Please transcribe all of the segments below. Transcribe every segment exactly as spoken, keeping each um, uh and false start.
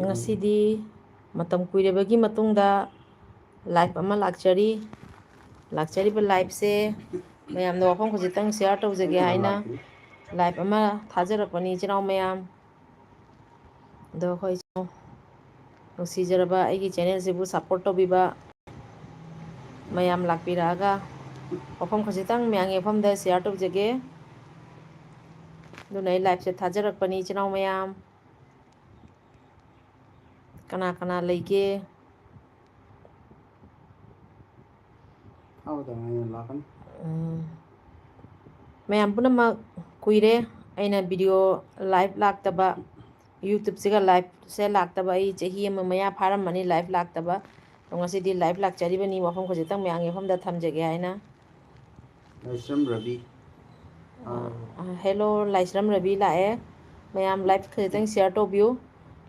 ꯉꯁꯤꯗꯤ ꯃꯇꯝ ꯀꯨꯏꯔꯕꯒꯤ ꯃꯇꯨꯡꯗ live ꯑꯃ ꯂꯥꯛꯆꯔꯤ꯫ ꯂꯥꯛꯆꯔꯤꯕ liveꯁꯦ ꯃꯌꯥꯝꯗ ꯋꯥꯐꯝ ꯈꯖꯤꯛꯇꯪ share ꯇꯧꯖꯒꯦ ꯍꯥꯏꯅ live ꯑꯃ ꯊꯥꯖꯔꯛꯄꯅꯤ, ꯏꯆꯤꯟ ꯏꯅꯥꯎ ꯃꯌꯥꯝ꯫ ꯑꯗꯣ ꯑꯩꯈꯣꯏ ꯅꯨꯡꯁꯤꯖꯔꯕ ꯑꯩꯒꯤ channelꯁꯤꯕꯨ support ꯇꯧꯕꯤꯕ ꯃꯌꯥꯝ ꯂꯥꯛꯄꯤꯔꯛꯑꯒ ꯋꯥꯐꯝ ꯈꯖꯤꯛꯇꯪ ꯃꯌꯥꯝꯒꯤ ꯃꯐꯝꯗ share ꯇꯧꯖꯒꯦ꯫ ꯑꯗꯨꯅ ꯑꯩ liveꯁꯦ ꯊꯥꯖꯔꯛꯄꯅꯤ, ꯏꯆꯤꯟ ꯏꯅꯥꯎ ꯃꯌꯥꯝ꯫ ꯀꯅꯥ ꯀꯅꯥ ꯂꯩꯒꯦ? ꯊꯥꯕꯗ ꯉꯥꯏꯅ ꯂꯥꯛꯀꯅꯤ꯫ ꯎꯝ꯫ ꯃꯌꯥꯝ ꯄꯨꯝꯅꯃꯛ, ꯀꯨꯏꯔꯦ ꯑꯩꯅ video live ꯂꯥꯛꯇꯕ, YouTubeꯁꯤꯒ liveꯁꯦ ꯂꯥꯛꯇꯕ ꯑꯩ ꯆꯍꯤ ꯑꯃ ꯃꯌꯥ ꯐꯥꯔꯝꯃꯅꯤ live ꯂꯥꯛꯇꯕ꯫ ꯑꯗꯣ ꯉꯁꯤꯗꯤ live ꯂꯥꯛꯆꯔꯤꯕꯅꯤ, ꯋꯥꯐꯝ ꯈꯖꯤꯛꯇꯪ ꯃꯌꯥꯝꯒꯤ ꯃꯐꯝꯗ ꯊꯝꯖꯒꯦ ꯍꯥꯏꯅ꯫ ꯂꯥꯏꯁ꯭ꯔꯝ ꯔꯕꯤ꯫ ꯑ, ꯑ, hello, ꯂꯥꯏꯁ꯭ꯔꯝ ꯔꯕꯤ ꯂꯥꯛꯑꯦ꯫ ꯃꯌꯥꯝ live ꯈꯖꯤꯛꯇꯪ share ꯇꯧꯕꯤꯌꯨ꯫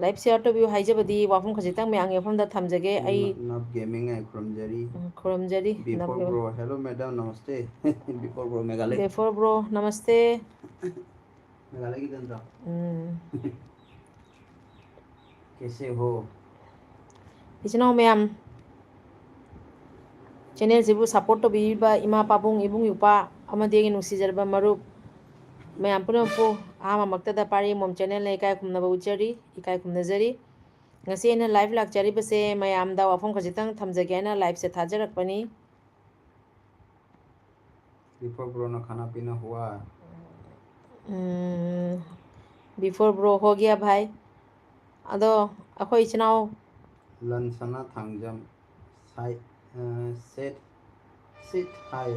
Live share ꯇꯧꯕꯤꯌꯨ ꯍꯥꯏꯖꯕꯗꯤ ꯋꯥꯐꯝ ꯈꯖꯤꯛꯇꯪ ꯃꯌꯥꯝꯒꯤ ꯃꯐꯝꯗ ꯊꯝꯖꯒꯦ꯫ ꯑꯩ ꯅꯞ ꯒꯦꯃꯤꯡ ꯑꯩ ꯈꯨꯔꯨꯝꯖꯔꯤ꯫ ꯎꯝ, ꯈꯨꯔꯨꯝꯖꯔꯤ꯫ ꯕꯤꯐꯣꯔ ꯅꯞ ꯒꯦꯃꯤꯡ꯫ Bro, hello madam, namaste. Before bro, ꯃꯦꯘꯥꯂꯩ꯫ Before bro, namaste. ꯃꯦꯘꯥꯂꯩꯒꯤꯗ ꯅꯠꯇ꯭ꯔꯣ? ꯎꯝ꯫ ꯀꯦꯁꯦ ꯍꯣ? ꯏꯆꯤꯟ ꯏꯅꯥꯎ ꯃꯌꯥꯝ, channelꯁꯤꯕꯨ support ꯇꯧꯕꯤꯔꯤꯕ ꯏꯃꯥ ꯄꯥꯕꯨꯡ, ꯏꯕꯨꯡ ꯏꯄ꯭ꯋꯥ ꯑꯃꯗꯤ ꯑꯩꯒꯤ ꯅꯨꯡꯁꯤꯖꯔꯕ ꯃꯔꯨꯞ ꯃꯌꯥꯝ ꯄꯨꯝꯅꯃꯛꯄꯨ ꯑꯍꯥꯟꯕꯃꯛꯇꯗ ꯄꯥꯔꯤ ꯃꯣꯝ channelꯅ ꯏꯀꯥꯏ ꯈꯨꯝꯅꯕ ꯎꯠꯆꯔꯤ, ꯏꯀꯥꯏ ꯈꯨꯝꯅꯖꯔꯤ꯫ ꯉꯁꯤ ꯑꯩꯅ live ꯂꯥꯛꯆꯔꯤꯕꯁꯦ ꯃꯌꯥꯝꯗ ꯋꯥꯐꯝ ꯈꯖꯤꯛꯇꯪ ꯊꯝꯖꯒꯦ ꯍꯥꯏꯅ liveꯁꯦ ꯊꯥꯖꯔꯛꯄꯅꯤ꯫ ꯕꯤꯐꯣꯔ ꯕ꯭ꯔꯣꯅ ꯈꯥꯅꯥ ꯄꯤꯅꯥ ꯍꯨꯋꯥ? ꯎꯝ, before bro ꯍꯣ ꯒꯌꯥ ꯚꯥꯏ꯫ ꯑꯗꯣ ꯑꯩꯈꯣꯏ ꯏꯆꯤꯟ ꯏꯅꯥꯎ ꯂꯟꯁꯅꯥ ꯊꯥꯡꯖꯝ, ꯁꯥꯏ-, ꯑ, ꯁꯦꯠ, ꯁꯤꯠ ꯍꯥꯏ꯫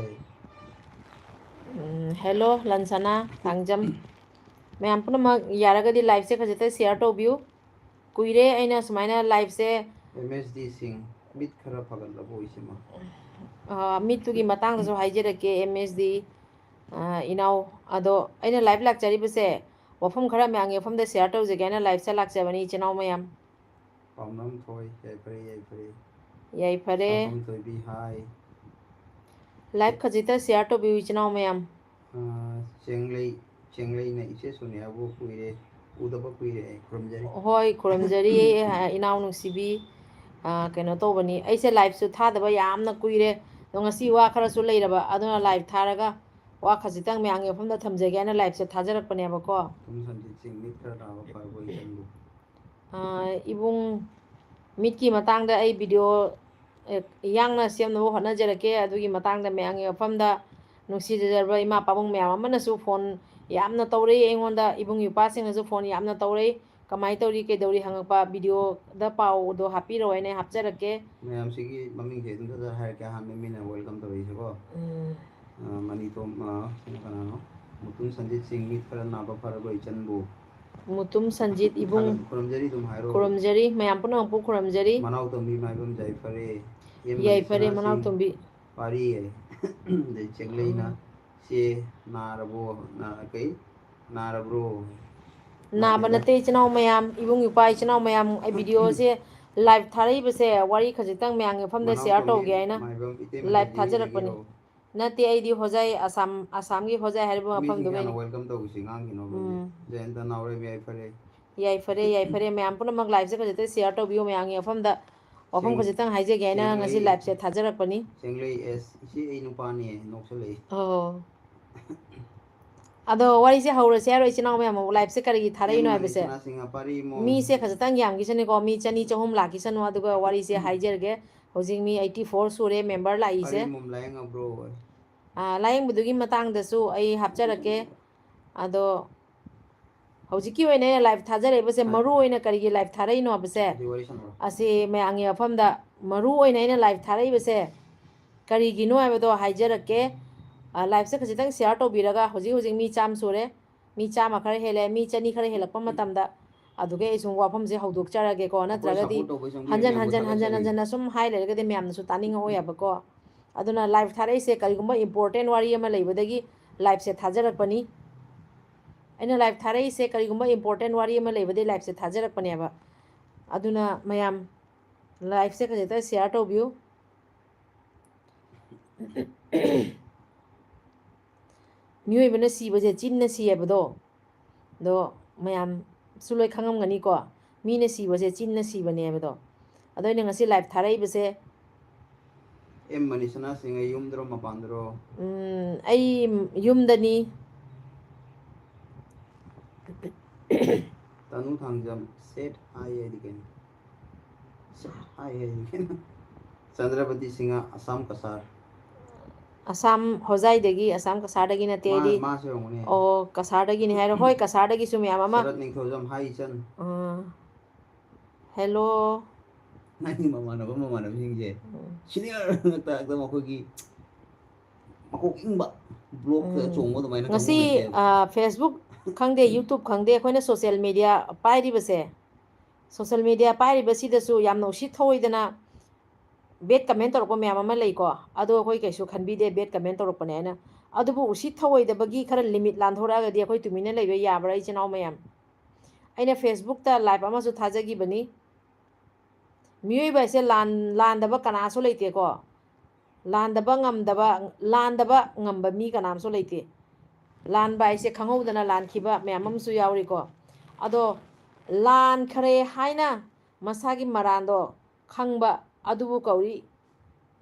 ꯎꯝ, hello ꯂꯟꯁꯅꯥ ꯊꯥꯡꯖꯝ꯫ ꯃꯌꯥꯝ ꯄꯨꯝꯅꯃꯛ ꯌꯥꯔꯒꯗꯤ liveꯁꯦ ꯈꯖꯤꯛꯇ share ꯇꯧꯕꯤꯌꯨ꯫ ꯀꯨꯏꯔꯦ ꯑꯩꯅ ꯁꯨꯃꯥꯏꯅ liveꯁꯦ ꯑꯦꯝ ꯑꯦꯁ ꯗꯤ ꯁꯤꯡ, ꯃꯤꯠ ꯈꯔ ꯐꯒꯠꯂꯕꯣ ꯏꯆꯦꯃ? ꯑ, ꯃꯤꯠꯇꯨꯒꯤ ꯃꯇꯥꯡꯗꯁꯨ ꯍꯥꯏꯖꯔꯛꯀꯦ, ꯑꯦꯝ ꯑꯦꯁ ꯗꯤ, ꯑ, ꯏꯅꯥꯎ꯫ ꯑꯗꯣ ꯑꯩꯅ live ꯂꯥꯛꯆꯔꯤꯕꯁꯦ ꯋꯥꯐꯝ ꯈꯔ ꯃꯌꯥꯝꯒꯤ ꯃꯐꯝꯗ share ꯇꯧꯖꯒꯦ ꯍꯥꯏꯅ liveꯁꯦ ꯂꯥꯛꯆꯕꯅꯤ, ꯏꯆꯤꯟ ꯏꯅꯥꯎ ꯃꯌꯥꯝ꯫ ꯄꯥꯎꯅꯝ ꯊꯣꯏ, ꯌꯥꯏꯐꯔꯦ, ꯌꯥꯏꯐꯔꯦ꯫ ꯌꯥꯏꯐꯔꯦ꯫ ꯁꯥꯐꯝ ꯊꯣꯏꯕꯤ, ꯍꯥꯏ꯫ Live ꯈꯖꯤꯛꯇ share ꯇꯧꯕꯤꯌꯨ, ꯏꯆꯤꯟ ꯏꯅꯥꯎ ꯃꯌꯥꯝ꯫ ꯑ, ꯆꯦꯡꯂꯩ, ꯆꯦꯡꯂꯩꯅ ꯏꯆꯦ ꯁꯣꯅꯤꯌꯥꯕꯨ ꯀꯨꯏꯔꯦ꯫ ꯎꯗꯕ ꯀꯨꯏꯔꯦ꯫ ꯑꯩ ꯈꯨꯔꯨꯝꯖꯔꯤ꯫ ꯍꯣꯏ, ꯈꯨꯔꯨꯝꯖꯔꯤ, ꯑ, ꯏꯅꯥꯎ ꯅꯨꯡꯁꯤꯕꯤ꯫ ꯑ, ꯀꯩꯅꯣ ꯇꯧꯕꯅꯤ, ꯑꯩꯁꯦ liveꯁꯨ ꯊꯥꯗꯕ ꯌꯥꯝꯅ ꯀꯨꯏꯔꯦ, ꯑꯗꯣ ꯉꯁꯤ ꯋꯥ ꯈꯔꯁꯨ ꯂꯩꯔꯕ, ꯑꯗꯨꯅ live ꯊꯥꯔꯒ ꯋꯥ ꯈꯖꯤꯛꯇꯪ ꯃꯌꯥꯝꯒꯤ ꯃꯐꯝꯗ ꯊꯝꯖꯒꯦ ꯍꯥꯏꯅ liveꯁꯦ ꯊꯥꯖꯔꯛꯄꯅꯦꯕꯀꯣ꯫ ꯃꯨꯇꯨꯝ ꯁꯟꯖꯤꯠ ꯁꯤꯡ ꯃꯤꯠ ꯈꯔ ꯅꯥꯕ ꯐꯔꯕꯣ ꯏꯆꯟꯕꯨ? ꯑ, ꯏꯕꯨꯡ, ꯃꯤꯠꯀꯤ ꯃꯇꯥꯡꯗ ꯑꯩ video, ꯑꯦ, ꯌꯥꯡꯅ ꯁꯦꯝꯅꯕ ꯍꯣꯠꯅꯖꯔꯛꯀꯦ꯫ ꯑꯗꯨꯒꯤ ꯃꯇꯥꯡꯗ ꯃꯌꯥꯝꯒꯤ ꯃꯐꯝꯗ ꯅꯨꯡꯁꯤꯖꯔꯕ ꯏꯃꯥ ꯄꯥꯕꯨꯡ ꯃꯌꯥꯝ ꯑꯃꯅꯁꯨ phone ꯌꯥꯝꯅ ꯇꯧꯔꯛꯏ ꯑꯩꯉꯣꯟꯗ, ꯏꯕꯨꯡ ꯏꯄ꯭ꯋꯥꯁꯤꯡꯅꯁꯨ phone ꯌꯥꯝꯅ ꯇꯧꯔꯛꯏ, ꯀꯃꯥꯏꯅ ꯇꯧꯔꯤ, ꯀꯩꯗꯧꯔꯤ ꯍꯪꯉꯛꯄ, videoꯗ ꯄꯥꯎꯗꯣ ꯍꯥꯞꯄꯤꯔꯛꯑꯣ ꯍꯥꯏꯅ ꯍꯥꯞꯆꯔꯛꯀꯦ꯫ ꯃꯌꯥꯝꯁꯤꯒꯤ ꯃꯃꯤꯡꯁꯦ ꯑꯗꯨꯝ ꯁꯠ ꯁꯠ ꯍꯥꯏꯔꯛꯀꯦ꯫ ꯑꯍꯥꯟꯕ ꯃꯤꯅ welcome ꯇꯧꯔꯛꯏꯁꯦꯀꯣ꯫ ꯎꯝ꯫ ꯑ, ꯃꯅꯤꯇꯣꯝ, ꯑ, ꯁꯤꯅ ꯀꯅꯥꯅꯣ? ꯃꯨꯇꯨꯝ ꯁꯟꯖꯤꯠ ꯁꯤꯡ ꯃꯤꯠ ꯈꯔ ꯅꯥꯕ ꯐꯔꯕ꯭ꯔꯣ ꯏꯆꯟꯕꯨ? ꯃꯨꯇꯨꯝ ꯁꯟꯖꯤꯠ ꯏꯕꯨꯡ꯫ ꯊꯥꯒꯠ-, ꯈꯨꯔꯨꯝꯖꯔꯤ ꯑꯗꯨꯝ ꯍꯥꯏꯔꯣ꯫ ꯈꯨꯔꯨꯝꯖꯔꯤ, ꯃꯌꯥꯝ ꯄꯨꯝꯅꯃꯛꯄꯨ ꯈꯨꯔꯨꯝꯖꯔꯤ꯫ ꯃꯅꯥꯎ ꯇꯣꯝꯕꯤ ꯃꯥꯏꯕꯝ ꯌꯥꯏꯐꯔꯦ꯫ ꯑꯦꯝ ꯌꯥꯏꯐꯔꯦ, ꯃꯅꯤꯁꯅꯥ ꯃꯅꯥꯎ ꯁꯤꯡ ꯇꯣꯝꯕꯤ꯫ ꯄꯥꯔꯤ ꯍꯥꯏ꯫ ꯑꯗꯩ ꯆꯦꯡꯂꯩꯅ, ꯎꯝ꯫ "ꯆꯦ ꯅꯥꯔꯕꯣ?" ꯅꯥ-, ꯀꯩ? "ꯅꯥꯔꯕ꯭ꯔꯣ?" ꯅꯥꯕ ꯅꯥꯗꯦꯗ꯫ ꯅꯠꯇꯦ, ꯏꯆꯤꯟ ꯏꯅꯥꯎ ꯃꯌꯥꯝ, ꯏꯕꯨꯡ ꯏꯄ꯭ꯋꯥ ꯏꯆꯤꯟ ꯏꯅꯥꯎ ꯃꯌꯥꯝ, ꯑꯩ videoꯁꯦ live ꯊꯥꯔꯛꯏꯕꯁꯦ ꯋꯥꯔꯤ ꯈꯖꯤꯛꯇꯪ ꯃꯌꯥꯝꯒꯤ ꯃꯐꯝꯗ share ꯃꯅꯥꯎ ꯇꯣꯝꯕꯤ ꯇꯧꯒꯦ ꯍꯥꯏꯅ ꯃꯥꯏꯕꯝ ꯏꯇꯩꯃ live ꯍꯦꯂꯤ ꯊꯥꯖꯔꯛꯄꯅꯤ꯫ ꯍꯦꯂꯤꯔꯣ? ꯅꯠꯇꯦ, ꯑꯩꯗꯤ ꯍꯣꯖꯥꯏ, ꯑꯁꯥꯝ, ꯑꯁꯥꯝꯒꯤ ꯍꯣꯖꯥꯏ ꯍꯥꯏꯔꯤꯕ ꯃꯤꯁꯤꯡꯁꯦ ꯃꯐꯝꯗꯨꯒꯩꯅꯤ꯫ ꯍꯥꯟꯅ welcome ꯇꯧꯈꯤꯁꯤ, ꯉꯥꯡꯈꯤꯅꯣ ꯃꯣꯏꯁꯦ꯫ ꯎꯝ꯫ ꯖꯌꯟꯇ ꯅꯥꯎꯔꯦꯝ ꯌꯥꯏꯐꯔꯦ꯫ ꯌꯥꯏꯐꯔꯦ, ꯌꯥꯏꯐꯔꯦ꯫ ꯃꯌꯥꯝ ꯄꯨꯝꯅꯃꯛ liveꯁꯦ ꯈꯖꯤꯛꯇ share ꯇꯧꯕꯤꯌꯨ, ꯃꯌꯥꯝꯒꯤ ꯃꯐꯝꯗ ꯋꯥꯐꯝ ꯆꯦꯡ-, ꯈꯖꯤꯛꯇꯪ ꯍꯥꯏꯖꯒꯦ ꯍꯥꯏꯅ ꯉꯁꯤ ꯆꯦꯡꯂꯩ, liveꯁꯦ ꯊꯥꯖꯔꯛꯄꯅꯤ꯫ ꯆꯦꯡꯂꯩ ꯑꯦꯁ, "ꯏꯆꯦ ꯑꯩ ꯅꯨꯄꯥꯅꯦ", ꯅꯣꯛꯁꯜꯂꯛꯏ꯫ ꯑꯣ꯫ ꯑꯗꯣ ꯋꯥꯔꯤꯁꯦ ꯍꯧꯔꯁꯦ ꯍꯥꯏꯔꯣ, ꯏꯆꯤꯟ ꯏꯅꯥꯎ ꯃꯌꯥꯝ? ꯑꯃꯨꯛ liveꯁꯦ ꯀꯔꯤꯒꯤ ꯊꯥꯔꯛꯏꯅꯣ ꯑꯦꯝ ꯍꯥꯏꯕꯁꯦ? ꯃꯅꯤꯁꯅꯥ ꯁꯤꯡ ꯄꯥꯔꯤ ꯏꯃꯣꯝ꯫ ꯃꯤꯁꯦ ꯈꯖꯤꯛꯇꯪ ꯌꯥꯝꯈꯤꯁꯅꯨꯀꯣ, ꯃꯤ ꯆꯅꯤ ꯆꯍꯨꯝ ꯂꯥꯛꯈꯤꯁꯅꯨ, ꯑꯗꯨꯒ ꯋꯥꯔꯤꯁꯦ ꯍꯥꯏꯖꯔꯒꯦ꯫ ꯍꯧꯖꯤꯛ ꯃꯤ eighty four ꯁꯨꯔꯦ member ꯄꯥꯔꯤ ꯂꯥꯛꯏꯁꯦ꯫ ꯏꯃꯣꯝ ꯂꯥꯏꯌꯦꯡꯉꯕ꯭ꯔꯣ? ꯑꯥ, ꯂꯥꯏꯌꯦꯡꯕꯗꯨꯒꯤ ꯃꯇꯥꯡꯗꯁꯨ ꯑꯩ ꯍꯥꯞꯆꯔꯛꯀꯦ꯫ ꯑꯗꯣ ꯍꯧꯖꯤꯛꯀꯤ ꯑꯣꯏꯅ ꯑꯩꯅ live ꯊꯥꯖꯔꯛꯏꯕꯁꯦ, ꯍꯥꯏ꯫ ꯃꯔꯨ ꯑꯣꯏꯅ ꯀꯔꯤꯒꯤ live ꯊꯥꯔꯛꯏꯅꯣ ꯍꯥꯏꯕꯁꯦ, ꯑꯗꯨꯗꯤ ꯋꯥꯔꯤ ꯁꯥꯟꯅꯔꯣ꯫ ꯑꯁꯤ ꯃꯌꯥꯝꯒꯤ ꯃꯐꯝꯗ ꯃꯔꯨ ꯑꯣꯏꯅ ꯑꯩꯅ live ꯊꯥꯔꯛꯏꯕꯁꯦ ꯀꯔꯤꯒꯤꯅꯣ ꯍꯥꯏꯕꯗꯣ ꯍꯥꯏꯖꯔꯛꯀꯦ꯫ ꯑ, liveꯁꯦ ꯈꯖꯤꯛꯇꯪ share ꯇꯧꯕꯤꯔꯒ, ꯍꯧꯖꯤꯛ ꯍꯧꯖꯤꯛ ꯃꯤ ꯆꯥꯝꯃ ꯁꯨꯔꯦ, ꯃꯤ ꯆꯥꯝꯃ ꯈꯔ ꯍꯦꯜꯂꯦ, ꯃꯤ ꯆꯅꯤ ꯈꯔ ꯍꯦꯜꯂꯛꯄ ꯃꯇꯝꯗ ꯑꯗꯨꯒꯤ ꯑꯩ ꯁꯨꯝ ꯋꯥꯐꯝꯁꯦ ꯍꯧꯗꯣꯛꯆꯔꯒꯦꯀꯣ, ꯑꯩꯈꯣꯏ ꯅꯠꯇ꯭ꯔꯒꯗꯤ support ꯇꯧꯕꯩ ꯁꯨꯝ ꯍꯟꯖꯟ ꯌꯦꯡꯕ ꯍꯟꯖꯟ ꯍꯟꯖꯟ ꯈꯣꯠꯅꯕ ꯍꯟꯖꯟꯅ ꯁꯨꯝ ꯍꯥꯏ ꯂꯩꯔꯒꯗꯤ ꯃꯌꯥꯝꯅꯁꯨ ꯇꯥꯅꯤꯡꯉꯛꯑꯣꯏꯕꯀꯣ꯫ ꯑꯗꯨꯅ live ꯊꯥꯔꯛꯏꯁꯦ ꯀꯔꯤꯒꯨꯝꯕ important ꯋꯥꯔꯤ ꯑꯃ ꯂꯩꯕꯗꯒꯤ liveꯁꯦ ꯊꯥꯖꯔꯛꯄꯅꯤ꯫ ꯑꯩꯅ live ꯊꯥꯔꯛꯏꯁꯦ ꯀꯔꯤꯒꯨꯝꯕ important ꯋꯥꯔꯤ ꯑꯃ ꯂꯩꯕꯗꯒꯤ liveꯁꯦ ꯊꯥꯖꯔꯛꯄꯅꯦꯕ꯫ ꯑꯗꯨꯅ ꯃꯌꯥꯝ liveꯁꯦ ꯈꯖꯤꯛꯇ share ꯇꯧꯕꯤꯌꯨ꯫ ꯃꯤꯑꯣꯏꯕꯅ ꯁꯤꯕꯁꯦ ꯆꯤꯟꯅ ꯁꯤ ꯍꯥꯏꯕꯗꯣ, ꯑꯗꯣ ꯃꯌꯥꯝ ꯁꯨ ꯂꯣꯏ ꯈꯪꯉꯝꯒꯅꯤꯀꯣ꯫ ꯃꯤꯅ ꯁꯤꯕꯁꯦ ꯆꯤꯟꯅ ꯁꯤꯕꯅꯦ ꯍꯥꯏꯕꯗꯣ꯫ ꯑꯗꯣ ꯑꯩꯅ ꯉꯁꯤ ꯂꯥꯏꯞ ꯊꯥꯔꯛꯏꯕꯁꯦ, ꯑꯦꯝ ꯃꯅꯤꯁꯅꯥ ꯁꯤꯡ, ꯑꯩ ꯌꯨꯝꯗꯔꯣ ꯃꯄꯥꯟꯗꯔꯣ? ꯎꯝ, ꯑꯩ ꯌꯨꯝꯗꯅꯤ꯫ ꯇꯅꯨ ꯊꯥꯡꯖꯝ, ꯁꯦꯠ ꯍꯥꯏ ꯍꯥꯏꯗꯤ ꯀꯩꯅꯣ? ꯁꯦꯠ ꯍꯥꯏ ꯍꯥꯏꯗꯤ ꯀꯩꯅꯣ? ꯆꯟꯗ꯭ꯔꯕꯇꯤ ꯁꯤꯡꯍ, ꯑꯁꯥꯝ ꯀꯁꯥꯔ꯫ ꯑꯁꯥꯝ ꯍꯣꯖꯥꯏꯗꯒꯤ, ꯑꯁꯥꯝ ꯀꯁꯥꯔꯗꯒꯤ ꯅꯠꯇꯦ꯫ ꯃꯥ, ꯑꯩꯗꯤ, ꯃꯥꯁꯨ ꯑꯣꯏꯔꯝꯒꯅꯤ꯫ ꯑꯣ, ꯀꯁꯥꯔꯗꯒꯤꯅꯤ ꯍꯥꯏꯔꯣ꯫ ꯍꯣꯏ, ꯀꯁꯥꯔꯗꯒꯤꯁꯨ ꯃꯌꯥꯝ ꯑꯃ꯫ ꯁꯔꯠ ꯅꯤꯡꯊꯧꯖꯝ, ꯍꯥꯏ ꯏꯆꯟ꯫ ꯑꯥ, ꯍꯦꯜꯂꯣ꯫ ꯅꯪꯒꯤ ꯃꯃꯥꯟꯅꯕ ꯃꯃꯥꯟꯅꯕꯤꯁꯤꯡꯁꯦ ꯁꯤꯅꯤꯌꯔ ꯉꯥꯛꯇ, ꯑꯗꯨꯝ ꯑꯩꯈꯣꯏꯒꯤ ꯃꯀꯣꯛ ꯏꯪꯕ ꯕ꯭ꯂꯣꯛꯇ ꯎꯝ꯫ ꯆꯣꯡꯕ ꯑꯗꯨꯃꯥꯏꯅ ꯀꯥꯡꯕꯨ ꯉꯁꯤ, ꯅꯠꯇꯦꯕ꯫ ꯑ, Facebook ꯈꯪꯗꯦ, YouTube ꯈꯪꯗꯦ, ꯑꯩꯈꯣꯏꯅ ꯁꯣꯁꯦꯜ ꯃꯦꯗꯤꯌꯥ ꯄꯥꯏꯔꯤꯕꯁꯦ, ꯁꯣꯁꯦꯜ ꯃꯦꯗꯤꯌꯥ ꯄꯥꯏꯔꯤꯕꯁꯤꯗꯁꯨ ꯌꯥꯝꯅ ꯎꯁꯤꯠ ꯊꯑꯣꯏꯗꯅ ꯕꯦꯠ ꯀꯃꯦꯟ ꯇꯧꯔꯛꯄ ꯃꯌꯥꯝ ꯑꯃ ꯂꯩꯀꯣ꯫ ꯑꯗꯣ ꯑꯩꯈꯣꯏ ꯀꯩꯁꯨ ꯈꯟꯕꯤꯗꯦ, ꯕꯦꯠ ꯀꯃꯦꯟ ꯇꯧꯔꯛꯄꯅꯦ ꯍꯥꯏꯅ꯫ ꯑꯗꯨꯕꯨ ꯎꯁꯤꯠ ꯊꯑꯣꯏꯗꯕꯒꯤ ꯈꯔ ꯂꯤꯃꯤꯠ ꯂꯥꯟꯊꯣꯔꯛꯑꯒꯗꯤ ꯑꯩꯈꯣꯏ ꯇꯨꯃꯤꯟꯅ ꯂꯩꯕ ꯌꯥꯕ꯭ꯔꯥ, ꯏꯆꯤꯟ ꯏꯅꯥꯎ ꯃꯌꯥꯝ? ꯑꯩꯅ Facebookꯇ ꯂꯥꯏꯞ ꯑꯃꯁꯨ ꯊꯥꯖꯈꯤꯕꯅꯤ꯫ ꯃꯤꯑꯣꯏꯕ ꯍꯥꯏꯁꯦ ꯂꯥꯟ-, ꯂꯥꯟꯗꯕ ꯀꯅꯥꯁꯨ ꯂꯩꯇꯦꯀꯣ꯫ ꯂꯥꯟꯗꯕ ꯉꯝꯗꯕ, ꯂꯥꯟꯗꯕ ꯉꯝꯕ ꯃꯤ ꯀꯅꯥꯝꯁꯨ ꯂꯩꯇꯦ꯫ ꯂꯥꯟꯕ ꯍꯥꯏꯁꯦ ꯈꯪꯍꯧꯗꯅ ꯂꯥꯟꯈꯤꯕ ꯃꯌꯥꯝ ꯑꯃꯁꯨ ꯌꯥꯎꯔꯤꯀꯣ꯫ ꯑꯗꯣ ꯂꯥꯟꯈ꯭ꯔꯦ ꯍꯥꯏꯅ ꯃꯁꯥꯒꯤ ꯃꯔꯥꯟꯗꯣ ꯈꯪꯕ ꯑꯗꯨꯕꯨ ꯀꯧꯏ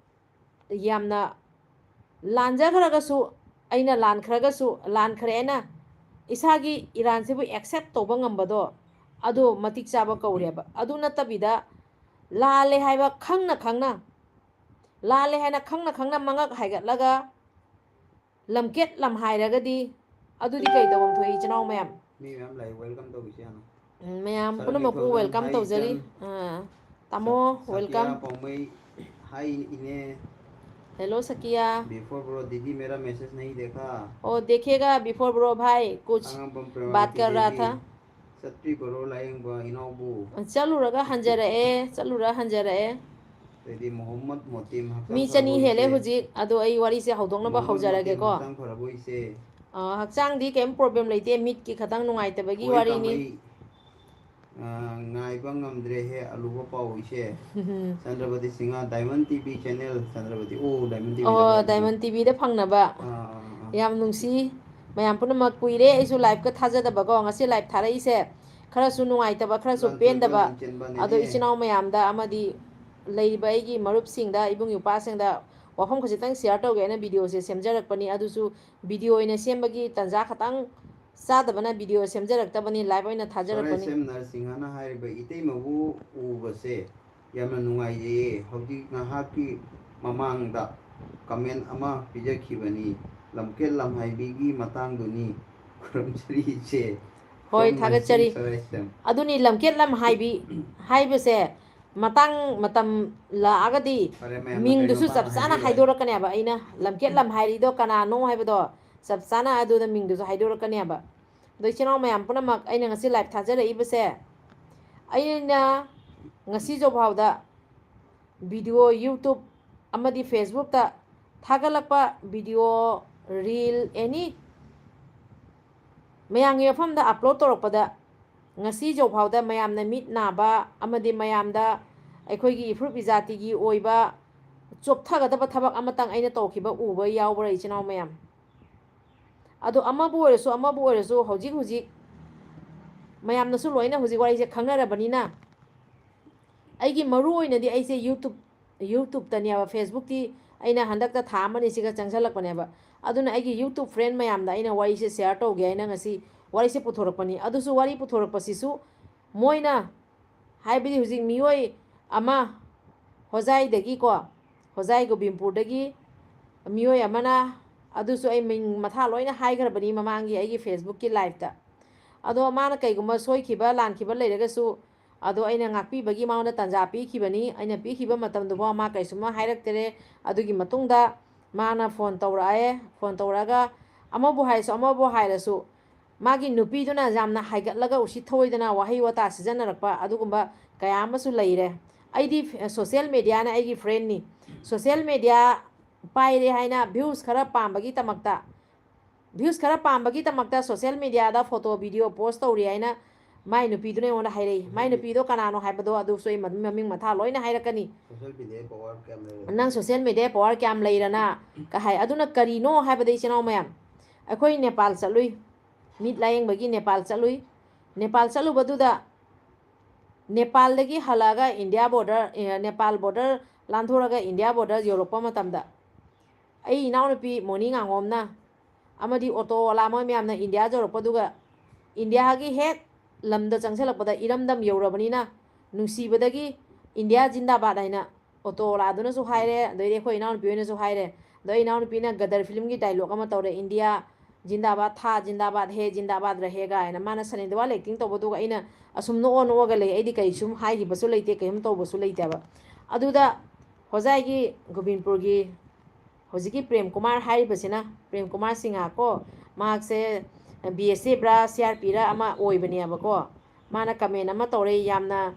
ꯌꯥꯝꯅ ꯂꯥꯟꯖꯈ꯭ꯔꯒꯁꯨ, ꯑꯩꯅ ꯂꯥꯟꯈ꯭ꯔꯒꯁꯨ, ꯂꯥꯟꯈ꯭ꯔꯦꯅ ꯏꯁꯥꯒꯤ ꯏꯔꯥꯟꯁꯤꯕꯨ ꯑꯦꯛꯁꯦꯞ ꯇꯧꯕ ꯉꯝꯕꯗꯣ, ꯑꯗꯨ ꯃꯇꯤꯛ ꯆꯥꯕ ꯀꯧꯔꯦꯕ꯫ ꯑꯗꯨ ꯅꯠꯇꯕꯤꯗ ꯂꯥꯜꯂꯦ ꯍꯥꯏꯕ ꯈꯪꯅ ꯈꯪꯅ, ꯂꯥꯜꯂꯦ ꯍꯥꯏꯅ ꯈꯪꯅ ꯈꯪꯅ ꯃꯉꯛ ꯍꯥꯏꯒꯠꯂꯒ ꯂꯝꯀꯦꯠ ꯂꯝꯍꯥꯏꯔꯒꯗꯤ ꯑꯗꯨꯗꯤ ꯀꯩ ꯇꯧꯐꯝ ꯊꯣꯛꯏ, ꯏꯆꯤꯟ ꯏꯅꯥꯎ ꯃꯌꯥꯝ? ꯃꯤ ꯃꯌꯥꯝ ꯂꯥꯛꯑꯦ, ꯋꯦꯜꯀꯝ ꯇꯧꯕꯤꯁꯤ ꯍꯥꯟꯅ꯫ ꯎꯝ, ꯃꯌꯥꯝ ꯁꯔ ꯄꯨꯝꯅꯃꯛꯄꯨ ꯅꯤꯡꯊꯧꯖꯝ, ꯋꯦꯜꯀꯝ ꯍꯥꯏ ꯇꯧꯖꯔꯤ꯫ ꯏꯆꯟ꯫ ꯑꯥ, ꯇꯥꯃꯣ, ꯁ-, ꯁꯀꯤꯌꯥ ꯋꯦꯜꯀꯝ꯫ ꯄꯥꯎꯃꯩ, ꯍꯥꯏ ꯏꯅꯦ꯫ ꯍꯦꯜꯂꯣ, ꯁꯀꯤꯌꯥ꯫ Before bro, दीदी मेरा message नहीं देखा। ꯑꯣ, देखेगा before bro भाई, कुछ ꯑꯉꯥꯡꯕꯝ बात ꯄ꯭ꯔꯦꯃꯥꯕꯇꯤ कर रहा देवी, था। ꯆꯠꯇ꯭ꯔꯤꯕꯔꯣ ꯂꯥꯌꯦꯡꯕ ꯏꯅꯥꯎꯕꯨ? ꯆꯠꯂꯨꯔꯒ ꯍꯟꯖꯔꯛꯑꯦ, ꯆꯠꯂꯨꯔ ꯍꯟꯖꯔꯛꯑꯦ꯫ ꯑꯗꯩꯗꯤ ꯃꯣꯍꯝꯃꯗ ꯃꯣꯇꯤꯝ, ꯍꯛꯆꯥꯡ ꯃꯤ ꯆꯅꯤ ꯐꯔꯕꯣ ꯍꯦꯜꯂꯦ ꯏꯆꯦ? ꯍꯧꯖꯤꯛ, ꯑꯗꯣ ꯑꯩ ꯋꯥꯔꯤꯁꯦ ꯍꯧꯗꯣꯛꯅꯕ ꯃꯣꯍꯝꯃꯗ ꯃꯣꯇꯤꯝ, ꯍꯧꯖꯔꯒꯦꯀꯣ꯫ ꯍꯛꯆꯥꯡ ꯐꯔꯕꯣ ꯏꯆꯦ? ꯑ, ꯍꯛꯆꯥꯡꯗꯤ ꯀꯩꯝ ꯄ꯭ꯔꯣꯕ꯭ꯂꯦꯝ ꯂꯩꯇꯦ, ꯃꯤꯠꯀꯤ ꯈꯇꯪ ꯅꯨꯡꯉꯥꯏꯇꯕꯒꯤ ꯍꯣꯏ, ꯋꯥꯔꯤꯅꯤ꯫ ꯀꯥꯃꯩ, ꯑ, ꯉꯥꯏꯕ ꯉꯝꯗ꯭ꯔꯦꯍꯦ, ꯑꯂꯨꯕ ꯄꯥꯎ ꯏꯆꯦ꯫ ꯆꯟꯗ꯭ꯔꯕꯇꯤ ꯁꯤꯡꯍ, Diamond TV channel, ꯆꯟꯗ꯭ꯔꯕꯇꯤ, ꯑꯣ, Diamond TV ꯗ ꯑꯣ, ꯂꯩꯕꯅꯤ꯫ Diamond TVꯗ ꯐꯪꯅꯕ꯫ ꯑꯥ, ꯑꯥ, ꯑꯥ꯫ ꯌꯥꯝ ꯅꯨꯡꯁꯤ꯫ ꯃꯌꯥꯝ ꯄꯨꯝꯅꯃꯛ ꯀꯨꯏꯔꯦ ꯑꯩꯁꯨ ꯂꯥꯏꯞꯀ ꯊꯥꯖꯗꯕꯀꯣ꯫ ꯉꯁꯤ ꯂꯥꯏꯞ ꯊꯥꯔꯛꯏꯁꯦ ꯈꯔꯁꯨ ꯅꯨꯡꯉꯥꯏꯇꯕ, ꯈꯔꯁꯨ ꯄꯦꯟꯗꯕ, ꯑꯗꯣ ꯏꯆꯤꯟ ꯏꯅꯥꯎ ꯃꯌꯥꯝꯗ ꯑꯃꯗꯤ ꯂꯩꯔꯤꯕ ꯑꯩꯒꯤ ꯃꯔꯨꯞꯁꯤꯡꯗ, ꯏꯕꯨꯡ ꯏꯄ꯭ꯋꯥꯁꯤꯡꯗ ꯋꯥꯐꯝ ꯈꯖꯤꯛꯇꯪ ꯁꯤꯌꯥꯔ ꯇꯧꯒꯦ ꯍꯥꯏꯅ ꯚꯤꯗꯤꯑꯣꯁꯦ ꯁꯦꯝꯖꯔꯛꯄꯅꯤ꯫ ꯑꯗꯨꯁꯨ ꯚꯤꯗꯤꯑꯣ ꯑꯣꯏꯅ ꯁꯦꯝꯕꯒꯤ ꯇꯥꯟꯖꯥ ꯈꯇꯪ ꯆꯥꯗꯕꯅ ꯚꯤꯗꯤꯑꯣ ꯁꯦꯝꯖꯔꯛꯇꯕꯅꯤ, ꯂꯥꯏꯚ ꯑꯣꯏꯅ ꯊꯥꯖꯔꯛꯄꯅꯤ꯫ ꯁꯣꯔꯥꯏꯁꯦꯝ ꯅꯔꯁꯤꯡꯍꯅ ꯍꯥꯏꯔꯤꯕ ꯏꯇꯩꯃꯕꯨ ꯎꯕꯁꯦ ꯌꯥꯝꯅ ꯅꯨꯡꯉꯥꯏꯖꯩꯌꯦ꯫ ꯍꯧꯖꯤꯛ ꯉꯥꯏꯍꯥꯛꯀꯤ ꯃꯃꯥꯡꯗ ꯀꯃꯦꯟ ꯑꯃ ꯄꯤꯖꯈꯤꯕꯅꯤ, ꯂꯝꯀꯦꯠ ꯂꯝꯍꯥꯏꯕꯤꯒꯤ ꯃꯇꯥꯡꯗꯨꯅꯤ꯫ ꯈꯨꯔꯨꯝꯖꯔꯤ ꯏꯆꯦ꯫ ꯍꯣꯏ, From ꯊꯥꯒꯠꯆꯔꯤ꯫ ꯅꯔꯁꯤꯡ ꯁꯣꯔꯥꯏꯁꯦꯝ꯫ ꯑꯗꯨꯅꯤ, ꯂꯝꯀꯦꯠ ꯂꯝꯍꯥꯏꯕꯤ ꯍꯥꯏꯕꯁꯦ ꯃꯇꯥꯡ ꯃꯇꯝ ꯂꯥꯛꯑꯒꯗꯤ ꯐꯔꯦ, ꯃꯌꯥꯝꯅ ꯃꯤꯡꯗꯨꯁꯨ ꯀꯩꯅꯣ ꯆꯞ ꯇꯥꯅ ꯆꯥꯅ ꯍꯥꯏꯕꯤꯔꯣ꯫ ꯍꯥꯏꯗꯣꯔꯛꯀꯅꯦꯕ꯫ ꯑꯩꯅ ꯂꯝꯀꯦꯠ ꯂꯝꯍꯥꯏꯔꯤꯗꯣ ꯀꯅꯥꯅꯣ ꯍꯥꯏꯕꯗꯣ ꯆꯞ ꯆꯥꯅ ꯑꯗꯨꯗ ꯃꯤꯡꯗꯨꯁꯨ ꯍꯥꯏꯗꯣꯔꯛꯀꯅꯦꯕ꯫ ꯑꯗꯣ ꯏꯆꯤꯟ ꯏꯅꯥꯎ ꯃꯌꯥꯝ ꯄꯨꯝꯅꯃꯛ, ꯑꯩꯅ ꯉꯁꯤ ꯂꯥꯏꯚ ꯊꯥꯖꯔꯛꯏꯕꯁꯦ, ꯑꯩꯅ ꯉꯁꯤꯁꯨ ꯐꯥꯎꯗ ꯚꯤꯗꯤꯑꯣ YouTube ꯑꯃꯗꯤ Facebook ꯊꯥꯒꯠꯂꯛꯄ ꯚꯤꯗꯤꯑꯣ, ꯔꯤꯜ, ꯑꯦꯅꯤ ꯃꯌꯥꯝꯒꯤ ꯃꯐꯝꯗ ꯑꯞꯂꯣꯗ ꯇꯧꯔꯛꯄꯗ ꯉꯁꯤꯐꯥꯎꯗ ꯃꯌꯥꯝꯅ ꯃꯤꯠ ꯅꯥꯕ ꯑꯃꯗꯤ ꯃꯌꯥꯝꯗ ꯑꯩꯈꯣꯏꯒꯤ ꯏꯐꯨꯔꯨꯞ ꯏꯖꯥꯇꯤꯒꯤ ꯑꯣꯏꯕ ꯆꯣꯞꯊꯒꯗꯕ ꯊꯕꯛ ꯑꯃꯇꯪ ꯑꯩꯅ ꯇꯧꯈꯤꯕ ꯎꯕ ꯌꯥꯎꯕ꯭ꯔꯥ, ꯏꯆꯤꯟ ꯏꯅꯥꯎ ꯃꯌꯥꯝ? ꯑꯗꯣ ꯑꯃꯕꯨ ꯑꯣꯏꯔꯁꯨ, ꯑꯃꯕꯨ ꯑꯣꯏꯔꯁꯨ, ꯍꯧꯖꯤꯛ ꯍꯧꯖꯤꯛ ꯃꯌꯥꯝꯅꯁꯨ ꯂꯣꯏꯅ ꯍꯧꯖꯤꯛ ꯋꯥꯔꯤꯁꯦ ꯈꯪꯅꯔꯕꯅꯤꯅ, ꯑꯩꯒꯤ ꯃꯔꯨ ꯑꯣꯏꯅꯗꯤ ꯑꯩꯁꯦ YouTube, YouTubeꯇꯅꯦꯕ, Facebookꯇꯤ ꯑꯩꯅ ꯍꯟꯗꯛꯇ ꯊꯥ ꯑꯃꯅꯤꯁꯤꯒ ꯆꯪꯁꯜꯂꯛꯄꯅꯦꯕ꯫ ꯑꯗꯨꯅ ꯑꯩꯒꯤ YouTube friend ꯃꯌꯥꯝꯗ ꯑꯩꯅ ꯋꯥꯔꯤꯁꯦ ꯁꯤꯌꯥꯔ ꯇꯧꯒꯦ ꯍꯥꯏꯅ ꯉꯁꯤ ꯋꯥꯔꯤꯁꯦ ꯄꯨꯊꯣꯔꯛꯄꯅꯤ꯫ ꯑꯗꯨꯁꯨ ꯋꯥꯔꯤ ꯄꯨꯊꯣꯔꯛꯄꯁꯤꯁꯨ ꯃꯣꯏꯅ, ꯍꯥꯏꯕꯗꯤ ꯍꯧꯖꯤꯛ ꯃꯤꯑꯣꯏ ꯑꯃ ꯍꯣꯖꯥꯏꯗꯒꯤꯀꯣ, ꯍꯣꯖꯥꯏ ꯒꯣꯕꯤꯟꯄꯨꯔꯗꯒꯤ ꯃꯤꯑꯣꯏ ꯑꯃꯅ, ꯑꯗꯨꯁꯨ ꯑꯩ ꯃꯤꯡ ꯃꯊꯥ ꯂꯣꯏꯅ ꯍꯥꯏꯈ꯭ꯔꯕꯅꯤ ꯃꯃꯥꯡꯒꯤ ꯑꯩꯒꯤ Facebookꯀꯤ liveꯇ꯫ ꯑꯗꯣ ꯃꯥꯅ ꯀꯩꯒꯨꯝꯕ ꯁꯣꯏꯈꯤꯕ ꯂꯥꯟꯈꯤꯕ ꯂꯩꯔꯒꯁꯨ, ꯑꯗꯣ ꯑꯩꯅ ꯉꯥꯛꯄꯤꯕꯒꯤ ꯃꯉꯣꯟꯗ ꯇꯥꯟꯖꯥ ꯄꯤꯈꯤꯕꯅꯤ꯫ ꯑꯩꯅ ꯄꯤꯈꯤꯕ ꯃꯇꯝꯗꯨꯐꯥꯎ ꯃꯥ ꯀꯩꯁꯨꯝꯃ ꯍꯥꯏꯔꯛꯇꯔꯦ꯫ ꯑꯗꯨꯒꯤ ꯃꯇꯨꯡꯗ ꯃꯥꯅ ꯐꯣꯟ ꯇꯧꯔꯛꯑꯦ꯫ ꯐꯣꯟ ꯇꯧꯔꯛꯑꯒ ꯑꯃꯕꯨ ꯍꯥꯏꯔꯁꯨ ꯑꯃꯕꯨ ꯍꯥꯏꯔꯁꯨ ꯃꯥꯒꯤ ꯅꯨꯄꯤꯗꯨꯅ ꯌꯥꯝꯅ ꯍꯥꯏꯒꯠꯂꯒ ꯎꯁꯤꯠ ꯊꯑꯣꯏꯗꯅ ꯋꯥꯍꯩ ꯋꯥꯇꯥ ꯁꯤꯖꯤꯟꯅꯔꯛꯄ ꯑꯗꯨꯒꯨꯝꯕ ꯀꯌꯥ ꯑꯃꯁꯨ ꯂꯩꯔꯦ꯫ ꯑꯩꯗꯤ social mediaꯅ ꯑꯩꯒꯤ friendꯅꯤ꯫ Social media ꯄꯥꯏꯔꯦ ꯍꯥꯏꯅ views ꯈꯔ ꯄꯥꯝꯕꯒꯤꯗꯃꯛꯇ, views ꯈꯔ ꯄꯥꯝꯕꯒꯤꯗꯃꯛꯇ social mediaꯗ photo video post ꯇꯧꯔꯤ ꯍꯥꯏꯅ ꯃꯥꯏ ꯅꯨꯄꯤꯗꯨꯅ ꯑꯩꯉꯣꯟꯗ ꯍꯥꯏꯔꯛꯏ꯫ ꯃꯥꯏ ꯅꯨꯄꯤꯗꯣ ꯀꯅꯥꯅꯣ ꯍꯥꯏꯕꯗꯣ ꯑꯗꯨꯁꯨ ꯑꯩ ꯃꯃꯤꯡ ꯃꯊꯥ ꯂꯣꯏꯅ ꯍꯥꯏꯔꯛꯀꯅꯤ꯫ Social media power ꯀꯌꯥꯝ ꯂꯩꯔꯦ? ꯅꯪ social media power ꯀꯌꯥꯝ ꯂꯩꯔꯅ ꯀ ꯍꯥꯏ꯫ ꯑꯗꯨꯅ ꯀꯔꯤꯅꯣ ꯍꯥꯏꯕꯗ, ꯏꯆꯤꯟ ꯏꯅꯥꯎ ꯃꯌꯥꯝ, ꯑꯩꯈꯣꯏ ꯅꯦꯄꯥꯜ ꯆꯠꯂꯨꯏ, ꯃꯤꯠ ꯂꯥꯌꯦꯡꯕꯒꯤ ꯅꯦꯄꯥꯜ ꯆꯠꯂꯨꯏ꯫ ꯅꯦꯄꯥꯜ ꯆꯠꯂꯨꯕꯗꯨꯗ ꯅꯦꯄꯥꯜꯗꯒꯤ ꯍꯜꯂꯛꯑꯒ ꯏꯟꯗꯤꯌꯥ ꯕꯣꯔꯗꯔ, ꯅꯦꯄꯥꯜ ꯕꯣꯔꯗꯔ ꯂꯥꯟꯊꯣꯔꯒ ꯏꯟꯗꯤꯌꯥ ꯕꯣꯔꯗꯔ ꯌꯧꯔꯛꯄ ꯃꯇꯝꯗ ꯑꯩ ꯏꯅꯥꯎꯅꯨꯄꯤ ꯃꯣꯅꯤ ꯉꯥꯉꯣꯝꯅ ꯑꯃꯗꯤ ꯑꯣꯇꯣ ꯋꯥꯂꯥ ꯃꯣꯏ ꯃꯌꯥꯝꯅ ꯏꯟꯗꯤꯌꯥ ꯌꯧꯔꯛꯄꯗꯨꯒ ꯏꯟꯗꯤꯌꯥꯒꯤ ꯍꯦꯛ ꯂꯝꯗ ꯆꯪꯁꯤꯜꯂꯛꯄꯗ ꯏꯔꯝꯗꯝ ꯌꯧꯔꯕꯅꯤꯅ ꯅꯨꯡꯁꯤꯕꯗꯒꯤ ꯏꯟꯗꯤꯌꯥ ꯖꯤꯟꯗꯥꯕꯥꯗ ꯍꯥꯏꯅ ꯑꯣꯇꯣ ꯋꯥꯂꯥꯗꯨꯅꯁꯨ ꯍꯥꯏꯔꯦ, ꯑꯗꯩꯗꯤ ꯑꯩꯈꯣꯏ ꯏꯅꯥꯎꯅꯨꯄꯤ ꯍꯣꯏꯅꯁꯨ ꯍꯥꯏꯔꯦ꯫ ꯑꯗꯣ ꯑꯩ ꯏꯅꯥꯎꯅꯨꯄꯤꯅ ꯒꯗꯔ ꯐꯤꯂꯝꯒꯤ ꯗꯥꯏꯂꯣꯛ ꯑꯃ ꯇꯧꯔꯦ, "ꯏꯟꯗꯤꯌꯥ ꯖꯤꯟꯗꯥꯕꯥꯗ ꯊꯥ ꯖꯤꯟꯗꯥꯕꯥꯗ ꯍꯦ ꯖꯤꯟꯗꯥꯕꯥꯗ ꯔꯍꯦꯒꯥ" ꯍꯥꯏꯅ ꯃꯥꯅ ꯁꯅꯤ ꯗꯦꯋꯥꯜ ꯑꯦꯛꯇꯤꯡ ꯇꯧꯕꯗꯨꯒ ꯑꯩꯅ ꯑꯁꯨꯝ ꯅꯣꯛꯑ ꯅꯣꯛꯑꯒ ꯂꯩ꯫ ꯑꯩꯗꯤ ꯀꯩꯁꯨꯝ ꯍꯥꯏꯈꯤꯕꯁꯨ ꯂꯩꯇꯦ, ꯀꯩꯁꯨꯝ ꯇꯧꯕꯁꯨ ꯂꯩꯇꯦꯕ꯫ ꯑꯗꯨꯗ ꯍꯣꯖꯥꯏꯒꯤ ꯒꯣꯕꯤꯟꯄꯨꯔꯒꯤ ꯍꯧꯖꯤꯛꯀꯤ ꯄ꯭ꯔꯦꯝ ꯀꯨꯃꯥꯔ ꯍꯥꯏꯔꯤꯕꯁꯤꯅ, ꯄ꯭ꯔꯦꯝ ꯀꯨꯃꯥꯔ ꯁꯤꯡꯍ ꯀꯣ, ꯃꯍꯥꯛꯁꯦ ꯕꯤ ꯑꯦꯁ ꯑꯦꯐꯔ ꯁꯤ ꯑꯥꯔ ꯄꯤꯔ ꯑꯃ ꯑꯣꯏꯕꯅꯦꯕꯀꯣ꯫ ꯃꯥꯅ ꯀꯃꯦꯟ ꯑꯃ ꯇꯧꯔꯦ, ꯌꯥꯝꯅ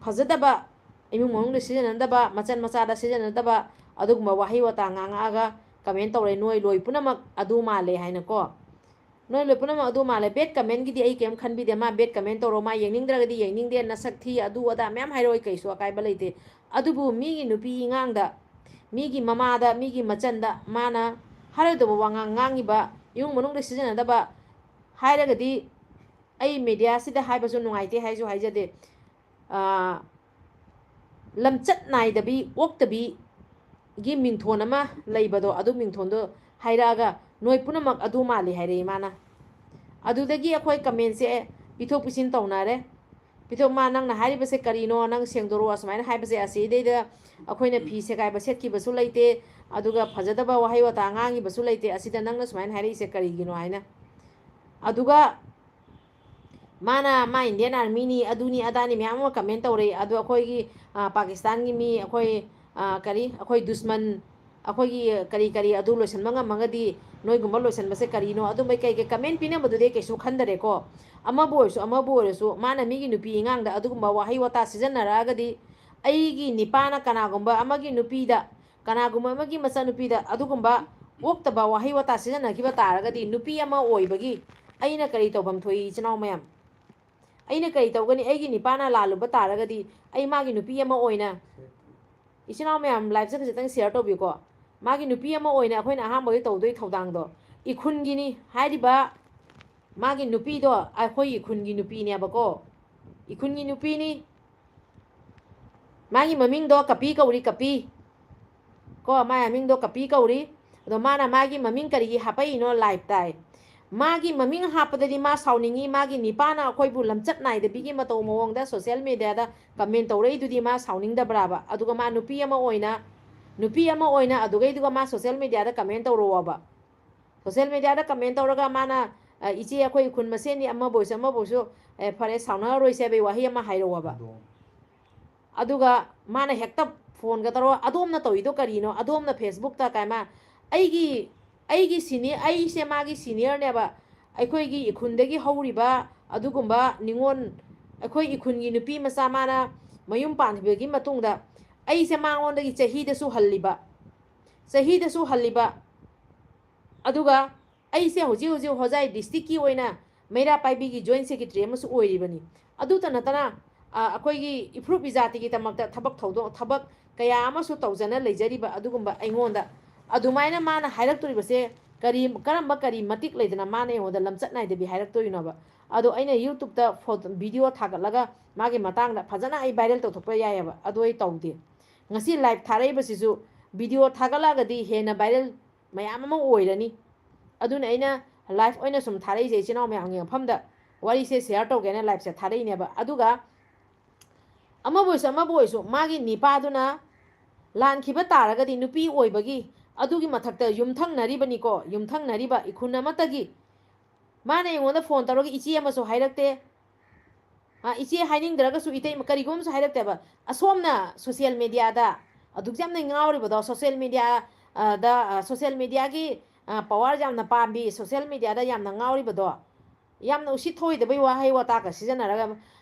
ꯐꯖꯗꯕ, ꯏꯃꯨꯡ ꯃꯅꯨꯡꯗ ꯁꯤꯖꯤꯟꯅꯗꯕ, ꯃꯆꯟ ꯃꯆꯥꯗ ꯁꯤꯖꯤꯟꯅꯗꯕ ꯑꯗꯨꯒꯨꯝꯕ ꯋꯥꯍꯩ ꯋꯥꯇꯥ ꯉꯥꯡꯉꯛꯑꯒ ꯀꯃꯦꯟ ꯇꯧꯔꯦ, "ꯅꯣꯏ ꯂꯣꯏ ꯄꯨꯝꯅꯃꯛ ꯑꯗꯨ ꯃꯥꯜꯂꯦ" ꯍꯥꯏꯅꯀꯣ꯫ ꯅꯣꯏ ꯂꯣꯏ ꯄꯨꯝꯅꯃꯛ ꯑꯗꯨ ꯃꯥꯜꯂꯦ꯫ ꯕꯦꯠ ꯀꯃꯦꯟꯒꯤꯗꯤ ꯑꯩ ꯀꯩꯝ ꯈꯟꯕꯤꯗꯦ꯫ ꯃꯥ ꯕꯦꯠ ꯀꯃꯦꯟ ꯇꯧꯔꯣ, ꯃꯥ ꯌꯦꯡꯅꯤꯡꯗ꯭ꯔꯒꯗꯤ ꯌꯦꯡꯅꯤꯡꯗꯦ, ꯅꯁꯛ ꯊꯤ, ꯑꯗꯨ ꯑꯗꯥ ꯃꯌꯥꯝ ꯍꯥꯏꯔꯛꯑꯣ, ꯑꯩ ꯀꯩꯁꯨ ꯑꯀꯥꯏꯕ ꯂꯩꯇꯦ꯫ ꯑꯗꯨꯕꯨ ꯃꯤꯒꯤ ꯅꯨꯄꯤ ꯏꯉꯥꯡꯗ, ꯃꯤꯒꯤ ꯃꯃꯥꯗ, ꯃꯤꯒꯤ ꯃꯆꯟꯗ ꯃꯥꯅ ꯍꯥꯏꯔꯣꯏꯗꯕ ꯋꯥꯉꯥꯡ ꯉꯥꯡꯉꯤꯕ, ꯏꯃꯨꯡ ꯃꯅꯨꯡꯗ ꯁꯤꯖꯤꯟꯅꯗꯕ ꯍꯥꯏꯔꯒꯗꯤ ꯑꯩ ꯃꯦꯗꯤꯌꯥꯁꯤꯗ ꯍꯥꯏꯕꯁꯨ ꯅꯨꯡꯉꯥꯏꯇꯦ ꯍꯥꯏꯁꯨ ꯍꯥꯏꯖꯗꯦ꯫ ꯑꯥ, ꯂꯝꯆꯠ ꯅꯥꯏꯗꯕꯤ, ꯑꯣꯛꯇꯕꯤꯒꯤ ꯃꯤꯡꯊꯣꯟ ꯑꯃ ꯂꯩꯕꯗꯣ, ꯑꯗꯨ ꯃꯤꯡꯊꯣꯟꯗꯣ ꯍꯥꯏꯔꯛꯑꯒ ꯅꯣꯏ ꯄꯨꯝꯅꯃꯛ ꯑꯗꯨ ꯃꯥꯜꯂꯤ ꯍꯥꯏꯔꯛꯏ ꯃꯥꯅ꯫ ꯑꯗꯨꯗꯒꯤ ꯑꯩꯈꯣꯏ ꯀꯃꯦꯟꯁꯦ ꯄꯤꯊꯣꯛ ꯄꯤꯁꯤꯟ ꯇꯧꯅꯔꯦ꯫ ꯄꯤꯊꯣꯛ, "ꯃꯥ ꯅꯪꯅ ꯍꯥꯏꯔꯤꯕꯁꯦ ꯀꯔꯤꯅꯣ? ꯅꯪ ꯁꯦꯡꯗꯣꯔꯛꯑꯣ" ꯑꯁꯨꯃꯥꯏꯅ ꯍꯥꯏꯕꯁꯦ, ꯑꯁꯤꯗꯩꯗ ꯑꯩꯈꯣꯏꯅ ꯐꯤ ꯁꯦꯒꯥꯏꯕ ꯁꯦꯠꯈꯤꯕꯁꯨ ꯂꯩꯇꯦ, ꯑꯗꯨꯒ ꯐꯖꯗꯕ ꯋꯥꯍꯩ ꯋꯥꯇꯥ ꯉꯥꯡꯉꯤꯕꯁꯨ ꯂꯩꯇꯦ꯫ ꯑꯁꯤꯗ ꯅꯪꯅ ꯁꯨꯃꯥꯏꯅ ꯍꯥꯏꯔꯛꯏꯁꯦ ꯀꯔꯤꯒꯤꯅꯣ ꯍꯥꯏꯅ꯫ ꯑꯗꯨꯒ ꯃꯥꯅ ꯃꯥ ꯏꯟꯗꯤꯌꯥꯟ ꯑꯥꯔꯃꯤꯅꯤ, ꯑꯗꯨꯅꯤ ꯑꯗꯥꯅꯤ ꯃꯌꯥꯝ ꯑꯃ ꯀꯃꯦꯟ ꯇꯧꯔꯛꯏ꯫ ꯑꯗꯣ ꯑꯩꯈꯣꯏꯒꯤ, ꯑ, ꯄꯥꯀꯤꯁꯇꯥꯟꯒꯤ ꯃꯤ, ꯑꯩꯈꯣꯏ, ꯑ, ꯀꯔꯤ, ꯑꯩꯈꯣꯏ ꯗꯨꯁꯃꯟ, ꯑꯩꯈꯣꯏꯒꯤ ꯀꯔꯤ ꯀꯔꯤ ꯑꯗꯨ ꯂꯣꯏꯁꯤꯟꯕ ꯉꯝꯃꯒꯗꯤ ꯅꯣꯏꯒꯨꯝꯕ ꯂꯣꯏꯁꯤꯟꯕꯁꯦ ꯀꯔꯤꯅꯣ? ꯑꯗꯨꯝꯕꯩ ꯀꯩ ꯀꯩ ꯀꯃꯦꯟ ꯄꯤꯅꯕꯗꯨꯗꯤ ꯑꯩ ꯀꯩꯁꯨ ꯈꯟꯗꯔꯦꯀꯣ꯫ ꯑꯃꯕꯨ ꯑꯣꯏꯔꯁꯨ, ꯑꯃꯕꯨ ꯑꯣꯏꯔꯁꯨ, ꯃꯥꯅ ꯃꯤꯒꯤ ꯅꯨꯄꯤ ꯑꯉꯥꯡꯗ ꯑꯗꯨꯒꯨꯝꯕ ꯋꯥꯍꯩ ꯋꯥꯇꯥ ꯁꯤꯖꯤꯟꯅꯔꯛꯑꯒꯗꯤ, ꯑꯩꯒꯤ ꯅꯤꯄꯥꯅ ꯀꯅꯥꯒꯨꯝꯕ ꯑꯃꯒꯤ ꯅꯨꯄꯤꯗ, ꯀꯅꯥꯒꯨꯝꯕ ꯑꯃꯒꯤ ꯃꯆꯥꯅꯨꯄꯤꯗ ꯑꯗꯨꯒꯨꯝꯕ ꯑꯣꯛꯇꯕ ꯋꯥꯍꯩ ꯋꯥꯇꯥ ꯁꯤꯖꯤꯟꯅꯈꯤꯕ ꯇꯥꯔꯒꯗꯤ, ꯅꯨꯄꯤ ꯑꯃ ꯑꯣꯏꯕꯒꯤ ꯑꯩꯅ ꯀꯔꯤ ꯇꯧꯐꯝ ꯊꯣꯛꯏ, ꯏꯆꯤꯟ ꯏꯅꯥꯎ ꯃꯌꯥꯝ? ꯑꯩꯅ ꯀꯔꯤ ꯇꯧꯒꯅꯤ? ꯑꯩꯒꯤ ꯅꯤꯄꯥꯅ ꯂꯥꯜꯂꯨꯕ ꯇꯥꯔꯒꯗꯤ, ꯑꯩ ꯃꯥꯒꯤ ꯅꯨꯄꯤ ꯑꯃ ꯑꯣꯏꯅ, ꯏꯆꯤꯟ ꯏꯅꯥꯎ ꯃꯌꯥꯝ, ꯂꯥꯏꯞꯁꯦ ꯈꯖꯤꯛꯇꯪ ꯁꯤꯌꯔ ꯇꯧꯕꯤꯌꯨꯀꯣ꯫ ꯃꯥꯒꯤ ꯅꯨꯄꯤ ꯑꯃ ꯑꯣꯏꯅ ꯑꯩꯈꯣꯏꯅ ꯑꯍꯥꯟꯕꯒꯤ ꯇꯧꯗꯣꯏ ꯊꯧꯗꯥꯡꯗꯣ, ꯏꯈꯨꯟꯒꯤꯅꯤ ꯍꯥꯏꯔꯤꯕ ꯃꯥꯒꯤ ꯅꯨꯄꯤꯗꯣ ꯑꯩꯈꯣꯏꯒꯤ ꯈꯨꯟꯒꯤ ꯅꯨꯄꯤꯅꯦꯕꯀꯣ, ꯏꯈꯨꯟꯒꯤ ꯅꯨꯄꯤꯅꯤ꯫ ꯃꯥꯒꯤ ꯃꯃꯤꯡꯗꯣ ꯀꯄꯤ ꯀꯧꯔꯤ, ꯀꯄꯤ꯫ ꯀꯣ, ꯃꯥꯏ ꯃꯃꯤꯡꯗꯣ ꯀꯄꯤ ꯀꯧꯔꯤ꯫ ꯑꯗꯣ ꯃꯥꯅ ꯃꯥꯒꯤ ꯃꯃꯤꯡ ꯀꯔꯤꯒꯤ ꯍꯥꯄꯛꯏꯅꯣ live ꯇꯥꯏ꯫ ꯃꯥꯒꯤ ꯃꯃꯤꯡ ꯍꯥꯞꯄꯗꯗꯤ ꯃꯥ ꯁꯥꯎꯅꯤꯡꯉꯤ, ꯃꯥꯒꯤ ꯅꯤꯄꯥꯅ ꯑꯩꯈꯣꯏꯕꯨ ꯂꯝꯆꯠ ꯅꯥꯏꯗꯕꯤꯒꯤ ꯃꯇꯧ ꯃꯑꯣꯡꯗ social media ꯗ comment ꯇꯧꯔꯛꯏꯗꯨꯗꯤ ꯃꯥ ꯁꯥꯎꯅꯤꯡꯗꯕ꯭ꯔꯥꯕ? ꯑꯗꯨꯒ ꯃꯥ ꯅꯨꯄꯤ ꯑꯃ ꯑꯣꯏꯅ, ꯅꯨꯄꯤ ꯑꯃ ꯑꯣꯏꯅ ꯑꯗꯨꯒꯩꯗꯨꯒ ꯃꯥ social media ꯗ comment ꯇꯧꯔꯛꯑꯣꯕ꯫ Social media ꯗ comment ꯇꯧꯔꯒ ꯃꯥꯅ, "ꯑ, ꯏꯆꯦ, ꯑꯩꯈꯣꯏ ꯈꯨꯟ ꯃꯁꯦꯟꯅꯤ, ꯑꯃꯕꯨ ꯑꯣꯏꯁꯨ ꯑꯃꯕꯨ ꯑꯣꯏꯁꯨ, ꯑꯦ, ꯐꯔꯦ, ꯁꯥꯎꯅꯔꯔꯣꯏꯁꯦ" ꯍꯥꯏꯕꯒꯤ ꯋꯥꯍꯩ ꯑꯃ ꯍꯥꯏꯔꯛꯑꯣꯕ꯫ ꯑꯗꯣ꯫ ꯑꯗꯨꯒ ꯃꯥꯅ ꯍꯦꯛꯇ phone ꯒ ꯇꯧꯔꯒ, "ꯑꯗꯣꯝꯅ ꯇꯧꯔꯤꯗꯣ ꯀꯔꯤꯅꯣ? ꯑꯗꯣꯝꯅ Facebook ꯇ ꯀꯥꯏ ꯃꯥ-, ꯑꯩꯒꯤ, ꯑꯩꯒꯤ senior, ꯑꯩꯁꯦ ꯃꯥꯒꯤ senior ꯅꯦꯕ꯫ ꯑꯩꯈꯣꯏꯒꯤ ꯏꯈꯨꯟꯗꯒꯤ ꯍꯧꯔꯤꯕ ꯑꯗꯨꯒꯨꯝꯕ ꯅꯤꯉꯣꯜ, ꯑꯩꯈꯣꯏ ꯏꯈꯨꯟꯒꯤ ꯅꯨꯄꯤ ꯃꯆꯥ ꯃꯥꯅ ꯃꯌꯨꯝ ꯄꯥꯟꯈꯤꯕꯒꯤ ꯃꯇꯨꯡꯗ ꯑꯩꯁꯦ ꯃꯉꯣꯟꯗꯒꯤ ꯆꯍꯤꯗꯁꯨ ꯍꯜꯂꯤꯕ, ꯆꯍꯤꯗꯁꯨ ꯍꯜꯂꯤꯕ, ꯑꯗꯨꯒ ꯑꯩꯁꯦ ꯍꯧꯖꯤꯛ ꯍꯧꯖꯤꯛ ꯍꯣꯖꯥꯏ district ꯀꯤ ꯑꯣꯏꯅ ꯃꯩꯔꯥ ꯄꯥꯏꯕꯤꯒꯤ joint secretary ꯑꯃꯁꯨ ꯑꯣꯏꯔꯤꯕꯅꯤ꯫ ꯑꯗꯨꯇ ꯅꯠꯇꯅ, ꯑ, ꯑꯩꯈꯣꯏꯒꯤ ꯏꯐꯨꯔꯨꯞ ꯏꯖꯥꯇꯤꯒꯤ ꯗꯃꯛꯇ ꯊꯕꯛ ꯊꯧꯗꯣꯛ, ꯊꯕꯛ ꯀꯌꯥ ꯑꯃꯁꯨ ꯇꯧꯖꯅ ꯂꯩꯖꯔꯤꯕ ꯑꯗꯨꯒꯨꯝꯕ ꯑꯩꯉꯣꯟꯗ ꯑꯗꯨꯃꯥꯏꯅ ꯃꯥꯅ ꯍꯥꯏꯔꯛꯇꯣꯔꯤꯕꯁꯦ ꯀꯔꯤ, ꯀꯔꯝꯕ, ꯀꯔꯤ ꯃꯇꯤꯛ ꯂꯩꯗꯅ ꯃꯥꯅ ꯑꯩꯉꯣꯟꯗ ꯂꯝꯆꯠ ꯅꯥꯏꯗꯕꯤ ꯍꯥꯏꯔꯛꯇꯣꯏꯅꯣꯕ? ꯑꯗꯣ ꯑꯩꯅ YouTube ꯇ ꯐꯣ-, video ꯊꯥꯒꯠꯂꯒ ꯃꯥꯒꯤ ꯃꯇꯥꯡꯗ ꯐꯖꯅ ꯑꯩ viral ꯇꯧꯊꯣꯛꯄ ꯌꯥꯏꯑꯕ, ꯑꯗꯣ ꯑꯩ ꯇꯧꯗꯦ꯫ ꯉꯁꯤ live ꯊꯥꯔꯛꯏꯕꯁꯤꯁꯨ video ꯊꯥꯒꯠꯂꯛꯑꯒꯗꯤ ꯍꯦꯟꯅ viral ꯃꯌꯥꯝ ꯑꯃ ꯑꯣꯏꯔꯅꯤ꯫ ꯑꯗꯨꯅ ꯑꯩꯅ live ꯑꯣꯏꯅ ꯁꯨꯝ ꯊꯥꯔꯛꯏꯁꯦ, ꯏꯆꯤꯟ ꯏꯅꯥꯎ ꯃꯌꯥꯝꯒꯤ ꯃꯐꯝꯗ ꯋꯥꯔꯤꯁꯦ share ꯇꯧꯒꯦꯅ live ꯁꯦ ꯊꯥꯔꯛꯏꯅꯦꯕ꯫ ꯑꯗꯨꯒ ꯑꯃꯕꯨ ꯑꯣꯏꯁꯨ ꯑꯃꯕꯨ ꯑꯣꯏꯁꯨ ꯃꯥꯒꯤ ꯅꯤꯄꯥꯗꯨꯅ ꯂꯥꯟꯈꯤꯕ ꯇꯥꯔꯒꯗꯤ ꯅꯨꯄꯤ ꯑꯣꯏꯕꯒꯤ ꯑꯗꯨꯒꯤ ꯃꯊꯛꯇ ꯌꯨꯝꯊꯪꯅꯔꯤꯕꯅꯤꯀꯣ, ꯌꯨꯝꯊꯪꯅꯔꯤꯕ ꯏꯈꯨꯟ ꯑꯃꯠꯇꯒꯤ ꯃꯥꯅ ꯑꯩꯉꯣꯟꯗ phone ꯇꯧꯔꯒ ꯏꯆꯦ ꯑꯃꯁꯨ ꯍꯥꯏꯔꯛꯇꯦ꯫ ꯑ, ꯏꯆꯦ ꯍꯥꯏꯅꯤꯡꯗ꯭ꯔꯒꯁꯨ ꯏꯇꯩꯃ ꯀꯔꯤꯒꯨꯝꯕꯁꯨ ꯍꯥꯏꯔꯛꯇꯦꯕ꯫ ꯑꯁꯣꯝꯅ social media ꯗ ꯑꯗꯨꯛ ꯌꯥꯝꯅ ꯉꯥꯎꯔꯤꯕꯗꯣ, social media, ꯑ, ꯗ, ꯑ, social media ꯒꯤ, ꯑ, power ꯌꯥꯝꯅ ꯄꯥꯝꯕꯤ, social media ꯗ ꯌꯥꯝꯅ ꯉꯥꯎꯔꯤꯕꯗꯣ, ꯌꯥꯝꯅ ꯎꯁꯤꯠ ꯊꯧꯑꯣꯏꯗꯕꯩ ꯋꯥꯍꯩ ꯋꯥꯇꯥꯒ ꯁꯤꯖꯤꯟꯅꯔꯒ,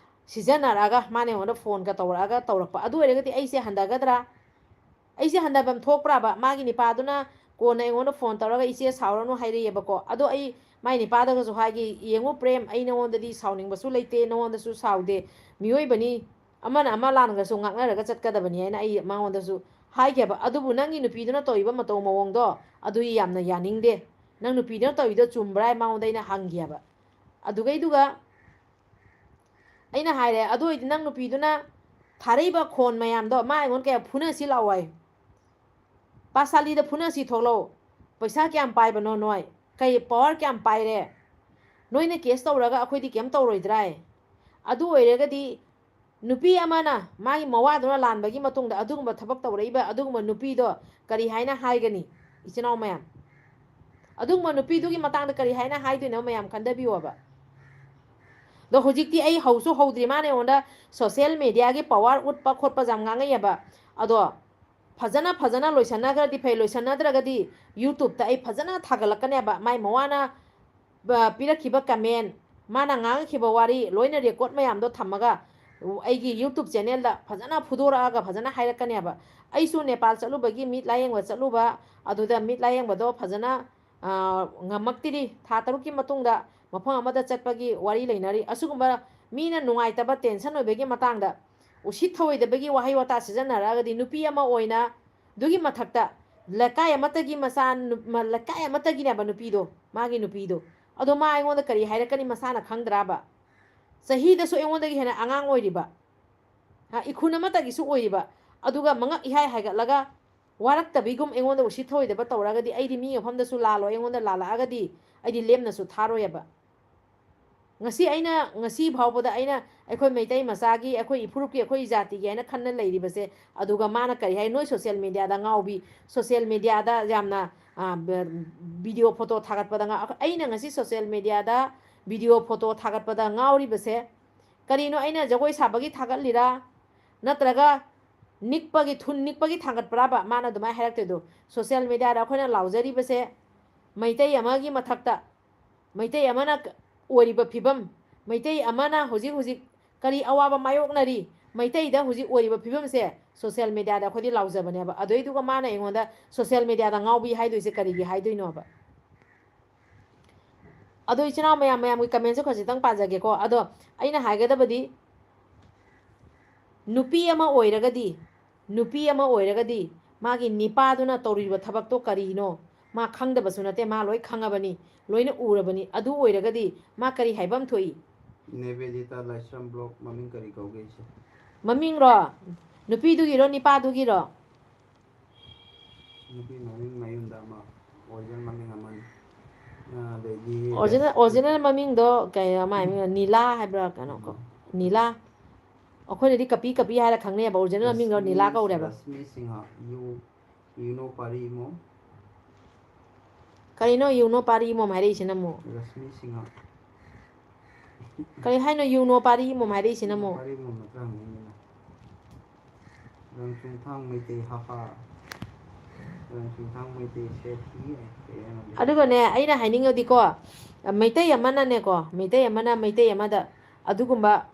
ꯁꯤꯖꯤꯟꯅꯔꯛꯑꯒ ꯃꯥꯅ ꯑꯩꯉꯣꯟꯗ phone ꯒ ꯇꯧꯔꯛꯑꯒ ꯇꯧꯔꯛꯄ꯫ ꯑꯗꯨ ꯑꯣꯏꯔꯒꯗꯤ ꯑꯩꯁꯦ ꯍꯟꯊꯒꯗ꯭ꯔꯥ? ꯑꯩꯁꯦ ꯍꯟꯊꯐꯝ ꯊꯣꯛꯄ꯭ꯔꯥꯕ? ꯃꯥꯒꯤ ꯅꯤꯄꯥꯗꯨꯅ ꯀꯣꯟꯅ ꯑꯩꯉꯣꯟꯗ phone ꯇꯧꯔꯒ "ꯏꯆꯦ ꯁꯥꯎꯔꯅꯨ" ꯍꯥꯏꯔꯛꯑꯦꯕꯀꯣ꯫ ꯑꯗꯣ ꯑꯩ ꯃꯥꯏ ꯅꯤꯄꯥꯗꯒꯁꯨ ꯍꯥꯏꯒꯤ, "ꯌꯦꯡꯉꯨ ꯄ꯭ꯔꯦꯝ, ꯑꯩ ꯅꯉꯣꯟꯗꯗꯤ ꯁꯥꯎꯅꯤꯡꯕꯁꯨ ꯂꯩꯇꯦ, ꯅꯉꯣꯟꯗꯁꯨ ꯁꯥꯎꯗꯦ꯫ ꯃꯤꯑꯣꯏꯕꯅꯤ, ꯑꯃꯅ ꯑꯃ ꯂꯥꯟꯈ꯭ꯔꯁꯨ ꯉꯥꯛꯅꯔꯒ ꯆꯠꯀꯗꯕꯅꯤ" ꯍꯥꯏꯅ ꯑꯩ ꯃꯉꯣꯟꯗꯁꯨ ꯍꯥꯏꯈꯤꯕ꯫ ꯑꯗꯨꯕꯨ ꯅꯪꯒꯤ ꯅꯨꯄꯤꯗꯨꯅ ꯇꯧꯔꯤꯕ ꯃꯇꯧ ꯃꯑꯣꯡꯗꯣ ꯑꯗꯨ ꯌꯥꯝꯅ ꯌꯥꯅꯤꯡꯗꯦ꯫ ꯅꯪ ꯅꯨꯄꯤꯗꯨꯅ ꯇꯧꯔꯤꯗꯣ ꯆꯨꯝꯕ꯭ꯔꯥ ꯍꯥꯏ ꯃꯉꯣꯟꯗ ꯑꯩꯅ ꯍꯪꯈꯤꯑꯕ꯫ ꯑꯗꯨꯒꯩꯗꯨꯒ ꯑꯩꯅ ꯍꯥꯏꯔꯦ, "ꯑꯗꯨ ꯑꯣꯏꯗꯤ ꯅꯪ ꯅꯨꯄꯤꯗꯨꯅ ꯊꯥꯔꯛꯏꯕ ꯈꯣꯟ ꯃꯌꯥꯝꯗꯣ ꯃꯥ ꯑꯩꯉꯣꯟꯗ ꯀꯌꯥ ꯐꯨꯅꯁꯤ ꯂꯥꯛꯑꯣ" ꯍꯥꯏ꯫ "ꯄꯥꯁꯥꯂꯤꯗ ꯐꯨꯅꯁꯤ ꯊꯣꯛꯂꯛꯑꯣ꯫ ꯄꯩꯁꯥ ꯀꯌꯥꯝ ꯄꯥꯏꯕꯅꯣ ꯅꯣꯏ? ꯀꯩ ꯄꯋꯥꯔ ꯀꯌꯥꯝ ꯄꯥꯏꯔꯦ? ꯅꯣꯏꯅ ꯀꯦꯁ ꯇꯧꯔꯒ ꯑꯩꯈꯣꯏꯗꯤ ꯀꯩꯝ ꯇꯧꯔꯣꯏꯗ꯭ꯔꯥ?" ꯑꯗꯨ ꯑꯣꯏꯔꯒꯗꯤ ꯅꯨꯄꯤ ꯑꯃꯅ ꯃꯥꯒꯤ ꯃꯋꯥꯗꯨꯅ ꯂꯥꯟꯕꯒꯤ ꯃꯇꯨꯡꯗ ꯑꯗꯨꯒꯨꯝꯕ ꯊꯕꯛ ꯇꯧꯔꯛꯏꯕ ꯑꯗꯨꯒꯨꯝꯕ ꯅꯨꯄꯤꯗꯣ ꯀꯔꯤ ꯍꯥꯏꯅ ꯍꯥꯏꯒꯅꯤ? ꯏꯆꯤꯟ ꯏꯅꯥꯎ ꯃꯌꯥꯝ, ꯑꯗꯨꯒꯨꯝꯕ ꯅꯨꯄꯤꯗꯨꯒꯤ ꯃꯇꯥꯡꯗ ꯀꯔꯤ ꯍꯥꯏꯅ ꯍꯥꯏꯗꯣꯏꯅꯣ ꯃꯌꯥꯝ ꯈꯟꯊꯕꯤꯌꯣꯕ꯫ ꯑꯗꯣ ꯍꯧꯖꯤꯛꯇꯤ ꯑꯩ ꯍꯧꯁꯨ ꯍꯧꯗ꯭ꯔꯤ, ꯃꯥꯅ ꯑꯩꯉꯣꯟꯗ ꯁꯣꯁꯤꯌꯦꯜ ꯃꯦꯗꯤꯌꯥꯒꯤ ꯄꯋꯥꯔ ꯎꯠꯄ ꯈꯣꯠꯄ ꯌꯥꯝ ꯉꯥꯡꯉꯛꯑꯦꯕ꯫ ꯑꯗꯣ ꯐꯖꯅ ꯐꯖꯅ ꯂꯣꯏꯁꯟꯅꯈ꯭ꯔꯗꯤ ꯐꯩ, ꯂꯣꯏꯁꯟꯅꯗ꯭ꯔꯒꯗꯤ ꯌꯨꯇꯨꯕꯇ ꯑꯩ ꯐꯖꯅ ꯊꯥꯒꯠꯂꯛꯀꯅꯦꯕ꯫ ꯃꯥꯏ ꯃꯋꯥꯅ ꯕ-, ꯄꯤꯔꯛꯈꯤꯕ ꯀꯃꯦꯟ, ꯃꯥꯅ ꯉꯥꯡꯉꯛꯈꯤꯕ ꯋꯥꯔꯤ ꯂꯣꯏꯅ ꯔꯦꯀꯣꯔꯠ ꯃꯌꯥꯝꯗꯣ ꯊꯝꯃꯒ ꯑꯩꯒꯤ ꯌꯨꯇꯨꯕ ꯆꯦꯅꯦꯜꯗ ꯐꯖꯅ ꯐꯨꯗꯣꯔꯛꯑꯒ ꯐꯖꯅ ꯍꯥꯏꯔꯛꯀꯅꯦꯕ꯫ ꯑꯩꯁꯨ ꯅꯦꯄꯥꯜ ꯆꯠꯂꯨꯕꯒꯤ ꯃꯤꯠ ꯂꯥꯌꯦꯡꯕ ꯆꯠꯂꯨꯕ, ꯑꯗꯨꯗ ꯃꯤꯠ ꯂꯥꯌꯦꯡꯕꯗꯣ ꯐꯖꯅ, ꯑ, ꯉꯝꯃꯛꯇ꯭ꯔꯤ꯫ ꯊꯥ ꯇꯔꯨꯛꯀꯤ ꯃꯇꯨꯡꯗ ꯃꯐꯝ ꯑꯃꯗ ꯆꯠꯄꯒꯤ ꯋꯥꯔꯤ ꯂꯩꯅꯔꯤ꯫ ꯑꯁꯤꯒꯨꯝꯕ ꯃꯤꯅ ꯅꯨꯡꯉꯥꯏꯇꯕ, ꯇꯦꯟꯁꯟ ꯑꯣꯏꯕꯒꯤ ꯃꯇꯥꯡꯗ ꯎꯁꯤꯠ ꯊꯧꯑꯣꯏꯗꯕꯒꯤ ꯋꯥꯍꯩ ꯋꯥꯇꯥ ꯁꯤꯖꯤꯟꯅꯔꯛꯑꯒꯗꯤ ꯅꯨꯄꯤ ꯑꯃ ꯑꯣꯏꯅ ꯑꯗꯨꯒꯤ ꯃꯊꯛꯇ ꯂꯩꯀꯥꯏ ꯑꯃꯠꯇꯒꯤ ꯃꯆꯥ ꯅꯨ-, ꯃ-, ꯂꯩꯀꯥꯏ ꯑꯃꯠꯇꯒꯤꯅꯦꯕ ꯅꯨꯄꯤꯗꯣ, ꯃꯥꯒꯤ ꯅꯨꯄꯤꯗꯣ꯫ ꯑꯗꯣ ꯃꯥ ꯑꯩꯉꯣꯟꯗ ꯀꯔꯤ ꯍꯥꯏꯔꯛꯀꯅꯤ ꯃꯁꯥꯅ ꯈꯪꯗ꯭ꯔꯥꯕ? ꯆꯍꯤꯗꯁꯨ ꯑꯩꯉꯣꯟꯗꯒꯤ ꯍꯦꯟꯅ ꯑꯉꯥꯡ ꯑꯣꯏꯔꯤꯕ, ꯍꯥ, ꯏꯈꯨꯟ ꯑꯃꯠꯇꯒꯤꯁꯨ ꯑꯣꯏꯔꯤꯕ, ꯑꯗꯨꯒ ꯃꯉꯛ ꯏꯍꯥꯏ ꯍꯥꯏꯒꯠꯂꯒ ꯋꯥꯔꯛꯇꯕꯤꯒꯨꯝ ꯑꯩꯉꯣꯟꯗ ꯎꯁꯤꯠ ꯊꯧꯑꯣꯏꯗꯕ ꯇꯧꯔꯒꯗꯤ ꯑꯩꯗꯤ ꯃꯤ ꯃꯐꯝꯗꯁꯨ ꯂꯥꯜꯂꯣꯏ, ꯑꯩꯉꯣꯟꯗ ꯂꯥꯜꯂꯛꯑꯒꯗꯤ ꯑꯩꯗꯤ ꯂꯦꯝꯅꯁꯨ ꯊꯥꯔꯣꯏꯑꯕ꯫ ꯉꯁꯤ ꯑꯩꯅ, ꯉꯁꯤ ꯐꯥꯎꯕꯗ ꯑꯩꯅ ꯑꯩꯈꯣꯏ ꯃꯩꯇꯩ ꯃꯆꯥꯒꯤ, ꯑꯩꯈꯣꯏ ꯏꯐꯨꯔꯨꯞꯀꯤ, ꯑꯩꯈꯣꯏ ꯖꯥꯇꯤꯒꯤ ꯍꯥꯏꯅ ꯈꯟꯅ ꯂꯩꯔꯤꯕꯁꯦ, ꯑꯗꯨꯒ ꯃꯥꯅ ꯀꯔꯤ ꯍꯥꯏ, ꯅꯣꯏ ꯁꯣꯁꯤꯌꯦꯜ ꯃꯦꯗꯤꯌꯥꯗ ꯉꯥꯎꯕꯤ, ꯁꯣꯁꯤꯌꯦꯜ ꯃꯦꯗꯤꯌꯥꯗ ꯌꯥꯝꯅ, ꯑ, ꯕ-, ꯚꯤꯗꯤꯑꯣ ꯐꯣꯇꯣ ꯊꯥꯒꯠꯄꯗ ꯉꯥꯎ-, ꯑꯩꯅ ꯉꯁꯤ ꯁꯣꯁꯤꯌꯦꯜ ꯃꯦꯗꯤꯌꯥꯗ ꯚꯤꯗꯤꯑꯣ ꯐꯣꯇꯣ ꯊꯥꯒꯠꯄꯗ ꯉꯥꯎꯔꯤꯕꯁꯦ ꯀꯔꯤꯅꯣ? ꯑꯩꯅ ꯖꯒꯣꯏ ꯁꯥꯕꯒꯤ ꯊꯥꯒꯠꯂꯤꯔꯥ? ꯅꯠꯇ꯭ꯔꯒ ꯅꯤꯛꯄꯒꯤ, ꯊꯨꯟ ꯅꯤꯛꯄꯒꯤ ꯊꯥꯡꯒꯠꯄ꯭ꯔꯥꯕ ꯃꯥꯅ ꯑꯗꯨꯃꯥꯏꯅ ꯍꯥꯏꯔꯛꯇꯣꯏꯗꯣ? ꯁꯣꯁꯤꯌꯦꯜ ꯃꯦꯗꯤꯌꯥꯗ ꯑꯩꯈꯣꯏꯅ ꯂꯥꯎꯖꯔꯤꯕꯁꯦ ꯃꯩꯇꯩ ꯑꯃꯒꯤ ꯃꯊꯛꯇ, ꯃꯩꯇꯩ ꯑꯃꯅ ꯀ-, ꯑꯣꯏꯔꯤꯕ ꯐꯤꯕꯝ, ꯃꯩꯇꯩ ꯑꯃꯅ ꯍꯧꯖꯤꯛ ꯍꯧꯖꯤꯛ ꯀꯔꯤ ꯑꯋꯥꯕ ꯃꯥꯌꯣꯛꯅꯔꯤ, ꯃꯩꯇꯩꯗ ꯍꯧꯖꯤꯛ ꯑꯣꯏꯔꯤꯕ ꯐꯤꯕꯝꯁꯦ ꯁꯣꯁꯤꯌꯦꯜ ꯃꯦꯗꯤꯌꯥꯗ ꯑꯩꯈꯣꯏꯗꯤ ꯂꯥꯎꯖꯕꯅꯦꯕ꯫ ꯑꯗꯨꯏꯗꯨꯒ ꯃꯥꯅ ꯑꯩꯉꯣꯟꯗ ꯁꯣꯁꯤꯌꯦꯜ ꯃꯦꯗꯤꯌꯥꯗ ꯉꯥꯎꯕꯤ ꯍꯥꯏꯗꯣꯏꯁꯦ ꯀꯔꯤꯒꯤ ꯍꯥꯏꯗꯣꯏꯅꯣꯕ? ꯑꯗꯣ ꯏꯆꯤꯟ ꯏꯅꯥꯎ ꯃꯌꯥꯝ, ꯃꯌꯥꯝꯒꯤ ꯀꯃꯦꯟꯁꯨ ꯈꯖꯤꯛꯇꯪ ꯄꯥꯖꯒꯦꯀꯣ꯫ ꯑꯗꯣ ꯑꯩꯅ ꯍꯥꯏꯒꯗꯕꯗꯤ, ꯅꯨꯄꯤ ꯑꯃ ꯑꯣꯏꯔꯒꯗꯤ, ꯅꯨꯄꯤ ꯑꯃ ꯑꯣꯏꯔꯒꯗꯤ ꯃꯥꯒꯤ ꯅꯤꯄꯥꯗꯨꯅ ꯇꯧꯔꯤꯕ ꯊꯕꯛꯇꯣ ꯀꯔꯤꯅꯣ? ꯃꯥ ꯈꯪꯗꯕꯁꯨ ꯅꯠꯇꯦ, ꯃꯥ ꯂꯣꯏ ꯈꯪꯉꯕꯅꯤ, ꯂꯣꯏꯅ ꯎꯔꯕꯅꯤ꯫ ꯑꯗꯨ ꯑꯣꯏꯔꯒꯗꯤ ꯃꯥ ꯀꯔꯤ ꯍꯥꯏꯕ ꯑꯃ ꯊꯣꯛꯏ? ꯅꯦꯕꯦꯗꯤꯇꯥ ꯂꯥꯏꯁ꯭ꯔꯝ ꯕ꯭ꯂꯣꯛ ꯃꯃꯤꯡ ꯀꯔꯤ ꯀꯧꯒꯦ ꯏꯆꯦ? ꯃꯃꯤꯡꯔꯣ? ꯅꯨꯄꯤꯗꯨꯒꯤꯔꯣ, ꯅꯤꯄꯥꯗꯨꯒꯤꯔꯣ? ꯅꯨꯄꯤ ꯃꯃꯤꯡ ꯃꯌꯨꯝꯗ ꯑꯃ ꯑꯣꯔꯤꯖꯤꯅꯦꯜ ꯃꯃꯤꯡ ꯑꯃꯅꯤ꯫ ꯑꯗꯩꯗꯤ ꯑꯣꯔꯤꯖꯤꯅꯦꯜ ꯑꯣꯔꯤꯖꯤꯅꯦꯜ ꯃꯃꯤꯡꯗꯣ ꯀꯩ ꯃꯥꯏ ꯃꯤꯡ ꯅꯤꯂꯥ ꯍꯥꯏꯕ꯭ꯔꯥ ꯀꯩꯅꯣ ꯀꯣ? ꯅꯤꯂꯥ꯫ ꯑꯩꯈꯣꯏꯅꯗꯤ ꯀꯄꯤ ꯀꯄꯤ ꯍꯥꯏꯔ ꯈꯪꯅꯩꯕ, ꯑꯣꯔꯤꯖꯤꯅꯦꯜ ꯃꯃꯤꯡꯗꯣ ꯅꯤꯂꯥ ꯀꯧꯔꯦꯕ꯫ ꯔꯁꯃꯤ ꯁꯤꯡꯍ, ꯌꯨ ꯌꯨꯅꯣ ꯄꯥꯔꯤ ꯏꯃꯣꯝ꯫ ꯀꯔꯤꯅꯣ ꯌꯨꯅꯣ ꯄꯥꯔꯤ ꯏꯃꯣꯝ ꯍꯥꯏꯔꯛꯏꯁꯤꯅ ꯑꯃꯨꯛ? ꯔꯁꯃꯤ ꯁꯤꯡꯍ꯫ ꯀꯔꯤ ꯍꯥꯏꯅꯣ ꯌꯨꯅꯣ ꯄꯥꯔꯤ ꯏꯃꯣꯝ ꯍꯥꯏꯔꯛꯏꯁꯤꯅ ꯑꯃꯨꯛ? ꯄꯥꯔꯤ ꯏꯃꯣꯝ ꯅꯠꯇ꯭ꯔꯥ ꯍꯪꯉꯤꯅꯤꯅ꯫ ꯔꯪꯆꯨꯡꯊꯥꯡ ꯃꯩꯇꯩ ꯍꯥꯍꯥ꯫ ꯔꯪꯆꯨꯡꯊꯥꯡ ꯃꯩꯇꯩ ꯁꯦ ꯊꯤ ꯀꯩ ꯍꯥꯏꯅꯣ? ꯑꯗꯨꯒꯅꯦ, ꯑꯩꯅ ꯍꯥꯏꯅꯤꯡꯉꯗꯤꯀꯣ, ꯃꯩꯇꯩ ꯑꯃꯅꯅꯦꯀꯣ, ꯃꯩꯇꯩ ꯑꯃꯅ ꯃꯩꯇꯩ ꯑꯃꯗ ꯑꯗꯨꯒꯨꯝꯕ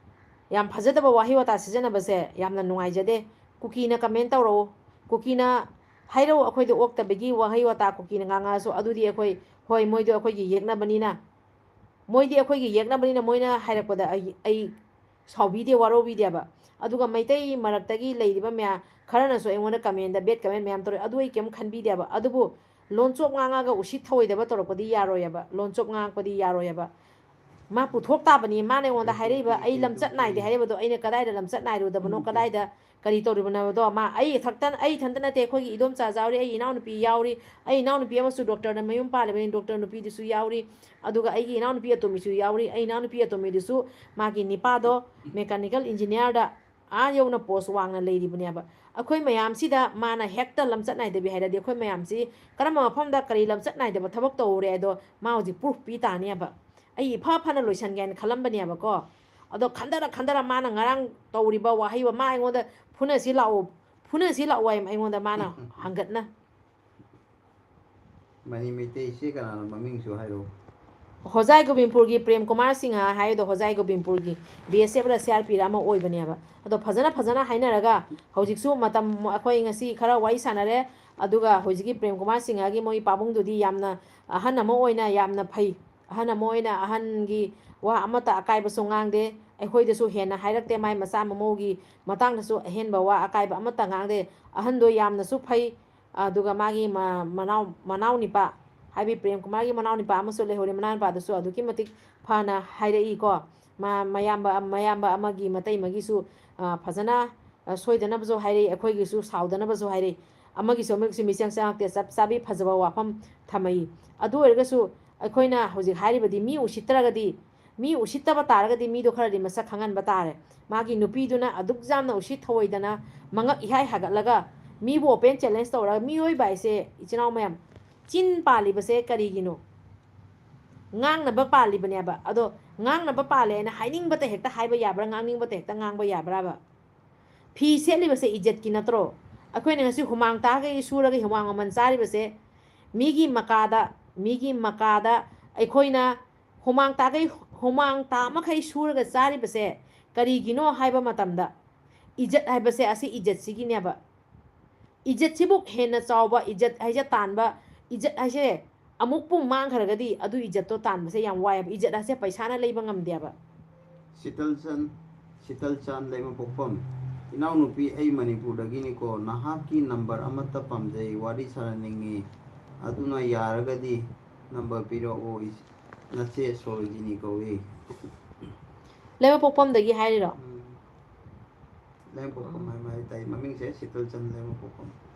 ꯌꯥꯝ ꯐꯖꯗꯕ ꯋꯥꯍꯩ ꯋꯥꯇꯥ ꯁꯤꯖꯤꯟꯅꯕꯁꯦ ꯌꯥꯝꯅ ꯅꯨꯡꯉꯥꯏꯖꯗꯦ꯫ ꯀꯨꯀꯤꯅ ꯀꯃꯦꯟ ꯇꯧꯔꯛꯑꯣ, ꯀꯨꯀꯤꯅ ꯍꯥꯏꯔꯛꯑꯣ, ꯑꯩꯈꯣꯏꯗ ꯑꯣꯛꯇꯕꯒꯤ ꯋꯥꯍꯩ ꯋꯥꯇꯥ ꯀꯨꯀꯤꯅ ꯉꯥꯡꯉꯛꯑꯁꯨ, ꯑꯗꯨꯗꯤ ꯑꯩꯈꯣꯏ, ꯍꯣꯏ, ꯃꯣꯏꯗꯣ ꯑꯩꯈꯣꯏꯒꯤ ꯌꯦꯛꯅꯕꯅꯤꯅ, ꯃꯣꯏꯗꯤ ꯑꯩꯈꯣꯏꯒꯤ ꯌꯦꯛꯅꯕꯅꯤꯅ ꯃꯣꯏꯅ ꯍꯥꯏꯔꯛꯄꯗ ꯑꯩ, ꯑꯩ ꯁꯥꯎꯕꯤꯗꯦ, ꯋꯥꯔꯧꯕꯤꯗꯦꯕ꯫ ꯑꯗꯨꯒ ꯃꯩꯇꯩ ꯃꯔꯛꯇꯒꯤ ꯂꯩꯔꯤꯕ ꯃꯌꯥꯝ ꯈꯔꯅꯁꯨ ꯑꯩꯉꯣꯟꯗ ꯀꯃꯦꯟꯗ ꯕꯦꯠ ꯀꯃꯦꯟ ꯃꯌꯥꯝ ꯇꯧꯔꯛꯑꯦ, ꯑꯗꯨ ꯑꯩ ꯀꯩꯝ ꯈꯟꯕꯤꯗꯦꯕ꯫ ꯑꯗꯨꯕꯨ ꯂꯣꯟꯆꯣꯞ ꯉꯥꯡꯉꯒ ꯎꯁꯤꯠ ꯊꯑꯣꯏꯗꯕ ꯇꯧꯔꯛꯄꯗꯤ ꯌꯥꯔꯣꯏꯑꯕ, ꯂꯣꯟꯆꯣꯞ ꯉꯥꯡꯉꯛꯄꯗꯤ ꯌꯥꯔꯣꯏꯑꯕ꯫ ꯃꯥ ꯄꯨꯊꯣꯛ ꯇꯥꯕꯅꯤ, ꯃꯥꯅ ꯑꯩꯉꯣꯟꯗ ꯍꯥꯏꯔꯛꯏꯕ, ꯑꯩ ꯂꯝꯆꯠ ꯅꯥꯏꯗꯦ ꯍꯥꯏꯔꯤꯕꯗꯣ ꯑꯩꯅ ꯀꯗꯥꯏꯗ ꯂꯝꯆꯠ ꯅꯥꯏꯔꯨꯗꯕꯅꯣ, ꯀꯗꯥꯏꯗ ꯀꯔꯤ ꯇꯧꯔꯤꯕꯅꯣ ꯍꯥꯏꯕꯗꯣ꯫ ꯃꯥ ꯑꯩ ꯏꯊꯛꯇ, ꯑꯩ ꯏꯊꯟꯇ ꯅꯠꯇꯦ, ꯑꯩꯈꯣꯏꯒꯤ ꯏꯗꯣꯝꯆꯥ ꯌꯥꯎꯔꯤ, ꯑꯩ ꯏꯅꯥꯎꯅꯨꯄꯤ ꯌꯥꯎꯔꯤ, ꯑꯩ ꯏꯅꯥꯎꯅꯨꯄꯤ ꯑꯃꯁꯨ ꯗꯣꯛꯇꯔꯅ ꯃꯌꯨꯝ ꯄꯥꯜꯂꯤꯕꯅꯤ, ꯗꯣꯛꯇꯔ ꯅꯨꯄꯤꯗꯨꯁꯨ ꯌꯥꯎꯔꯤ, ꯑꯗꯨꯒ ꯑꯩꯒꯤ ꯏꯅꯥꯎꯅꯨꯄꯤ ꯑꯇꯣꯝꯕꯤꯁꯨ ꯌꯥꯎꯔꯤ꯫ ꯑꯩ ꯏꯅꯥꯎꯅꯨꯄꯤ ꯑꯇꯣꯝꯕꯤꯗꯨꯁꯨ ꯃꯥꯒꯤ ꯅꯤꯄꯥꯗꯣ ꯃꯦꯀꯥꯅꯤꯀꯦꯜ ꯏꯟꯖꯤꯅꯤꯌꯥꯔꯗ ꯑꯥ ꯌꯧꯅ ꯄꯣꯁ ꯋꯥꯡꯅ ꯂꯩꯔꯤꯕꯅꯦꯕ꯫ ꯑꯩꯈꯣꯏ ꯃꯌꯥꯝꯁꯤꯗ ꯃꯥꯅ ꯍꯦꯛꯇ ꯂꯝꯆꯠ ꯅꯥꯏꯗꯕꯤ ꯍꯥꯏꯔꯗꯤ, ꯑꯩꯈꯣꯏ ꯃꯌꯥꯝꯁꯤ ꯀꯔꯝꯕ ꯃꯐꯝꯗ ꯀꯔꯤ ꯂꯝꯆꯠ ꯅꯥꯏꯗꯕ ꯊꯕꯛ ꯇꯧꯔꯦ ꯍꯥꯏꯗꯣ ꯃꯥ ꯍꯧꯖꯤꯛ ꯄ꯭ꯔꯨꯐ ꯄꯤ ꯇꯥꯅꯦꯕ꯫ ꯑꯩ ꯏꯐ ꯐꯅ ꯂꯣꯏꯁꯟꯒꯦ ꯍꯥꯏꯅ ꯈꯜꯂꯝꯕꯅꯦꯕꯀꯣ꯫ ꯑꯗꯣ ꯈꯟꯗꯔ ꯈꯟꯗꯔ ꯃꯥꯅ ꯉꯔꯥꯡ ꯇꯧꯔꯤꯕ ꯋꯥꯍꯩ ꯋꯥ-, ꯃꯥ ꯑꯩꯉꯣꯟꯗ "ꯐꯨꯅꯁꯤ ꯂꯥꯛꯑꯣ, ꯐꯨꯅꯁꯤ ꯂꯥꯛꯑꯣ" ꯍꯥꯏ ꯑꯩꯉꯣꯟꯗ ꯃꯥꯅ ꯍꯪꯒꯠꯅ꯫ ꯃꯅꯤ ꯃꯩꯇꯩ ꯏꯆꯦ ꯀꯅꯥꯅꯣ ꯃꯃꯤꯡꯁꯨ ꯍꯥꯏꯔꯛꯑꯣ꯫ ꯍꯣꯖꯥꯏ ꯒꯣꯕꯤꯟꯄꯨꯔꯒꯤ ꯄ꯭ꯔꯦꯝ ꯀꯨꯃꯥꯔ ꯁꯤꯡꯍ ꯍꯥꯏꯔꯤꯗꯣ, ꯍꯣꯖꯥꯏ ꯒꯣꯕꯤꯟꯄꯨꯔꯒꯤ ꯕꯤ ꯑꯦꯁ ꯑꯦꯐꯔ ꯁꯤ ꯑꯥꯔ ꯄꯤꯔ ꯑꯃ ꯑꯣꯏꯕꯅꯦꯕ꯫ ꯑꯗꯣ ꯐꯖꯅ ꯐꯖꯅ ꯍꯥꯏꯅꯔꯒ ꯍꯧꯖꯤꯛꯁꯨ ꯃꯇꯝ ꯑꯩꯈꯣꯏ ꯉꯁꯤ ꯈꯔ ꯋꯥꯔꯤ ꯁꯥꯟꯅꯔꯦ꯫ ꯑꯗꯨꯒ ꯍꯧꯖꯤꯛꯀꯤ ꯄ꯭ꯔꯦꯝ ꯀꯨꯃꯥꯔ ꯁꯤꯡꯍꯒꯤ ꯃꯣꯏ ꯄꯥꯕꯨꯡꯗꯨꯗꯤ ꯌꯥꯝꯅ ꯑꯍꯟ ꯑꯃ ꯑꯣꯏꯅ ꯌꯥꯝꯅ ꯐꯩ꯫ ꯑꯍꯟ ꯑꯃ ꯑꯣꯏꯅ ꯑꯍꯟꯒꯤ ꯋꯥ ꯑꯃꯠꯇ ꯑꯀꯥꯏꯕꯁꯨ ꯉꯥꯡꯗꯦ꯫ ꯑꯩꯈꯣꯏꯗꯁꯨ ꯍꯦꯟꯅ ꯍꯥꯏꯔꯛꯇꯦ꯫ ꯃꯥꯏ ꯃꯆꯥ ꯃꯃꯧꯒꯤ ꯃꯇꯥꯡꯗꯁꯨ ꯑꯍꯦꯟꯕ ꯋꯥ ꯑꯀꯥꯏꯕ ꯑꯃꯠꯇ ꯉꯥꯡꯗꯦ꯫ ꯑꯍꯟꯗꯣ ꯌꯥꯝꯅꯁꯨ ꯐꯩ꯫ ꯑꯗꯨꯒ ꯃꯥꯒꯤ ꯃ-, ꯃꯅꯥꯎ-, ꯃꯅꯥꯎ ꯅꯤꯄꯥ, ꯍꯥꯏꯕꯗꯤ ꯄ꯭ꯔꯦꯝ ꯀꯨꯃꯥꯔꯒꯤ ꯃꯅꯥꯎ ꯅꯤꯄꯥ ꯑꯃꯁꯨ ꯂꯩꯍꯧꯔꯦ, ꯃꯅꯥꯎ ꯅꯤꯄꯥꯗꯨꯁꯨ ꯑꯗꯨꯛꯀꯤ ꯃꯇꯤꯛ ꯐꯅ ꯍꯥꯏꯔꯛꯏꯀꯣ꯫ ꯃꯥ-, ꯃꯌꯥꯝꯕ, ꯃꯌꯥꯝꯕ ꯑꯃꯒꯤ ꯃꯇꯩ ꯑꯃꯒꯤꯁꯨ, ꯑ, ꯐꯖꯅ, ꯑ, ꯁꯣꯏꯗꯅꯕꯁꯨ ꯍꯥꯏꯔꯛꯏ, ꯑꯩꯈꯣꯏꯒꯤꯁꯨ ꯁꯥꯎꯗꯅꯕꯁꯨ ꯍꯥꯏꯔꯛꯏ, ꯑꯃꯒꯤꯁꯨ ꯑꯃꯒꯤꯁꯨ ꯃꯤꯆꯪ ꯆꯪꯉꯛꯇꯦ, ꯆꯞ ꯆꯥꯕꯤ ꯐꯖꯕ ꯋꯥꯐꯝ ꯊꯝꯃꯛꯏ꯫ ꯑꯗꯨ ꯑꯣꯏꯔꯒꯁꯨ ꯑꯩꯈꯣꯏꯅ ꯍꯧꯖꯤꯛ ꯍꯥꯏꯔꯤꯕꯗꯤ ꯃꯤ ꯎꯁꯤꯠꯇ꯭ꯔꯒꯗꯤ, ꯃꯤ ꯎꯁꯤꯠꯇꯕ ꯇꯥꯔꯒꯗꯤ ꯃꯤꯗꯣ ꯈꯔꯗꯤ ꯃꯁꯛ ꯈꯪꯍꯟꯕ ꯇꯥꯔꯦ꯫ ꯃꯥꯒꯤ ꯅꯨꯄꯤꯗꯨꯅ ꯑꯗꯨꯛ ꯌꯥꯝꯅ ꯎꯁꯤꯠ ꯊꯑꯣꯏꯗꯅ ꯃꯉꯛ ꯏꯍꯥꯏ ꯍꯥꯏꯒꯠꯂꯒ ꯃꯤꯕꯨ open challenge ꯇꯧꯔꯒ, ꯃꯤꯑꯣꯏꯕ ꯍꯥꯏꯁꯦ, ꯏꯆꯤꯟ ꯏꯅꯥꯎ ꯃꯌꯥꯝ, ꯆꯤꯟ ꯄꯥꯜꯂꯤꯕꯁꯦ ꯀꯔꯤꯒꯤꯅꯣ? ꯉꯥꯡꯅꯕ ꯄꯥꯜꯂꯤꯕꯅꯦꯕ꯫ ꯑꯗꯣ ꯉꯥꯡꯅꯕ ꯄꯥꯜꯂꯦ ꯍꯥꯏꯅ ꯍꯥꯏꯅꯤꯡꯕꯇ ꯍꯦꯛꯇ ꯍꯥꯏꯕ ꯌꯥꯕ꯭ꯔꯥ, ꯉꯥꯡꯅꯤꯡꯕꯇ ꯍꯦꯛꯇ ꯉꯥꯡꯕ ꯌꯥꯕ꯭ꯔꯥꯕ? ꯐꯤ ꯁꯦꯠꯂꯤꯕꯁꯦ ꯏꯖꯠꯀꯤ ꯅꯠꯇ꯭ꯔꯣ? ꯑꯩꯈꯣꯏꯅ ꯉꯁꯤ ꯍꯨꯃꯥꯡ ꯇꯥꯈꯩ ꯁꯨꯔꯒ ꯍꯨꯃꯥꯡ ꯃꯃꯜ ꯆꯥꯔꯤꯕꯁꯦ, ꯃꯤꯒꯤ ꯃꯀꯥꯗ, ꯃꯤꯒꯤ ꯃꯀꯥꯗ ꯑꯩꯈꯣꯏꯅ ꯍꯨꯃꯥꯡ ꯇꯥꯈꯩ, ꯍꯨꯃꯥꯡ ꯇꯥ ꯃꯈꯩ ꯁꯨꯔꯒ ꯆꯥꯔꯤꯕꯁꯦ ꯀꯔꯤꯒꯤꯅꯣ ꯍꯥꯏꯕ ꯃꯇꯝꯗ, ꯏꯖꯠ ꯍꯥꯏꯕꯁꯦ ꯑꯁꯤ ꯏꯖꯠꯁꯤꯒꯤꯅꯦꯕ꯫ ꯏꯖꯠꯁꯤꯕꯨ ꯍꯦꯟꯅ ꯆꯥꯎꯕ, ꯏꯖꯠ ꯍꯥꯏꯁꯦ ꯇꯥꯟꯕ, ꯏꯖꯠ ꯍꯥꯏꯁꯦ ꯑꯃꯨꯛꯄꯨ ꯃꯥꯡꯈ꯭ꯔꯒꯗꯤ ꯑꯗꯨ ꯏꯖꯠꯇꯣ ꯇꯥꯟꯕꯁꯦ ꯌꯥꯝ ꯋꯥꯏꯑꯦꯕ꯫ ꯏꯖꯠ ꯍꯥꯏꯁꯦ ꯄꯩꯁꯥꯅ ꯂꯩꯕ ꯉꯝꯗꯦꯕ꯫ ꯁꯤꯇꯜꯆꯟ, ꯁꯤꯇꯜꯆꯥꯟ ꯂꯩꯃꯄꯣꯛꯐꯝ, ꯏꯅꯥꯎꯅꯨꯄꯤ, ꯑꯩ ꯃꯅꯤꯄꯨꯔꯗꯒꯤꯅꯤꯀꯣ, ꯅꯍꯥꯛꯀꯤ ꯅꯝꯕꯔ ꯑꯃꯠꯇ ꯄꯥꯝꯖꯩ, ꯋꯥꯔꯤ ꯁꯥꯟꯅꯅꯤꯡꯉꯤ, ꯑꯗꯨꯅ ꯌꯥꯔꯒꯗꯤ ꯅꯝꯕꯔ ꯄꯤꯔꯛꯑꯣ, ꯏꯆ-, ꯅꯆꯦ ꯁꯣꯔꯣꯖꯤꯅꯤ ꯀꯧꯏ꯫ ꯂꯩꯃꯄꯣꯛꯐꯝꯗꯒꯤ ꯍꯥꯏꯔꯤꯔꯣ? ꯎꯝ꯫ ꯂꯩꯃꯄꯣꯛꯐꯝ ꯍꯥꯏꯕ ꯍꯥꯏ ꯇꯥꯏ, ꯃꯃꯤꯡꯁꯦ ꯁꯤꯇꯜꯆꯟ ꯂꯩꯃꯄꯣꯛꯐꯝ꯫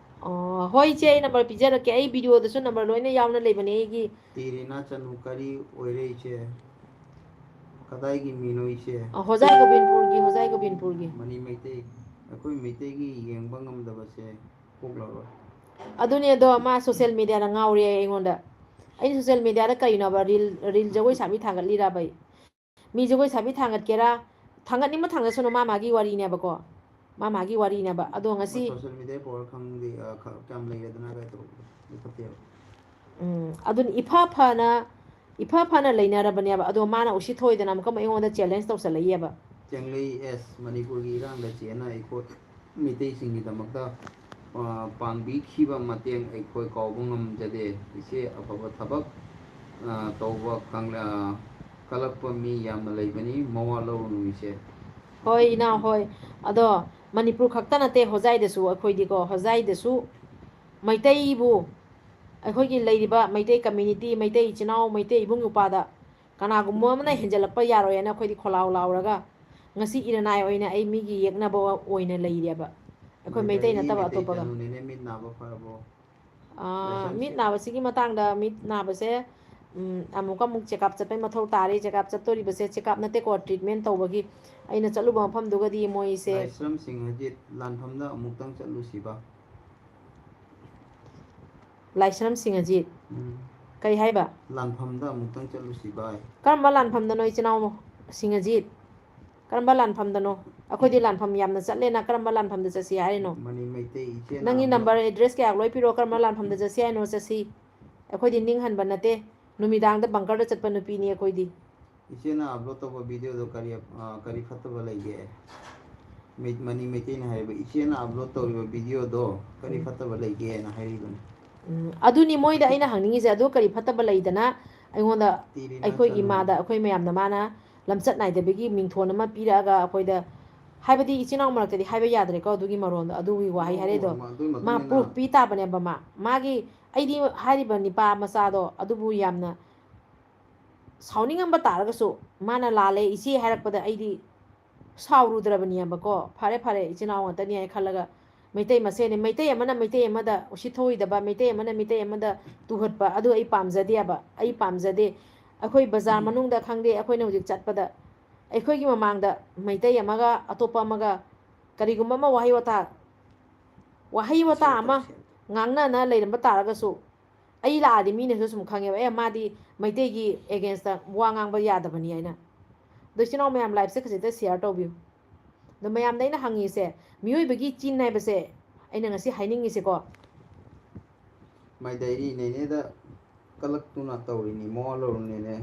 ꯑꯣ, ꯍꯣꯏ ꯏꯆꯦ, ꯑꯩ ꯅꯝꯕꯔ ꯄꯤꯖꯔꯛꯀꯦ꯫ ꯑꯩ ꯚꯤꯗꯤꯑꯣꯗꯁꯨ ꯅꯝꯕꯔ ꯂꯣꯏꯅ ꯌꯥꯎꯅ ꯂꯩꯕꯅꯦ ꯑꯩꯒꯤ꯫ ꯇꯤꯔꯤꯅꯥ ꯆꯅꯨ ꯀꯔꯤ ꯑꯣꯏꯔꯦ ꯏꯆꯦ? ꯀꯗꯥꯏꯒꯤ ꯃꯤꯅꯣ ꯏꯆꯦ? ꯑ, ꯍꯣꯖꯥꯏ ꯒꯣꯕꯤꯟꯄꯨꯔꯒꯤ, ꯍꯣꯖꯥꯏ ꯒꯣꯕꯤꯟꯄꯨꯔꯒꯤ꯫ ꯃꯅꯤ ꯃꯩꯇꯩ, ꯑꯩꯈꯣꯏ ꯃꯩꯇꯩꯒꯤ ꯌꯦꯡꯕ ꯉꯝꯗꯕꯁꯦ ꯀꯣꯛꯂꯔꯣꯏ꯫ ꯑꯗꯨꯅꯦ ꯑꯗꯣ, ꯃꯥ social mediaꯗ ꯉꯥꯎꯔꯦ ꯑꯩꯉꯣꯟꯗ꯫ ꯑꯩꯅ social mediaꯗ ꯀꯩꯅꯣꯕ, ꯔꯤꯜ, ꯔꯤꯜ ꯖꯒꯣꯏ ꯁꯥꯕꯤ ꯊꯥꯒꯠꯂꯤꯔꯕ ꯑꯩ? ꯃꯤ ꯖꯒꯣꯏ ꯁꯥꯕꯤ ꯊꯥꯡꯒꯠꯀꯦꯔꯥ, ꯊꯥꯡꯒꯠꯅꯤꯡꯕ ꯊꯥꯡꯒꯠꯁꯅꯨ, ꯃꯥ ꯃꯥꯒꯤ ꯋꯥꯔꯤꯅꯦꯕꯀꯣ, ꯃꯥ ꯃꯥꯒꯤ ꯋꯥꯔꯤꯅꯦꯕ꯫ ꯑꯗꯣ ꯉꯁꯤ ꯃꯣꯏ social media power ꯈꯪꯗꯦ, ꯑ, ꯈ-, ꯀꯌꯥꯝ ꯂꯩꯔꯗꯅ ꯀꯥꯏ ꯇꯧꯕꯗꯣ, ꯑꯗꯨ ꯐꯠꯇꯦꯕ꯫ ꯎꯝ, ꯑꯗꯨꯅ ꯏꯐ ꯐꯅ, ꯏꯐ ꯐꯅ ꯂꯩꯅꯔꯕꯅꯦꯕ꯫ ꯑꯗꯣ ꯃꯥꯅ ꯎꯁꯤꯠ ꯊꯑꯣꯏꯗꯅ ꯑꯃꯨꯛꯀ ꯑꯩꯉꯣꯟꯗ challenge ꯇꯧꯁꯜꯂꯛꯏꯑꯕ꯫ ꯆꯦꯡꯂꯩ ꯑꯦꯁ, ꯃꯅꯤꯄꯨꯔꯒꯤ ꯏꯔꯥꯡꯗ ꯆꯦꯟꯅ ꯑꯩꯈꯣꯏ ꯃꯤꯇꯩꯁꯤꯡꯒꯤꯗꯃꯛꯇ, ꯑ, ꯄꯥꯡꯕꯤꯈꯤꯕ ꯃꯇꯦꯡ ꯑꯩꯈꯣꯏ ꯀꯥꯎꯕ ꯉꯝꯖꯗꯦ꯫ ꯏꯆꯦ, ꯑꯐꯕ ꯊꯕꯛ, ꯑ, ꯇꯧꯕ ꯀꯪꯂ-, ꯀꯜꯂꯛꯄ ꯃꯤ ꯌꯥꯝꯅ ꯂꯩꯕꯅꯤ, ꯃꯋꯥ ꯂꯧꯔꯨꯅꯨ ꯏꯆꯦ꯫ ꯍꯣꯏ ꯏꯅꯥꯎ, ꯍꯣꯏ꯫ ꯑꯗꯣ ꯃꯅꯤꯄꯨꯔ ꯈꯛꯇ ꯅꯠꯇꯦ, ꯍꯣꯖꯥꯏꯗꯁꯨ ꯑꯩꯈꯣꯏꯗꯤꯀꯣ, ꯍꯣꯖꯥꯏꯗꯁꯨ ꯃꯩꯇꯩꯕꯨ, ꯑꯩꯈꯣꯏꯒꯤ ꯂꯩꯔꯤꯕ ꯃꯩꯇꯩ community, ꯃꯩꯇꯩ ꯏꯆꯤꯟ ꯏꯅꯥꯎ, ꯃꯩꯇꯩ ꯏꯕꯨꯡ ꯏꯄ꯭ꯋꯥꯗ ꯀꯅꯥꯒꯨꯝꯕ ꯑꯃꯅ ꯍꯦꯟꯖꯜꯂꯛꯄ ꯌꯥꯔꯣꯏ ꯍꯥꯏꯅ ꯑꯩꯈꯣꯏꯗꯤ ꯈꯣꯜꯂꯥꯎ ꯂꯥꯎꯔꯒ ꯉꯁꯤ ꯏꯔꯅꯥꯏ ꯑꯣꯏꯅ ꯑꯩ ꯃꯤꯒꯤ ꯌꯦꯛꯅꯕ ꯑꯣꯏꯅ ꯂꯩꯔꯦꯕ꯫ ꯑꯩꯈꯣꯏ ꯃꯩꯇꯩ ꯅꯠꯇꯕ ꯑꯇꯣꯞꯄꯒ꯫ ꯅꯨꯅꯦꯅꯦ ꯃꯤꯠ ꯅꯥꯕ ꯐꯔꯕꯣ? ꯃꯤꯠ ꯅꯥꯕꯁꯤꯒꯤ ꯃꯇꯥꯡꯗ, ꯃꯤꯠ ꯅꯥꯕꯁꯦ ꯑꯃꯨꯛ ꯑꯃꯨꯛ check up ꯆꯠꯄꯩ ꯃꯊꯧ ꯇꯥꯔꯤ꯫ Check up ꯆꯠꯇꯣꯔꯤꯕꯁꯦ check up ꯅꯠꯇꯦꯀꯣ, treatment ꯇꯧꯕꯒꯤ꯫ ꯑꯩꯅ ꯆꯠꯂꯨꯕ ꯃꯐꯝꯗꯨꯒꯗꯤ ꯃꯣꯏꯁꯦ ꯂꯥꯏꯁ꯭ꯔꯝ ꯁꯤꯡꯍꯖꯤꯠ, ꯂꯥꯟꯐꯝꯗ ꯑꯃꯨꯛꯇꯪ ꯆꯠꯂꯨꯁꯤꯕ꯫ ꯂꯥꯏꯁ꯭ꯔꯝ ꯁꯤꯡꯍꯖꯤꯠ꯫ ꯎꯝ꯫ ꯀꯩ ꯍꯥꯏꯕ? ꯂꯥꯟꯐꯝꯗ ꯑꯃꯨꯛꯇꯪ ꯆꯠꯂꯨꯁꯤ ꯚꯥꯏ꯫ ꯀꯔꯝꯕ ꯂꯥꯟꯐꯝꯗꯅꯣ ꯏꯆꯤꯟ ꯏꯅꯥꯎ ꯁꯤꯡꯍꯖꯤꯠ? ꯀꯔꯝꯕ ꯂꯥꯟꯐꯝꯗꯅꯣ? ꯑꯩꯈꯣꯏꯗꯤ ꯂꯥꯟꯐꯝ ꯌꯥꯝꯅ ꯆꯠꯂꯦꯅ, ꯀꯔꯝꯕ ꯂꯥꯟꯐꯝꯗ ꯆꯠꯁꯤ ꯍꯥꯏꯔꯤꯅꯣ? ꯃꯅꯤ ꯃꯩꯇꯩ ꯏꯆꯦ ꯅꯪꯒꯤ ꯅꯥꯕ number address ꯀꯌꯥ ꯂꯣꯏ ꯄꯤꯔꯛꯑꯣ, ꯀꯔꯝꯕ ꯂꯥꯟꯐꯝꯗ ꯆꯠꯁꯤ ꯍꯥꯏꯅꯣ? ꯆꯠꯁꯤ꯫ ꯑꯩꯈꯣꯏꯗꯤ ꯅꯤꯡꯍꯟꯕ ꯅꯠꯇꯦ, ꯅꯨꯃꯤꯗꯥꯡꯗ bunker ꯗ ꯆꯠꯄ ꯅꯨꯄꯤꯅꯤ ꯑꯩꯈꯣꯏꯗꯤ꯫ ꯏꯆꯦꯅ upload ꯇꯧꯕ video ꯗꯣ ꯀꯔꯤ ꯑ, ꯀꯔꯤ ꯐꯠꯇꯕ ꯂꯩꯒꯦ? ꯃꯩ- ꯃꯅꯤ ꯃꯩꯇꯩꯅ ꯍꯥꯏꯔꯤꯕ ꯏꯆꯦꯅ upload ꯇꯧꯔꯤꯕ video ꯗꯣ ꯀꯔꯤ ꯎꯝ꯫ ꯐꯠꯇꯕ ꯂꯩꯒꯦꯅ ꯍꯥꯏꯔꯤꯕꯅꯤ꯫ ꯎꯝ, ꯑꯗꯨꯅꯤ ꯃꯣꯏꯗ ꯑꯩꯅ ꯍꯪꯅꯤꯡꯉꯤꯁꯦ, ꯑꯗꯨ ꯀꯔꯤ ꯐꯠꯇꯕ ꯂꯩꯗꯅ ꯑꯩꯉꯣꯟꯗ, ꯇꯤꯔꯤꯅ ꯑꯩꯈꯣꯏꯒꯤ ꯆꯅꯨ꯫ ꯃꯥꯗ, ꯑꯩꯈꯣꯏ ꯃꯌꯥꯝꯅ ꯃꯥꯅ ꯂꯝꯆꯠ ꯅꯥꯏꯗꯕꯒꯤ ꯃꯤꯡꯊꯣꯟ ꯑꯃ ꯄꯤꯔꯛꯑꯒ ꯑꯩꯈꯣꯏꯗ, ꯍꯥꯏꯕꯗꯤ ꯏꯆꯤꯟ ꯏꯅꯥꯎ ꯃꯔꯛꯇꯗꯤ ꯍꯥꯏꯕ ꯌꯥꯗ꯭ꯔꯦꯀꯣ ꯑꯗꯨꯒꯤ ꯃꯔꯣꯟꯗꯣ, ꯑꯗꯨꯒꯤ ꯋꯥꯍꯩ ꯑꯣ, ꯍꯥꯏꯔꯛꯏꯗꯣ꯫ ꯑꯣ, ꯑꯗꯨꯒꯤ ꯃꯇꯨꯡ ꯃꯥ ꯏꯟꯅ proof ꯄꯤ ꯇꯥꯕꯅꯦꯕ꯫ ꯃꯥ, ꯃꯥꯒꯤ, ꯑꯩꯗꯤ ꯍꯥꯏꯔꯤꯕ ꯅꯤꯄꯥ ꯃꯆꯥꯗꯣ ꯑꯗꯨꯕꯨ ꯌꯥꯝꯅ ꯁꯥꯎꯅꯤꯡꯉꯝꯕ ꯇꯥꯔꯒꯁꯨ, ꯃꯥꯅ ꯂꯥꯜꯂꯦ ꯏꯆꯦ ꯍꯥꯏꯔꯛꯄꯗ ꯑꯩꯗꯤ ꯁꯥꯎꯔꯨꯗ꯭ꯔꯕꯅꯦꯕꯀꯣ꯫ ꯐꯔꯦ, ꯐꯔꯦ, ꯏꯆꯤꯟ ꯏꯅꯥꯎ ꯉꯥꯛꯇꯅꯤ ꯍꯥꯏꯅ ꯈꯜꯂꯒ, ꯃꯩꯇꯩ ꯃꯁꯦꯟꯅꯤ, ꯃꯩꯇꯩ ꯑꯃꯅ ꯃꯩꯇꯩ ꯑꯃꯗ ꯎꯁꯤꯠ ꯊꯑꯣꯏꯗꯕ, ꯃꯩꯇꯩ ꯑꯃꯅ ꯃꯩꯇꯩ ꯑꯃꯗ ꯇꯨꯍꯠꯄ, ꯑꯗꯨ ꯑꯩ ꯄꯥꯝꯖꯗꯦꯕ, ꯑꯩ ꯄꯥꯝꯖꯗꯦ꯫ ꯑꯩꯈꯣꯏ ꯕꯖꯥꯔ ꯃꯅꯨꯡꯗ ꯈꯪꯗꯦ, ꯑꯩꯈꯣꯏꯅ ꯍꯧꯖꯤꯛ ꯆꯠꯄꯗ ꯑꯩꯈꯣꯏꯒꯤ ꯃꯃꯥꯡꯗ ꯃꯩꯇꯩ ꯑꯃꯒ ꯑꯇꯣꯞꯄ ꯑꯃꯒ ꯀꯔꯤꯒꯨꯝꯕ ꯑꯃ ꯋꯥꯍꯩ ꯋꯥꯇꯥ, ꯋꯥꯍꯩ ꯋꯥꯇꯥ Share ꯑꯃ ꯇꯧꯁꯦ꯫ ꯉꯥꯡꯅꯅ ꯂꯩꯔꯝꯕ ꯇꯥꯔꯒꯁꯨ, ꯑꯩ ꯂꯥꯛꯑꯗꯤ ꯃꯤꯅꯁꯨ ꯁꯨꯝ ꯈꯪꯉꯦꯕ, "ꯑꯦ, ꯃꯥꯗꯤ ꯃꯩꯇꯩꯒꯤ against ꯇ ꯋꯥ ꯉꯥꯡꯕ ꯌꯥꯗꯕꯅꯤ" ꯍꯥꯏꯅ꯫ ꯑꯗꯣ ꯏꯆꯤꯟ ꯏꯅꯥꯎ ꯃꯌꯥꯝ, live ꯁꯦ ꯈꯖꯤꯛꯇ share ꯇꯧꯕꯤꯌꯨ꯫ ꯑꯗꯣ ꯃꯌꯥꯝꯗ ꯑꯩꯅ ꯍꯪꯉꯤꯁꯦ, ꯃꯤꯑꯣꯏꯕꯒꯤ ꯆꯤꯟ ꯍꯥꯏꯕꯁꯦ ꯑꯩꯅ ꯉꯁꯤ ꯍꯥꯏꯅꯤꯡꯉꯤꯁꯦꯀꯣ, My diary ꯅꯦꯅꯦꯗ ꯀꯂꯛꯇꯨꯅ ꯇꯧꯔꯤꯅꯤ, ꯃꯋꯥ ꯂꯧꯔꯨꯅꯨ ꯅꯦꯅꯦ꯫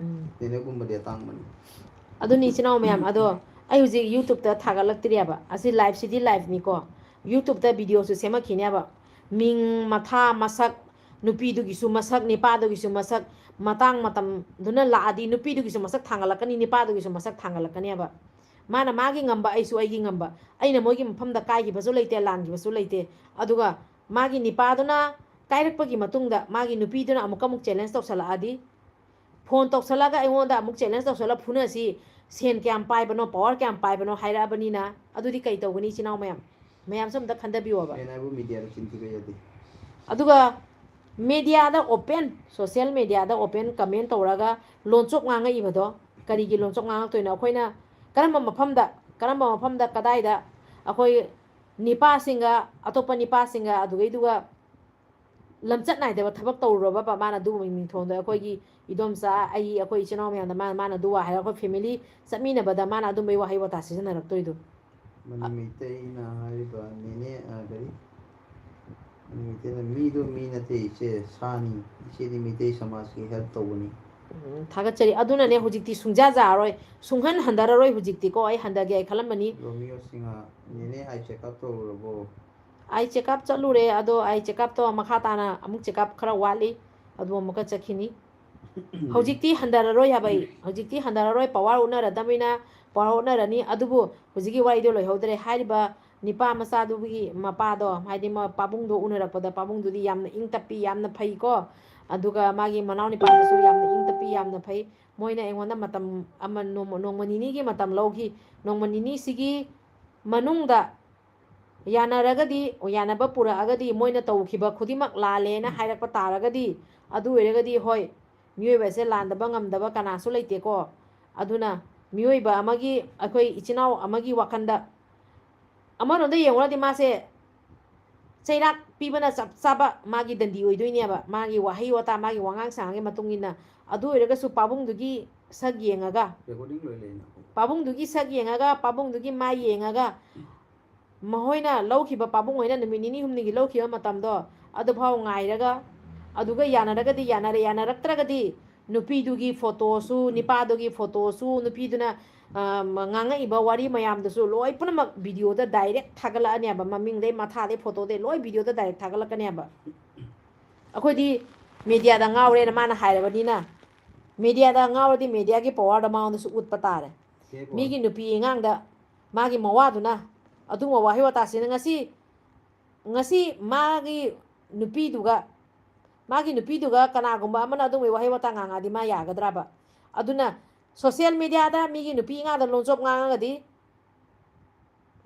ꯎꯝ꯫ ꯅꯦꯅꯦꯒꯨꯝꯕꯗꯤ ꯑꯇꯥꯡꯕꯅꯤ꯫ ꯑꯗꯨꯅꯤ ꯏꯆꯤꯟ ꯏꯅꯥꯎ ꯃꯌꯥꯝ, ꯑꯗꯣ ꯑꯩ ꯍꯧꯖꯤꯛ YouTube ꯇ ꯊꯥꯒꯠꯂꯛꯇ꯭ꯔꯤꯑꯕ, ꯑꯁꯤ live ꯁꯤꯗꯤ live ꯅꯤꯀꯣ, YouTube ꯇ video ꯁꯨ ꯁꯦꯝꯃꯛꯈꯤꯅꯦꯕ꯫ ꯃꯤꯡ, ꯃꯊꯥ, ꯃꯁꯛ, ꯅꯨꯄꯤꯗꯨꯒꯤꯁꯨ ꯃꯁꯛ, ꯅꯤꯄꯥꯗꯨꯒꯤꯁꯨ ꯃꯁꯛ, ꯃꯇꯥꯡ ꯃꯇꯝꯗꯨꯅ ꯂꯥꯛꯑꯗꯤ ꯅꯨꯄꯤꯗꯨꯒꯤꯁꯨ ꯃꯁꯛ ꯊꯥꯡꯒꯠꯂꯛꯀꯅꯤ, ꯅꯤꯄꯥꯗꯨꯒꯤꯁꯨ ꯃꯁꯛ ꯊꯥꯡꯒꯠꯂꯛꯀꯅꯦꯕ꯫ ꯃꯥꯅ ꯃꯥꯒꯤ ꯉꯝꯕ, ꯑꯩꯁꯨ ꯑꯩꯒꯤ ꯉꯝꯕ꯫ ꯑꯩꯅ ꯃꯣꯏꯒꯤ ꯃꯐꯝꯗ ꯀꯥꯏꯈꯤꯕꯁꯨ ꯂꯩꯇꯦ, ꯂꯥꯟꯈꯤꯕꯁꯨ ꯂꯩꯇꯦ꯫ ꯑꯗꯨꯒ ꯃꯥꯒꯤ ꯅꯤꯄꯥꯗꯨꯅ ꯀꯥꯏꯔꯛꯄꯒꯤ ꯃꯇꯨꯡꯗ ꯃꯥꯒꯤ ꯅꯨꯄꯤꯗꯨꯅ ꯑꯃꯨꯛꯀ ꯑꯃꯨꯛ ꯆꯦꯂꯦꯟꯖ ꯇꯧꯁꯜꯂꯛꯑꯗꯤ, ꯐꯣꯟ ꯇꯧꯁꯜꯂꯒ ꯑꯩꯉꯣꯟꯗ ꯑꯃꯨꯛ ꯆꯦꯂꯦꯟꯖ ꯇꯧꯁꯜꯂ ꯐꯨꯅꯁꯤ, ꯁꯦꯟ ꯀꯌꯥꯝ ꯄꯥꯏꯕꯅꯣ, ꯄꯋꯥꯔ ꯀꯌꯥꯝ ꯄꯥꯏꯕꯅꯣ ꯍꯥꯏꯔꯛꯑꯕꯅꯤꯅ, ꯑꯗꯨꯗꯤ ꯀꯩ ꯇꯧꯒꯅꯤ, ꯏꯆꯤꯟ ꯏꯅꯥꯎ ꯃꯌꯥꯝ? ꯃꯌꯥꯝꯁꯨ ꯑꯝꯇ ꯈꯟꯊꯕꯤꯌꯣꯕ꯫ ꯁꯦꯟ ꯍꯥꯏꯕꯨ ꯃꯤꯗꯤꯌꯥꯗ ꯆꯤꯟ ꯊꯤꯕ ꯌꯥꯗꯦ꯫ ꯑꯗꯨꯒ ꯃꯦꯗꯤꯌꯥꯗ ꯑꯣꯄꯦꯟ, ꯁꯣꯁꯤꯌꯦꯜ ꯃꯦꯗꯤꯌꯥꯗ ꯑꯣꯄꯦꯟ ꯀꯃꯦꯟ ꯇꯧꯔꯒ ꯂꯣꯟꯆꯣꯞ ꯉꯥꯡꯉꯛꯏꯕꯗꯣ, ꯀꯔꯤꯒꯤ ꯂꯣꯟꯆꯣꯞ ꯉꯥꯡꯉꯛꯇꯣꯏꯅꯣ? ꯑꯩꯈꯣꯏꯅ ꯀꯔꯝꯕ ꯃꯐꯝꯗ, ꯀꯔꯝꯕ ꯃꯐꯝꯗ, ꯀꯗꯥꯏꯗ ꯑꯩꯈꯣꯏ ꯅꯤꯄꯥꯁꯤꯡꯒ, ꯑꯇꯣꯞꯄ ꯅꯤꯄꯥꯁꯤꯡꯒ, ꯑꯗꯨꯒꯩꯗꯨꯒ ꯂꯝꯆꯠ ꯅꯥꯏꯗꯕ ꯊꯕꯛ ꯇꯧꯔꯨꯔꯕꯕ? ꯃꯥꯅ ꯑꯗꯨꯒꯨꯝꯕ ꯃꯤꯡꯊꯣꯟꯗꯣ ꯑꯩꯈꯣꯏꯒꯤ ꯏꯗꯣꯝꯆꯥ, ꯑꯩ, ꯑꯩꯈꯣꯏ ꯏꯆꯤꯟ ꯏꯅꯥꯎ ꯃꯌꯥꯝꯗ ꯃꯥꯅ, ꯃꯥꯅ ꯑꯗꯨ ꯋꯥ ꯍꯥꯏꯔꯒ ꯑꯩꯈꯣꯏ ꯐꯦꯃꯤꯂꯤ ꯆꯠꯃꯤꯟꯅꯕꯗ ꯃꯥꯅ ꯑꯗꯨꯝꯕꯩ ꯋꯥꯍꯩ ꯋꯥꯇꯥ ꯁꯤꯖꯤꯟꯅꯔꯛꯇꯣꯏꯗꯣ? ꯃꯅꯤ ꯃꯩꯇꯩꯅ ꯍꯥꯏꯔꯤꯕ ꯅꯦꯅꯦ, ꯑ, ꯀꯔꯤ? ꯃꯅꯤ ꯃꯩꯇꯩꯅ ꯃꯤꯗꯣ ꯃꯤ ꯅꯠꯇꯦ ꯏꯆꯦ, ꯁꯥꯅꯤ꯫ ꯏꯆꯦꯗꯤ ꯃꯩꯇꯩ ꯁꯃꯥꯖꯀꯤ ꯍꯦꯜꯞ ꯇꯧꯕꯅꯤ꯫ ꯎꯝ, ꯊꯥꯒꯠꯆꯔꯤ꯫ ꯑꯗꯨꯅꯅꯦ ꯍꯧꯖꯤꯛꯇꯤ ꯁꯨꯡꯖꯥ ꯖꯥꯔꯔꯣꯏ, ꯁꯨꯡꯍꯟ ꯍꯟꯊꯔꯔꯣꯏ ꯍꯧꯖꯤꯛꯇꯤꯀꯣ꯫ ꯑꯩ ꯍꯟꯊꯒꯦ ꯑꯩ ꯈꯜꯂꯝꯕꯅꯤ꯫ ꯔꯣꯃꯤꯌꯣ ꯁꯤꯡꯍ, ꯅꯦꯅꯦ ꯑꯥꯏ ꯆꯦꯛꯑꯞ ꯇꯧꯔꯨꯔꯕꯣ? ꯑꯥꯏ ꯆꯦꯛꯑꯞ ꯆꯠꯂꯨꯔꯦ, ꯑꯗꯣ ꯑꯥꯏ ꯆꯦꯛꯑꯞꯇꯣ ꯃꯈꯥ ꯇꯥꯅ ꯑꯃꯨꯛ ꯆꯦꯛꯑꯞ ꯈꯔ ꯋꯥꯠꯂꯤ, ꯑꯗꯨ ꯑꯃꯨꯛꯀ ꯆꯠꯈꯤꯅꯤ꯫ ꯍꯧꯖꯤꯛꯇꯤ ꯍꯟꯊꯔꯔꯣꯏ ꯍꯥꯏꯕ ꯑꯩ, ꯍꯧꯖꯤꯛꯇꯤ ꯍꯟꯊꯔꯔꯣꯏ, ꯄꯋꯥꯔ ꯎꯠꯅꯔꯗꯕꯅꯤꯅ ꯄꯋꯥꯔ ꯎꯠꯅꯔꯅꯤ꯫ ꯑꯗꯨꯕꯨ ꯍꯧꯖꯤꯛꯀꯤ ꯋꯥꯔꯤꯗꯣ ꯂꯣꯏꯍꯧꯗ꯭ꯔꯦ꯫ ꯍꯥꯏꯔꯤꯕ ꯅꯤꯄꯥ ꯃꯆꯥꯗꯨꯒꯤ ꯃꯄꯥꯗꯣ, ꯍꯥꯏꯗꯤ ꯃ-, ꯄꯥꯕꯨꯡꯗꯣ ꯎꯅꯔꯛꯄꯗ ꯄꯥꯕꯨꯡꯗꯨꯗꯤ ꯌꯥꯝꯅ ꯏꯪ ꯇꯞꯄꯤ, ꯌꯥꯝꯅ ꯐꯩꯀꯣ꯫ ꯑꯗꯨꯒ ꯃꯥꯒꯤ ꯃꯅꯥꯎ ꯅꯤꯄꯥꯗꯨꯁꯨ ꯌꯥꯝꯅ ꯏꯪ ꯇꯞꯄꯤ, ꯌꯥꯝꯅ ꯐꯩ꯫ ꯃꯣꯏꯅ ꯑꯩꯉꯣꯟꯗ ꯃꯇꯝ ꯑꯃ, ꯅꯣꯡꯃ, ꯅꯣꯡꯃ ꯅꯤꯅꯤꯒꯤ ꯃꯇꯝ ꯂꯧꯈꯤ꯫ ꯅꯣꯡꯃ ꯅꯤꯅꯤꯁꯤꯒꯤ ꯃꯅꯨꯡꯗ ꯌꯥꯅꯔꯒꯗꯤ, ꯌꯥꯅꯕ ꯄꯨꯔꯛꯑꯒꯗꯤ, ꯃꯣꯏꯅ ꯇꯧꯈꯤꯕ ꯈꯨꯗꯤꯡꯃꯛ ꯂꯥꯜꯂꯦꯅ ꯍꯥꯏꯔꯛꯄ ꯇꯥꯔꯒꯗꯤ, ꯑꯗꯨ ꯑꯣꯏꯔꯒꯗꯤ ꯍꯣꯏ, ꯃꯤꯑꯣꯏꯕꯁꯦ ꯂꯥꯟꯗꯕ ꯉꯝꯗꯕ ꯀꯅꯥꯁꯨ ꯂꯩꯇꯦꯀꯣ꯫ ꯑꯗꯨꯅ ꯃꯤꯑꯣꯏꯕ ꯑꯃꯒꯤ, ꯑꯩꯈꯣꯏ ꯏꯆꯤꯟ ꯏꯅꯥꯎ ꯑꯃꯒꯤ ꯋꯥꯈꯜꯗ, ꯑꯃꯔꯣꯝꯗ ꯌꯦꯡꯉꯨꯔꯗꯤ ꯃꯥꯁꯦ ꯆꯩꯔꯥꯛ ꯄꯤꯕꯅ ꯆꯞ ꯆꯥꯕ ꯃꯥꯒꯤ ꯗꯟꯗꯤ ꯑꯣꯏꯗꯣꯏꯅꯦꯕ, ꯃꯥꯒꯤ ꯋꯥꯍꯩ ꯋꯥꯇꯥ, ꯃꯥꯒꯤ ꯋꯥꯉꯥꯡ ꯁꯉꯥꯡꯒꯤ ꯃꯇꯨꯡ ꯏꯟꯅ꯫ ꯑꯗꯨ ꯑꯣꯏꯔꯒꯁꯨ ꯄꯥꯕꯨꯡꯗꯨꯒꯤ ꯁꯛ ꯌꯦꯡꯉꯒ, ꯔꯦꯀꯣꯔꯗꯤꯡ ꯂꯣꯏ ꯂꯩꯅ꯫ ꯄꯥꯕꯨꯡꯗꯨꯒꯤ ꯁꯛ ꯌꯦꯡꯉꯒ, ꯄꯥꯕꯨꯡꯗꯨꯒꯤ ꯃꯥꯏ ꯌꯦꯡꯉꯒ, ꯃꯈꯣꯏꯅ ꯂꯧꯈꯤꯕ, ꯄꯥꯕꯨꯡ ꯍꯣꯏꯅ ꯅꯨꯃꯤꯠ ꯅꯤꯅꯤ ꯍꯨꯝꯅꯤꯒꯤ ꯂꯧꯈꯤꯕ ꯃꯇꯝꯗꯣ, ꯑꯗꯨꯐꯥꯎ ꯉꯥꯏꯔꯒ, ꯑꯗꯨꯒ ꯌꯥꯅꯔꯒꯗꯤ ꯌꯥꯅꯔꯦ, ꯌꯥꯅꯔꯛꯇ꯭ꯔꯒꯗꯤ ꯅꯨꯄꯤꯗꯨꯒꯤ ꯐꯣꯇꯣꯁꯨ, ꯅꯤꯄꯥꯗꯨꯒꯤ ꯐꯣꯇꯣꯁꯨ, ꯅꯨꯄꯤꯗꯨꯅ, ꯑ, ꯉꯥꯡꯉꯛꯏꯕ ꯋꯥꯔꯤ ꯃꯌꯥꯝꯗꯨꯁꯨ ꯂꯣꯏ ꯄꯨꯝꯅꯃꯛ ꯚꯤꯗꯤꯑꯣꯗ ꯗꯥꯏꯔꯦꯛ ꯊꯥꯒꯠꯂꯛꯑꯅꯦꯕ, ꯃꯃꯤꯡꯗꯩ ꯃꯊꯥꯗꯩ ꯐꯣꯇꯣꯗꯩ ꯂꯣꯏ ꯚꯤꯗꯤꯑꯣꯗ ꯗꯥꯏꯔꯦꯛ ꯊꯥꯒꯠꯂꯛꯀꯅꯦꯕ꯫ ꯑꯩꯈꯣꯏꯗꯤ ꯃꯦꯗꯤꯌꯥꯗ ꯉꯥꯎꯔꯦꯅ ꯃꯥꯅ ꯍꯥꯏꯔꯕꯅꯤꯅ, ꯃꯦꯗꯤꯌꯥꯗ ꯉꯥꯎꯔꯗꯤ ꯃꯦꯗꯤꯌꯥꯒꯤ ꯄꯋꯥꯔꯗ ꯃꯉꯣꯟꯗꯁꯨ ꯎꯠꯄ ꯇꯥꯔꯦ꯫ ꯆꯦ ꯀꯣ꯫ ꯃꯤꯒꯤ ꯅꯨꯄꯤ ꯑꯉꯥꯡꯗ ꯃꯥꯒꯤ ꯃꯋꯥꯗꯨꯅ ꯑꯗꯨꯒꯨꯝꯕ ꯋꯥꯍꯩ ꯋꯥꯇꯥꯁꯤꯅ ꯉꯁꯤ ꯉꯁꯤ ꯃꯥꯒꯤ ꯅꯨꯄꯤꯗꯨꯒ, ꯃꯥꯒꯤ ꯅꯨꯄꯤꯗꯨꯒ ꯀꯅꯥꯒꯨꯝꯕ ꯑꯃꯅ ꯑꯗꯨꯒꯨꯝꯕꯒꯤ ꯋꯥꯍꯩ ꯋꯥꯇꯥ ꯉꯥꯡꯉꯛꯑꯗꯤ ꯃꯥ ꯌꯥꯒꯗ꯭ꯔꯕ? ꯑꯗꯨꯅ social mediaꯗ ꯃꯤꯒꯤ ꯅꯨꯄꯤ ꯉꯥꯗ ꯂꯣꯟꯆꯣꯞ ꯉꯥꯡꯉꯒꯗꯤ,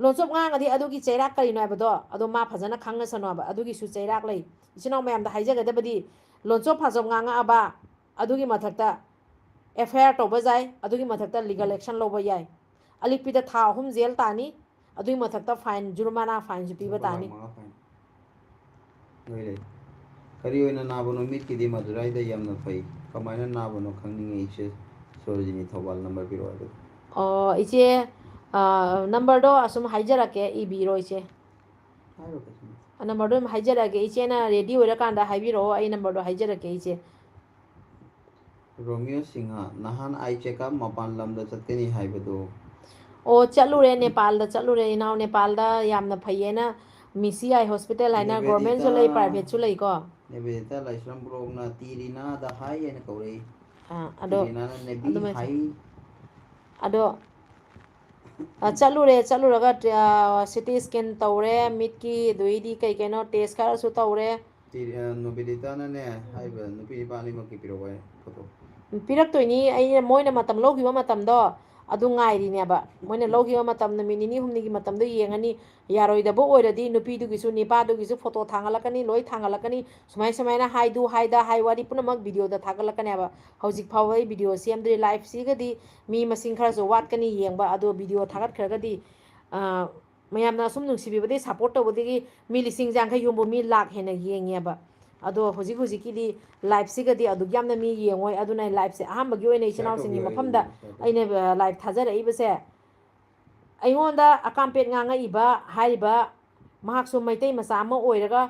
ꯂꯣꯟꯆꯣꯞ ꯉꯥꯡꯉꯗꯤ ꯑꯗꯨꯒꯤ ꯆꯩꯔꯥꯛ ꯀꯔꯤꯅꯣ ꯍꯥꯏꯕꯗꯣ ꯑꯗꯣ ꯃꯥ ꯐꯖꯅ ꯈꯪꯅꯁꯅꯨ ꯍꯥꯏꯕ꯫ ꯑꯗꯨꯒꯤꯁꯨ ꯆꯩꯔꯥꯛ ꯂꯩ꯫ ꯏꯆꯤꯟ ꯏꯅꯥꯎ ꯃꯌꯥꯝꯗ ꯍꯥꯏꯖꯒꯗꯕꯗꯤ, ꯂꯣꯟꯆꯣꯞ ꯐꯥꯖꯣꯞ ꯉꯥꯡꯉꯛꯑꯕ, ꯑꯗꯨꯒꯤ ꯃꯊꯛꯇ F I R ꯇꯧꯕ ꯌꯥꯏ, ꯑꯗꯨꯒꯤ ꯃꯊꯛꯇ legal action ꯂꯧꯕ ꯌꯥꯏ꯫ ꯑꯂꯤꯛꯄꯤꯗ ꯊꯥ ꯑꯍꯨꯝ ꯖꯦꯜ ꯇꯥꯅꯤ, ꯑꯗꯨꯒꯤ ꯃꯊꯛꯇ fine, ꯖꯨꯔꯃꯥꯅꯥ, fine ꯁꯨ ꯄꯤꯕ ꯂꯨꯄꯥ ꯂꯥꯈ ꯇꯥꯅꯤ꯫ ꯃꯉꯥ fine꯫ ꯂꯣꯏ ꯂꯩ꯫ ꯀꯔꯤ ꯑꯣꯏꯅ ꯅꯥꯕꯅꯣ? ꯃꯤꯠꯀꯤꯗꯤ ꯃꯗꯨꯔꯥꯏꯗ ꯌꯥꯝꯅ ꯐꯩ꯫ ꯀꯃꯥꯏꯅ ꯅꯥꯕꯅꯣ ꯈꯪꯅꯤꯡꯉꯦ ꯏꯆꯦ ꯁꯣꯔꯣꯖꯤꯅꯤ, ꯊꯧꯕꯥꯜ꯫ ꯅꯝꯕꯔ ꯄꯤꯔꯛꯑꯣ ꯑꯗꯨ꯫ ꯑꯣ, ꯏꯆꯦ, ꯑ, ꯅꯝꯕꯔꯗꯣ ꯑꯁꯨꯝ ꯍꯥꯏꯖꯔꯛꯀꯦ, ꯏꯕꯤꯔꯣ ꯏꯆꯦ꯫ ꯍꯥꯏꯔꯣ ꯀꯩꯁꯨ ꯅꯠꯇꯦ꯫ ꯅꯝꯕꯔꯗꯣ ꯑꯗꯨꯝ ꯍꯥꯏꯖꯔꯛꯑꯒꯦ, ꯏꯆꯦꯅ ready ꯑꯣꯏꯔꯀꯥꯟꯗ ꯍꯥꯏꯕꯤꯔꯛꯑꯣ, ꯑꯩ ꯅꯝꯕꯔꯗꯣ ꯍꯥꯏꯖꯔꯛꯀꯦ ꯏꯆꯦ꯫ ꯔꯣꯃꯤꯌꯣ ꯁꯤꯡꯍ, ꯅꯍꯥꯟ ꯑꯥꯏ ꯆꯦꯀꯞ ꯃꯄꯥꯟ ꯂꯝꯗ ꯆꯠꯀꯅꯤ ꯍꯥꯏꯕꯗꯨ? ꯑꯣ, ꯆꯠꯂꯨꯔꯦ, ꯅꯦꯄꯥꯜꯗ ꯆꯠꯂꯨꯔꯦ ꯏꯅꯥꯎ, ꯅꯦꯄꯥꯜꯗ ꯌꯥꯝꯅ ꯐꯩꯌꯦꯅ ꯃꯤꯁꯤ ꯑꯥꯏ ꯍꯣꯁꯄꯤꯇꯥꯜ ꯍꯥꯏꯅ ꯅꯦꯕꯦꯗꯤꯇꯥ, ꯒꯣꯔꯃꯦꯟꯁꯨ ꯂꯩ, ꯄ꯭ꯔꯥꯏꯚꯦꯠꯁꯨ ꯂꯩꯀꯣ꯫ ꯅꯦꯕꯦꯗꯤꯇꯥ ꯂꯥꯏꯁ꯭ꯔꯝ ꯕ꯭ꯂꯣꯛꯅ ꯇꯤꯔꯤꯅꯥꯗ ꯍꯥꯏ ꯍꯥꯏꯅ ꯀꯧꯔꯛꯏ꯫ ꯑꯥ, ꯑꯗꯣ ꯇꯤꯔꯤꯅꯥꯅ ꯅꯦꯕꯤ ꯑꯗꯨꯃꯥꯏꯅ ꯍꯥꯏ꯫ ꯑꯗꯣ, ꯑ, ꯆꯠꯂꯨꯔꯦ, ꯆꯠꯂꯨꯔꯒ, ꯑ, C T scan ꯇꯧꯔꯦ, ꯃꯤꯠꯀꯤ, ꯑꯗꯨꯗꯩꯗꯤ ꯀꯩ ꯀꯩꯅꯣ test ꯈꯔꯁꯨ ꯇꯧꯔꯦ꯫ ꯇꯤ-, ꯑ, ꯅꯣꯕꯦꯗꯤꯇꯥꯅꯅꯦ, ꯍꯥꯏꯔꯤꯕ ꯅꯨꯄꯤ ꯅꯨꯄꯥ ꯑꯅꯤꯃꯛꯀꯤ ꯄꯤꯔꯛꯑꯣ ꯍꯥꯏ ꯐꯣꯇꯣ꯫ ꯄꯤꯔꯛꯇꯣꯏꯅꯤ, ꯑꯩꯅ, ꯃꯣꯏꯅ ꯃꯇꯝ ꯂꯧꯈꯤꯕ ꯃꯇꯝꯗꯣ ꯑꯗꯨ ꯉꯥꯏꯔꯤꯅꯦꯕ꯫ ꯃꯣꯏꯅ ꯂꯧꯈꯤꯕ ꯃꯇꯝ ꯅꯨꯃꯤꯠ ꯅꯤꯅꯤ ꯍꯨꯝꯅꯤꯒꯤ ꯃꯇꯝꯗꯣ ꯌꯦꯡꯉꯅꯤ꯫ ꯌꯥꯔꯣꯏꯗꯕ ꯑꯣꯏꯔꯗꯤ ꯅꯨꯄꯤꯗꯨꯒꯤꯁꯨ ꯅꯤꯄꯥꯗꯨꯒꯤꯁꯨ ꯐꯣꯇꯣ ꯊꯥꯡꯒꯠꯂꯛꯀꯅꯤ, ꯂꯣꯏ ꯊꯥꯡꯒꯠꯂꯛꯀꯅꯤ꯫ ꯁꯨꯃꯥꯏ ꯁꯨꯃꯥꯏꯅ ꯍꯥꯏꯗꯨ ꯍꯥꯏꯗ ꯍꯥꯏ ꯋꯥꯔꯤ ꯄꯨꯝꯅꯃꯛ ꯚꯤꯗꯤꯑꯣꯗ ꯊꯥꯒꯠꯂꯛꯀꯅꯦꯕ꯫ ꯍꯧꯖꯤꯛ ꯐꯥꯎꯕ ꯑꯩ ꯚꯤꯗꯤꯑꯣ ꯁꯦꯝꯗ꯭ꯔꯤ꯫ Liveꯁꯤꯒꯗꯤ ꯃꯤ ꯃꯁꯤꯡ ꯈꯔꯁꯨ ꯋꯥꯠꯀꯅꯤ ꯌꯦꯡꯕ, ꯑꯗꯣ ꯚꯤꯗꯤꯑꯣ ꯊꯥꯒꯠꯈ꯭ꯔꯒꯗꯤ, ꯑ, ꯃꯌꯥꯝꯅ ꯑꯁꯨꯝ ꯅꯨꯡꯁꯤꯕꯤꯕꯗꯒꯤ, support ꯇꯧꯕꯗꯒꯤ ꯃꯤ ꯂꯤꯁꯤꯡ ꯌꯥꯡꯈꯩ ꯍꯨꯝꯐꯨ, ꯃꯤ ꯂꯥꯛ ꯍꯦꯟꯅ ꯌꯦꯡꯉꯦꯕ꯫ ꯑꯗꯣ ꯍꯧꯖꯤꯛ ꯍꯧꯖꯤꯛꯀꯤꯗꯤ liveꯁꯤꯒꯗꯤ ꯑꯗꯨꯛ ꯌꯥꯝꯅ ꯃꯤ ꯌꯦꯡꯉꯣꯏ꯫ ꯑꯗꯨꯅ liveꯁꯦ ꯑꯍꯥꯟꯕꯒꯤ ꯑꯣꯏꯅ ꯏꯆꯤꯟ ꯏꯅꯥꯎꯁꯤꯡꯒꯤ ꯃꯐꯝꯗ ꯑꯩꯅ, ꯑ, live ꯊꯥꯖꯔꯛꯏꯕꯁꯦ꯫ ꯑꯩꯉꯣꯟꯗ ꯑꯀꯥꯝꯄꯦꯠ ꯉꯥꯡꯉꯛꯏꯕ ꯍꯥꯏꯔꯤꯕ ꯃꯍꯥꯛꯁꯨ ꯃꯩꯇꯩ ꯃꯆꯥ ꯑꯃ ꯑꯣꯏꯔꯒ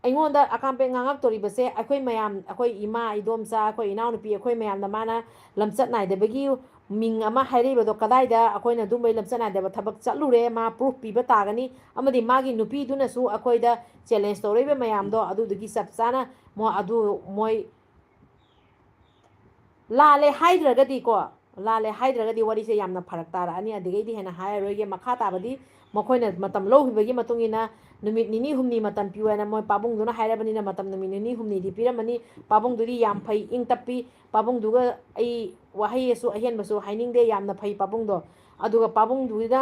ꯑꯩꯉꯣꯟꯗ ꯑꯀꯥꯝꯄꯦꯠ ꯉꯥꯡꯉꯛꯇꯣꯔꯤꯕꯁꯦ, ꯑꯩꯈꯣꯏ ꯃꯌꯥꯝ, ꯑꯩꯈꯣꯏ ꯏꯃꯥ, ꯏꯗꯣꯝꯆꯥ, ꯑꯩꯈꯣꯏ ꯏꯅꯥꯎꯅꯨꯄꯤ, ꯑꯩꯈꯣꯏ ꯃꯌꯥꯝꯅ ꯃꯥꯅ ꯂꯝꯆꯠ ꯅꯥꯏꯗꯕꯒꯤ ꯃꯤꯡ ꯑꯃ ꯍꯥꯏꯔꯛꯏꯕꯗꯣ ꯀꯗꯥꯏꯗ ꯑꯩꯈꯣꯏꯅ ꯑꯗꯨꯝꯕꯩ ꯂꯝꯆꯠ ꯅꯥꯏꯗꯕ ꯊꯕꯛ ꯆꯠꯂꯨꯔꯦ, ꯃꯥ proof ꯄꯤꯕ ꯇꯥꯒꯅꯤ꯫ ꯑꯃꯗꯤ ꯃꯥꯒꯤ ꯅꯨꯄꯤꯗꯨꯅꯁꯨ ꯑꯩꯈꯣꯏꯗ challenge ꯇꯧꯔꯛꯏꯕ ꯃꯌꯥꯝꯗꯣ ꯑꯗꯨꯗꯨꯒꯤ ꯆꯞ ꯆꯥꯅ ꯃꯣ-, ꯑꯗꯨ ꯃꯣꯏ ꯂꯥꯜꯂꯦ ꯍꯥꯏꯗ꯭ꯔꯒꯗꯤꯀꯣ, ꯂꯥꯜꯂꯦ ꯍꯥꯏꯗ꯭ꯔꯒꯗꯤ ꯋꯥꯔꯤꯁꯦ ꯌꯥꯝꯅ ꯐꯔꯛ ꯇꯥꯔꯛꯑꯅꯤ꯫ ꯑꯗꯨꯗꯒꯤꯗꯤ ꯍꯦꯟꯅ ꯍꯥꯏꯔꯔꯣꯏꯒꯦ꯫ ꯃꯈꯥ ꯇꯥꯕꯗꯤ ꯃꯈꯣꯏꯅ ꯃꯇꯝ ꯂꯧꯈꯤꯕꯒꯤ ꯃꯇꯨꯡ ꯏꯟꯅ ꯅꯨꯃꯤꯠ ꯅꯤꯅꯤ ꯍꯨꯝꯅꯤ ꯃꯇꯝ ꯄꯤꯌꯨ ꯍꯥꯏꯅ ꯃꯣꯏ ꯄꯥꯕꯨꯡꯗꯨꯅ ꯍꯥꯏꯔꯕꯅꯤꯅ, ꯃꯇꯝ ꯅꯨꯃꯤꯠ ꯅꯤꯅꯤ ꯍꯨꯝꯅꯤꯗꯤ ꯄꯤꯔꯝꯃꯅꯤ꯫ ꯄꯥꯕꯨꯡꯗꯨꯗꯤ ꯌꯥꯝ ꯐꯩ, ꯏꯪ ꯇꯞꯄꯤ꯫ ꯄꯥꯕꯨꯡꯗꯨꯒ ꯑꯩ ꯋꯥꯍꯩꯁꯨ ꯑꯍꯦꯟꯕꯁꯨ ꯍꯥꯏꯅꯤꯡꯗꯦ, ꯌꯥꯝꯅ ꯐꯩ ꯄꯥꯕꯨꯡꯗꯣ꯫ ꯑꯗꯨꯒ ꯄꯥꯕꯨꯡꯗꯨꯒꯤꯅ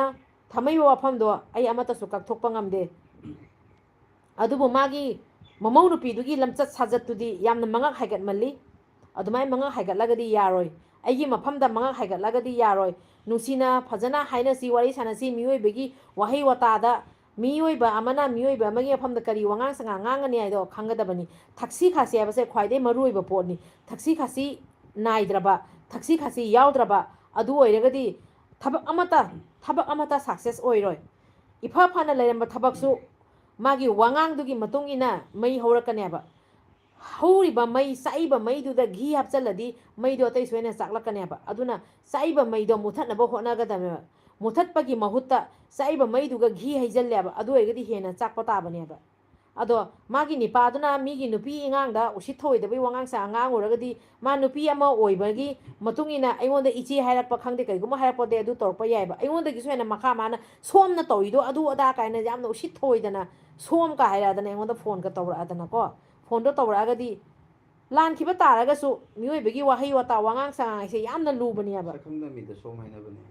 ꯊꯝꯃꯛꯏꯕ ꯋꯥꯐꯝꯗꯣ ꯑꯩ ꯑꯃꯠꯇꯁꯨ ꯀꯛꯊꯣꯛꯄ ꯉꯝꯗꯦ꯫ ꯑꯗꯨꯕꯨ ꯃꯥꯒꯤ ꯃꯃꯧ ꯅꯨꯄꯤꯗꯨꯒꯤ ꯂꯝꯆꯠ ꯁꯥꯖꯠꯇꯨꯗꯤ ꯌꯥꯝꯅ ꯃꯉꯛ ꯍꯥꯏꯒꯠꯃꯜꯂꯤ꯫ ꯑꯗꯨꯃꯥꯏꯅ ꯃꯉꯛ ꯍꯥꯏꯒꯠꯂꯒꯗꯤ ꯌꯥꯔꯣꯏ꯫ ꯑꯩꯒꯤ ꯃꯐꯝꯗ ꯃꯉꯛ ꯍꯥꯏꯒꯠꯂꯒꯗꯤ ꯌꯥꯔꯣꯏ꯫ ꯅꯨꯡꯁꯤꯅ ꯐꯖꯅ ꯍꯥꯏꯅꯁꯤ, ꯋꯥꯔꯤ ꯁꯥꯟꯅꯁꯤ, ꯃꯤꯑꯣꯏꯕꯒꯤ ꯋꯥꯍꯩ ꯋꯥꯇꯥꯗ ꯃꯤꯑꯣꯏꯕ ꯑꯃꯅ ꯃꯤꯑꯣꯏꯕ ꯑꯃꯒꯤ ꯃꯐꯝꯗ ꯀꯔꯤ ꯋꯥꯉꯥꯡ ꯁꯉꯥꯡ ꯉꯥꯡꯒꯅꯤ ꯍꯥꯏꯗꯣ ꯈꯪꯒꯗꯕꯅꯤ꯫ ꯊꯛꯁꯤ ꯈꯥꯁꯤ ꯍꯥꯏꯕꯁꯦ ꯈ꯭ꯋꯥꯏꯗꯒꯤ ꯃꯔꯨꯑꯣꯏꯕ ꯄꯣꯠꯅꯤ꯫ ꯊꯛꯁꯤ ꯈꯥꯁꯤ ꯅꯥꯏꯗ꯭ꯔꯕ, ꯊꯛꯁꯤ ꯈꯥꯁꯤ ꯌꯥꯎꯗ꯭ꯔꯕ ꯑꯗꯨ ꯑꯣꯏꯔꯒꯗꯤ ꯊꯕꯛ ꯑꯃꯠꯇ, ꯊꯕꯛ ꯑꯃꯠꯇ success ꯑꯣꯏꯔꯣꯏ꯫ ꯏꯐ ꯐꯅ ꯂꯩꯔꯝꯕ ꯊꯕꯛꯁꯨ ꯃꯥꯒꯤ ꯋꯥꯉꯥꯡꯗꯨꯒꯤ ꯃꯇꯨꯡ ꯏꯟꯅ ꯃꯩ ꯍꯧꯔꯛꯀꯅꯦꯕ꯫ ꯍꯧꯔꯤꯕ ꯃꯩ, ꯆꯥꯛꯏꯕ ꯃꯩꯗꯨꯗ ꯘꯤ ꯍꯥꯞꯆꯜꯂꯗꯤ ꯃꯩꯗꯣ ꯑꯇꯩꯁꯨ ꯍꯦꯟꯅ ꯆꯥꯛꯂꯛꯀꯅꯦꯕ꯫ ꯑꯗꯨꯅ ꯆꯥꯛꯏꯕ ꯃꯩꯗꯣ ꯃꯨꯊꯠꯅꯕ ꯍꯣꯠꯅꯒꯗꯕꯅꯦꯕ꯫ ꯃꯨꯊꯠꯄꯒꯤ ꯃꯍꯨꯠꯇ ꯆꯥꯛꯏꯕ ꯃꯩꯗꯨꯒ ꯘꯤ ꯍꯩꯖꯜꯂꯦꯕ, ꯑꯗꯨ ꯑꯣꯏꯔꯒꯗꯤ ꯍꯦꯟꯅ ꯆꯥꯛꯄ ꯇꯥꯕꯅꯦꯕ꯫ ꯑꯗꯣ ꯃꯥꯒꯤ ꯅꯤꯄꯥꯗꯨꯅ ꯃꯤꯒꯤ ꯅꯨꯄꯤ ꯑꯉꯥꯡꯗ ꯎꯁꯤꯠ ꯊꯑꯣꯏꯗꯕꯒꯤ ꯋꯥꯉꯥꯡ ꯁꯉꯥꯡ ꯉꯥꯡꯉꯨꯔꯒꯗꯤ, ꯃꯥ ꯅꯨꯄꯤ ꯑꯃ ꯑꯣꯏꯕꯒꯤ ꯃꯇꯨꯡ ꯏꯟꯅ ꯑꯩꯉꯣꯟꯗ ꯏꯆꯦ ꯍꯥꯏꯔꯛꯄ ꯈꯪꯗꯦ, ꯀꯩꯒꯨꯝꯕ ꯍꯥꯏꯔꯛꯄꯗꯤ ꯑꯗꯨ ꯇꯧꯔꯛꯄ ꯌꯥꯏꯕ꯫ ꯑꯩꯉꯣꯟꯗꯒꯤꯁꯨ ꯍꯦꯟꯅ ꯃꯈꯥ ꯃꯥꯅ ꯁꯣꯝꯅ ꯇꯧꯔꯤꯗꯣ ꯑꯗꯨ ꯑꯗꯥ ꯀꯥꯏꯅ ꯌꯥꯝꯅ ꯎꯁꯤꯠ ꯊꯑꯣꯏꯗꯅ ꯁꯣꯝ ꯀ ꯍꯥꯏꯔꯛꯑꯗꯅ ꯑꯩꯉꯣꯟꯗ ꯐꯣꯟꯒ ꯇꯧꯔꯛꯑꯗꯅꯀꯣ꯫ ꯐꯣꯟꯗꯣ ꯇꯧꯔꯛꯑꯒꯗꯤ ꯂꯥꯟꯈꯤꯕ ꯇꯥꯔꯒꯁꯨ ꯃꯤꯑꯣꯏꯕꯒꯤ ꯋꯥꯍꯩ ꯋꯥꯇꯥ, ꯋꯥꯉꯥꯡ ꯁꯉꯥꯡ ꯍꯥꯏꯁꯦ ꯌꯥꯝꯅ ꯂꯨꯕꯅꯦꯕ꯫ ꯁꯛꯈꯪꯗ ꯃꯤꯗ ꯁꯣꯝ ꯍꯥꯏꯅꯕꯅꯦ꯫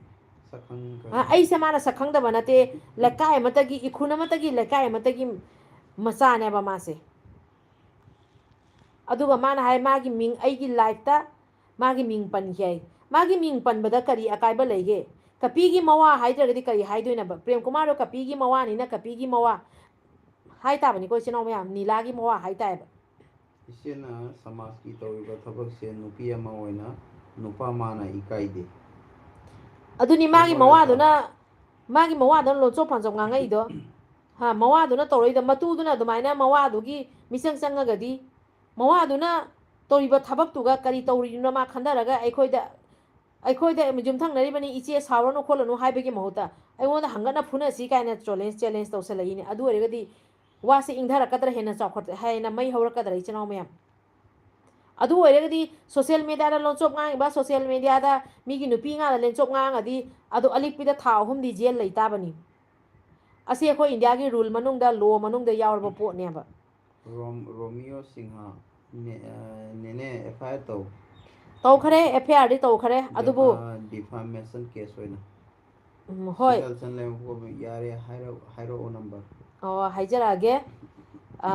ꯁꯛꯈꯪ ꯑ, ꯑꯩꯁꯦ ꯃꯥꯅ ꯁꯛꯈꯪꯗꯕ ꯅꯠꯇꯦ, ꯂꯩꯀꯥꯏ ꯑꯃꯠꯇꯒꯤ, ꯏꯈꯨꯟ ꯑꯃꯠꯇꯒꯤ, ꯂꯩꯀꯥꯏ ꯑꯃꯠꯇꯒꯤ ꯃꯆꯥꯅꯦꯕ ꯃꯥꯁꯦ꯫ ꯑꯗꯨꯒ ꯃꯥꯅ ꯍꯥꯏ, ꯃꯥꯒꯤ ꯃꯤꯡ, ꯑꯩꯒꯤ ꯂꯥꯏꯐꯇ ꯃꯥꯒꯤ ꯃꯤꯡ ꯄꯟꯈꯤ ꯍꯥꯏ꯫ ꯃꯥꯒꯤ ꯃꯤꯡ ꯄꯟꯕꯗ ꯀꯔꯤ ꯑꯀꯥꯏꯕ ꯂꯩꯒꯦ? ꯀꯄꯤꯒꯤ ꯃꯋꯥ ꯍꯥꯏꯗ꯭ꯔꯒꯗꯤ ꯀꯔꯤ ꯍꯥꯏꯗꯣꯏꯅꯣꯕ? ꯄ꯭ꯔꯦꯝ ꯀꯨꯃꯥꯔꯗꯣ ꯀꯄꯤꯒꯤ ꯃꯋꯥꯅꯤꯅ ꯀꯄꯤꯒꯤ ꯃꯋꯥ ꯍꯥꯏ ꯇꯥꯕꯅꯤꯀꯣ, ꯏꯆꯤꯟ ꯏꯅꯥꯎ ꯃꯌꯥꯝ, ꯅꯤꯂꯥꯒꯤ ꯃꯋꯥ ꯍꯥꯏ ꯇꯥꯏꯕ꯫ ꯏꯆꯦꯅ ꯁꯃꯥꯖꯀꯤ ꯇꯧꯔꯤꯕ ꯊꯕꯛꯁꯦ ꯅꯨꯄꯤ ꯑꯃ ꯑꯣꯏꯅ ꯅꯨꯄꯥ ꯃꯥꯅ ꯏꯀꯥꯏꯗꯦ꯫ ꯑꯗꯨꯅꯤ ꯃꯥꯒꯤ ꯃꯋꯥꯗꯨꯅ, ꯃꯥꯒꯤ ꯃꯋꯥꯗꯨꯅ ꯂꯣꯟꯆꯣꯞ ꯄꯥꯟꯆꯣꯞ ꯉꯥꯡꯉꯛꯏꯗꯣ꯫ ꯍꯥ, ꯃꯋꯥꯗꯨꯅ ꯇꯧꯔꯛꯏꯗꯣ, ꯃꯇꯨꯗꯨꯅ ꯑꯗꯨꯃꯥꯏꯅ ꯃꯋꯥꯗꯨꯒꯤ ꯃꯤꯆꯪ ꯆꯪꯉꯒꯗꯤ, ꯃꯋꯥꯗꯨꯅ ꯇꯧꯔꯤꯕ ꯊꯕꯛꯇꯨꯒ ꯀꯔꯤ ꯇꯧꯔꯤꯅꯣ ꯃꯥ ꯈꯟꯊꯔꯒ ꯑꯩꯈꯣꯏꯗ, ꯑꯩꯈꯣꯏꯗ ꯌꯨꯝꯊꯪꯅꯔꯤꯕꯅꯤ, ꯏꯆꯦ ꯁꯥꯎꯔꯅꯨ ꯈꯣꯠꯂꯅꯨ ꯍꯥꯏꯕꯒꯤ ꯃꯍꯨꯠꯇ ꯑꯩꯉꯣꯟꯗ ꯍꯪꯒꯠꯅ ꯐꯨꯅꯁꯤ ꯀꯥꯏꯅ ꯆꯣꯂꯦꯟꯁ, ꯆꯦꯂꯦꯟꯖ ꯇꯧꯁꯜꯂꯛꯏꯅꯦ꯫ ꯑꯗꯨ ꯑꯣꯏꯔꯒꯗꯤ ꯋꯥꯁꯦ ꯏꯪꯊꯔꯛꯀꯗ꯭ꯔꯥ, ꯍꯦꯟꯅ ꯆꯥꯎꯈꯠ-, ꯍꯦꯟꯅ ꯃꯩ ꯍꯧꯔꯛꯀꯗ꯭ꯔꯥ, ꯏꯆꯤꯟ ꯏꯅꯥꯎ ꯃꯌꯥꯝ? ꯑꯗꯨ ꯑꯣꯏꯔꯒꯗꯤ social mediaꯗ ꯂꯣꯟꯆꯣꯞ ꯉꯥꯡꯉꯤꯕ, social mediaꯗ ꯃꯤꯒꯤ ꯅꯨꯄꯤ ꯉꯥꯗ ꯂꯦꯟꯆꯣꯞ ꯉꯥꯡꯉꯗꯤ ꯑꯗꯨ ꯑꯂꯤꯛꯄꯤꯗ ꯊꯥ ꯑꯍꯨꯝꯗꯤ ꯖꯦꯜ ꯂꯩ ꯇꯥꯕꯅꯤ꯫ ꯑꯁꯤ ꯑꯩꯈꯣꯏ ꯏꯟꯗꯤꯌꯥꯒꯤ rule ꯃꯅꯨꯡꯗ, law ꯃꯅꯨꯡꯗ ꯌꯥꯎꯔꯕ ꯄꯣꯠꯅꯦꯕ꯫ ꯔꯣꯝ ꯔꯣꯃꯤꯌꯣ ꯁꯤꯡꯍ꯫ ꯅꯦ ꯑ, ꯅꯦꯅꯦ, F I R ꯇꯧ꯫ ꯇꯧꯈ꯭ꯔꯦ, F I R ꯗꯤ ꯇꯧꯈ꯭ꯔꯦ꯫ ꯑꯗꯨꯕꯨ ꯑ, defamation case ꯑꯣꯏꯅ꯫ ꯎꯝ, ꯍꯣꯏ꯫ Civil ꯆꯪ ꯂꯩꯔꯝꯃꯣ, ꯌꯥꯔꯦ, ꯍꯥꯏꯔꯛ-, ꯍꯥꯏꯔꯛꯑꯣ number꯫ ꯑꯣ, ꯍꯥꯏꯖꯔꯛꯑꯒꯦ꯫ ꯑ,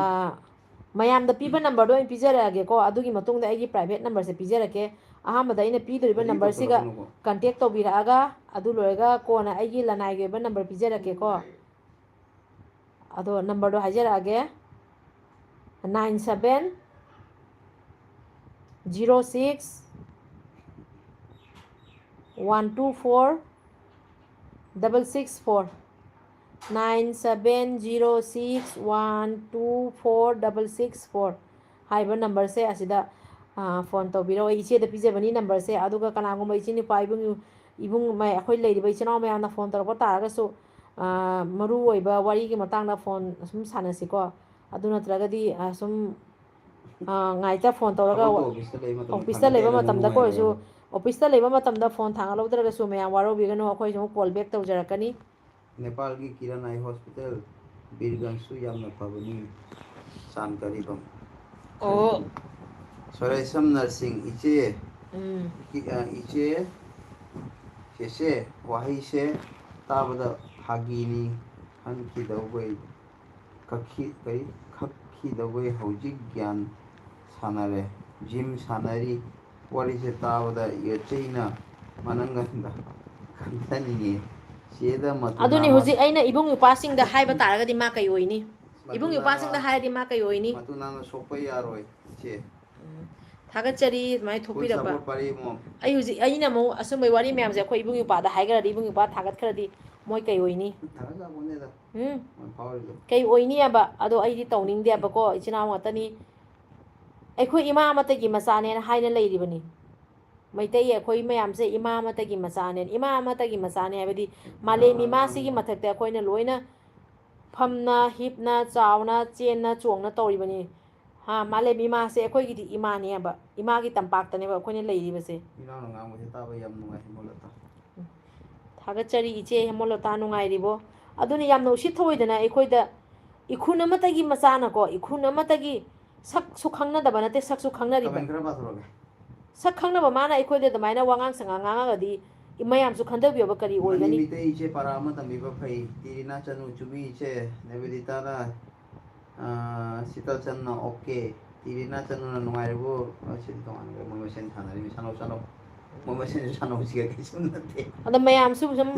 ꯃꯌꯥꯝꯗ ꯄꯤꯕ numberꯗꯣ ꯑꯣꯏꯅ ꯄꯤꯖꯔꯛꯑꯒꯦꯀꯣ꯫ ꯑꯗꯨꯒꯤ ꯃꯇꯨꯡꯗ ꯑꯩꯒꯤ private numberꯁꯦ ꯄꯤꯖꯔꯛꯀꯦ꯫ ꯑꯍꯥꯟꯕꯗ ꯑꯩꯅ ꯄꯤꯗꯣꯔꯤꯕ ꯍꯧꯖꯤꯛ numberꯁꯤꯒ ꯇꯧꯁꯜꯂꯛꯀꯅꯨꯀꯣ꯫ contact ꯇꯧꯕꯤꯔꯛꯑꯒ, ꯑꯗꯨ ꯂꯣꯏꯔꯒ ꯀꯣꯟꯅ ꯑꯩꯒꯤ ꯂꯅꯥꯏꯒꯤ ꯑꯣꯏꯕ number ꯄꯤꯖꯔꯛꯀꯦꯀꯣ꯫ ꯑꯗꯣ numberꯗꯣ ꯍꯥꯏꯖꯔꯛꯑꯒꯦ, nine seven zero six one two four double six four, nine seven zero six one two four double six four ꯍꯥꯏꯔꯤꯕ numberꯁꯦ ꯑꯁꯤꯗ, ꯑ, phone ꯇꯧꯕꯤꯔꯛꯑꯣ꯫ ꯑꯩ ꯏꯆꯦꯗ ꯄꯤꯖꯕꯅꯤ numberꯁꯦ꯫ ꯑꯗꯨꯒ ꯀꯅꯥꯒꯨꯝꯕ ꯏꯆꯤꯟ ꯅꯨꯄꯥ ꯏꯕꯨꯡ, ꯏꯕꯨꯡ, ꯑꯩꯈꯣꯏ ꯂꯩꯔꯤꯕ ꯏꯆꯤꯟ ꯏꯅꯥꯎ ꯃꯌꯥꯝꯅ phone ꯇꯧꯔꯛꯄ ꯇꯥꯔꯒꯁꯨ, ꯑ, ꯃꯔꯨ ꯑꯣꯏꯕ ꯋꯥꯔꯤꯒꯤ ꯃꯇꯥꯡꯗ phone ꯁꯨꯝ ꯁꯥꯟꯅꯁꯤꯀꯣ꯫ ꯑꯗꯨ ꯅꯠꯇ꯭ꯔꯒꯗꯤ, ꯑ, ꯁꯨꯝ, ꯑ, ꯉꯥꯏꯇ phone ꯇꯧꯔꯒ ꯊꯕꯛꯇꯣ officeꯇ ꯂꯩꯕ ꯃꯇꯝꯗ officeꯇ ꯊꯥꯡꯒꯠꯄ ꯂꯩꯕ ꯌꯥꯝꯅ ꯃꯇꯝꯗꯀꯣ ꯑꯣꯏꯔꯁꯨ, ꯅꯨꯡꯉꯥꯏꯔꯣꯏꯕ꯫ officeꯇ ꯂꯩꯕ ꯃꯇꯝꯗ phone ꯊꯥꯡꯒꯠꯍꯧꯗ꯭ꯔꯒꯁꯨ ꯃꯌꯥꯝ ꯋꯥꯔꯧꯕꯤꯒꯅꯨ, ꯑꯩꯈꯣꯏꯁꯨ ꯑꯃꯨꯛ call back ꯇꯧꯖꯔꯛꯀꯅꯤ꯫ ꯅꯦꯄꯥꯜꯒꯤ ꯀꯤꯔꯟ ꯑꯥꯏ ꯍꯣꯁꯄꯤꯇꯥꯜ ꯕꯤꯔꯒꯟꯖꯁꯨ ꯌꯥꯝꯅ ꯐꯕꯅꯤ, ꯆꯥꯟꯀꯔꯤꯕꯝ꯫ ꯑꯣ꯫ ꯁꯣꯔꯦꯁꯝ ꯅꯔꯁꯤꯡ ꯏꯆꯦ, ꯎꯝ꯫ ꯏ-, ꯑ, ꯏꯆꯦ, ꯆꯦꯆꯦ, ꯋꯥꯍꯩꯁꯦ ꯇꯥꯕꯗ ꯐꯥꯒꯤꯅꯤ ꯈꯟꯈꯤꯗꯧꯕꯩ, ꯀꯛꯈꯤ-, ꯀꯔꯤ? ꯈꯛꯈꯤꯗꯧꯕꯩ ꯍꯧꯖꯤꯛ ꯒ꯭ꯌꯥꯟ ꯁꯥꯟꯅꯔꯦ, gym ꯁꯥꯟꯅꯔꯤ, ꯋꯥꯔꯤꯁꯦ ꯇꯥꯕꯗ ꯌꯣꯠꯆꯩꯅ ꯃꯅꯪꯒꯟꯗ ꯀꯟꯊꯅꯤꯡꯉꯦ꯫ ꯆꯦꯗ ꯃꯇꯨ ꯑꯗꯨꯅꯤ ꯅꯥꯝꯃ ꯍꯧꯖꯤꯛ ꯑꯩꯅ ꯏꯕꯨꯡ ꯏꯄ꯭ꯋꯥꯁꯤꯡꯗ ꯍꯥꯏꯕ ꯇꯥꯔꯒꯗꯤ ꯃꯥ ꯀꯩ ꯑꯣꯏꯅꯤ? ꯃꯇꯨ ꯏꯕꯨꯡ ꯅꯥꯝꯃ ꯏꯄ꯭ꯋꯥꯁꯤꯡꯗ ꯍꯥꯏꯔꯗꯤ ꯃꯥ ꯀꯩ ꯑꯣꯏꯅꯤ? ꯃꯇꯨ ꯅꯥꯝꯃ ꯁꯣꯛꯄ ꯌꯥꯔꯣꯏ, ꯏꯆꯦ꯫ ꯎꯝ꯫ ꯊꯥꯒꯠꯆꯔꯤ ꯑꯗꯨꯃꯥꯏꯅ Full ꯊꯣꯛꯄꯤꯔꯛꯄ꯫ support ꯄꯥꯔꯤꯃꯣ꯫ ꯑꯩ ꯍꯧꯖꯤꯛ, ꯑꯩꯅ ꯑꯃꯨꯛ ꯑꯁꯨꯝꯕꯩ ꯋꯥꯔꯤ ꯃꯌꯥꯝꯁꯦ ꯑꯩꯈꯣꯏ ꯏꯕꯨꯡ ꯏꯄ꯭ꯋꯥꯗ ꯍꯥꯏꯈ꯭ꯔꯗꯤ, ꯏꯕꯨꯡ ꯏꯄ꯭ꯋꯥ ꯊꯥꯒꯠꯈ꯭ꯔꯗꯤ ꯃꯣꯏ ꯀꯩ ꯑꯣꯏꯅꯤ? ꯊꯥꯒꯠꯆꯕꯅꯦꯗ꯫ ꯎꯝ꯫ ꯃꯣꯏ ꯐꯥꯎꯔꯤꯗꯣ꯫ ꯀꯩ ꯑꯣꯏꯅꯤ ꯍꯥꯏꯕ? ꯑꯗꯣ ꯑꯩꯗꯤ ꯇꯧꯅꯤꯡꯗꯦꯕꯀꯣ, ꯏꯆꯤꯟ ꯏꯅꯥꯎ ꯉꯥꯛꯇꯅꯤ꯫ ꯑꯩꯈꯣꯏ ꯏꯃꯥ ꯑꯃꯠꯇꯒꯤ ꯃꯆꯥꯅꯦꯅ ꯍꯥꯏꯅ ꯂꯩꯔꯤꯕꯅꯤ꯫ ꯃꯩꯇꯩ ꯑꯩꯈꯣꯏ ꯃꯌꯥꯝꯁꯦ ꯏꯃꯥ ꯑꯃꯠꯇꯒꯤ ꯃꯆꯥꯅꯦ, ꯏꯃꯥ ꯑꯃꯠꯇꯒꯤ ꯃꯆꯥꯅꯦ ꯍꯥꯏꯕꯗꯤ ꯃꯥꯂꯦꯝ ꯏꯃꯥꯁꯤꯒꯤ ꯃꯊꯛꯇ ꯑꯩꯈꯣꯏꯅ ꯂꯣꯏꯅ ꯐꯝꯅ, ꯍꯤꯞꯅ, ꯆꯥꯎꯅ, ꯆꯦꯟꯅ, ꯆꯣꯡꯅ ꯇꯧꯔꯤꯕꯅꯤ꯫ ꯑꯥ, ꯃꯥꯂꯦꯝ ꯏꯃꯥꯁꯦ ꯑꯩꯈꯣꯏꯒꯤꯗꯤ ꯏꯃꯥꯅꯦꯕ, ꯏꯃꯥꯒꯤ ꯇꯝꯄꯥꯛꯇꯅꯦꯕ ꯑꯩꯈꯣꯏꯅ ꯂꯩꯔꯤꯕꯁꯦ꯫ ꯏꯅꯥꯎꯅ ꯉꯥꯡꯕꯁꯦ ꯇꯥꯕ ꯌꯥꯝ ꯅꯨꯡꯉꯥꯏ, ꯍꯦꯃꯣꯂꯇꯥ꯫ ꯊꯥꯒꯠꯆꯔꯤ ꯏꯆꯦ ꯍꯦꯃꯣꯂꯇꯥ, ꯅꯨꯡꯉꯥꯏꯔꯤꯕꯣ? ꯑꯗꯨꯅ ꯌꯥꯝꯅ ꯎꯁꯤꯠ ꯊꯑꯣꯏꯗꯅ ꯑꯩꯈꯣꯏꯗ, ꯏꯈꯨꯟ ꯑꯃꯠꯇꯒꯤ ꯃꯆꯥꯅꯀꯣ, ꯏꯈꯨꯟ ꯑꯃꯠꯇꯒꯤ, ꯁꯛꯁꯨ ꯈꯪꯅꯗꯕ ꯅꯠꯇꯦ, ꯁꯛꯁꯨ ꯈꯪꯅꯔꯤꯕ꯫ ꯀꯃꯦꯟ ꯈꯔ ꯄꯥꯊꯣꯔꯛꯑꯒꯦ꯫ ꯁꯛ ꯈꯪꯅꯕ ꯃꯥꯅ ꯑꯩꯈꯣꯏꯗ ꯑꯗꯨꯃꯥꯏꯅ ꯋꯥꯉꯥꯡ ꯁꯉꯥꯡ ꯉꯥꯡꯉꯒꯗꯤ ꯃꯌꯥꯝꯁꯨ ꯈꯟꯊꯕꯤꯌꯣꯕ ꯀꯔꯤ ꯃꯅꯤ ꯑꯣꯏꯒꯅꯤ? ꯃꯤꯇꯩ ꯏꯆꯦ ꯄꯥꯔꯥ ꯑꯃ ꯇꯝꯕꯤꯕ ꯐꯩ꯫ ꯇꯤꯔꯤꯅꯥ ꯆꯅꯨ, ꯆꯨꯃꯤ ꯏꯆꯦ, ꯅꯦꯕꯤꯗꯤꯇꯥꯅ, ꯑꯥ, ꯁꯤꯇꯜ ꯆꯟꯅ, ꯑꯣꯀꯦ꯫ ꯇꯤꯔꯤꯅꯥ ꯆꯅꯨꯅ ꯅꯨꯡꯉꯥꯏꯔꯤꯕꯣ? ꯑ, ꯁꯤꯗꯤ ꯇꯣꯉꯥꯟꯈ꯭ꯔꯦ꯫ ꯃꯣꯏ ꯃꯁꯦꯟ ꯁꯥꯟꯅꯔꯤꯃꯤ꯫ ꯁꯥꯟꯅꯧ, ꯁꯥꯟꯅꯧ꯫ ꯃꯣꯏ ꯃꯁꯦꯟꯁꯨ ꯁꯥꯟꯅꯧꯁꯤꯒ ꯀꯩꯁꯨ ꯅꯠꯇꯦ꯫ ꯑꯗꯣ ꯃꯌꯥꯝꯁꯨ ꯁꯨꯝ,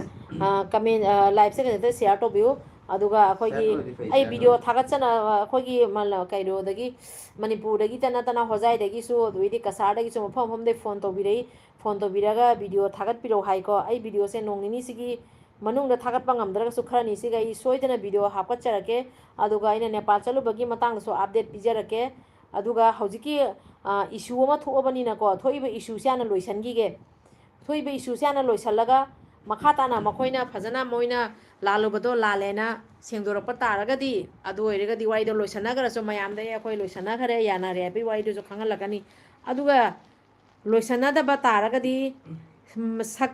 ꯑ, ꯀꯃꯦꯟ, ꯑ, ꯂꯥꯏꯞꯁꯦ ꯀꯩꯅꯣꯗ ꯁꯤꯌꯥꯔ ꯇꯧꯕꯤꯌꯨ꯫ ꯑꯗꯨꯒ ꯑꯩꯈꯣꯏꯒꯤ, ꯁꯤꯌꯥꯔ ꯇꯧꯔꯗꯤ ꯐꯩ, ꯑꯩ ꯁꯤꯌꯥꯔ ꯚꯤꯗꯤꯑꯣ ꯇꯧꯔꯗꯤ꯫ ꯊꯥꯒꯠꯆꯅ, ꯑꯩꯈꯣꯏꯒꯤ ꯃ-, ꯀꯩꯅꯣꯗꯒꯤ, ꯃꯅꯤꯄꯨꯔꯗꯒꯤ ꯅꯠꯇꯅ ꯍꯣꯖꯥꯏꯗꯒꯤꯁꯨ, ꯑꯗꯨꯗꯩꯗꯤ ꯀꯁꯥꯔꯗꯒꯤꯁꯨ ꯃꯐꯝ ꯃꯐꯝꯗꯒꯤ ꯐꯣꯟ ꯇꯧꯕꯤꯔꯛꯏ꯫ ꯐꯣꯟ ꯇꯧꯕꯤꯔꯒ ꯚꯤꯗꯤꯑꯣ ꯊꯥꯒꯠꯄꯤꯔꯛꯑꯣ ꯍꯥꯏꯀꯣ꯫ ꯑꯩ ꯚꯤꯗꯤꯑꯣꯁꯦ ꯅꯣꯡ ꯅꯤꯅꯤꯁꯤꯒꯤ ꯃꯅꯨꯡꯗ ꯊꯥꯒꯠꯄ ꯉꯝꯗ꯭ꯔꯒꯁꯨ ꯈꯔ ꯅꯤꯁꯤꯒ ꯑꯩ ꯁꯣꯏꯗꯅ ꯚꯤꯗꯤꯑꯣ ꯍꯥꯞꯀꯠꯆꯔꯛꯀꯦ꯫ ꯑꯗꯨꯒ ꯑꯩꯅ ꯅꯦꯄꯥꯜ ꯆꯠꯂꯨꯕꯒꯤ ꯃꯇꯥꯡꯗꯁꯨ ꯑꯞꯗꯦꯠ ꯄꯤꯖꯔꯛꯀꯦ꯫ ꯑꯗꯨꯒ ꯍꯧꯖꯤꯛꯀꯤ, ꯑ, ꯏꯁꯨ ꯑꯃ ꯊꯣꯛꯑꯕꯅꯤꯅꯀꯣ, ꯊꯣꯛꯏꯕ ꯏꯁꯨꯁꯦ ꯍꯥꯟꯅ ꯂꯣꯏꯁꯤꯟꯈꯤꯒꯦ꯫ ꯊꯣꯛꯏꯕ ꯏꯁꯨꯁꯦ ꯍꯥꯟꯅ ꯂꯣꯏꯁꯤꯜꯂꯒ, ꯃꯈꯥ ꯇꯥꯅ ꯃꯈꯣꯏꯅ ꯐꯖꯅ, ꯃꯣꯏꯅ ꯂꯥꯜꯂꯨꯕꯗꯣ ꯂꯥꯜꯂꯦꯅ ꯁꯦꯡꯗꯣꯔꯛꯄ ꯇꯥꯔꯒꯗꯤ, ꯑꯗꯨ ꯑꯣꯏꯔꯒꯗꯤ ꯋꯥꯔꯤꯗꯣ ꯂꯣꯏꯁꯤꯟꯅꯈ꯭ꯔꯁꯨ, ꯃꯌꯥꯝꯗ "ꯑꯦ, ꯑꯩꯈꯣꯏ ꯂꯣꯏꯁꯤꯟꯅꯈ꯭ꯔꯦ, ꯌꯥꯅꯔꯦ" ꯍꯥꯏꯕꯒꯤ ꯋꯥꯔꯤꯗꯨꯁꯨ ꯈꯪꯍꯜꯂꯛꯀꯅꯤ꯫ ꯑꯗꯨꯒ ꯂꯣꯏꯁꯤꯟꯅꯗꯕ ꯇꯥꯔꯒꯗꯤ, ꯃꯁꯛ,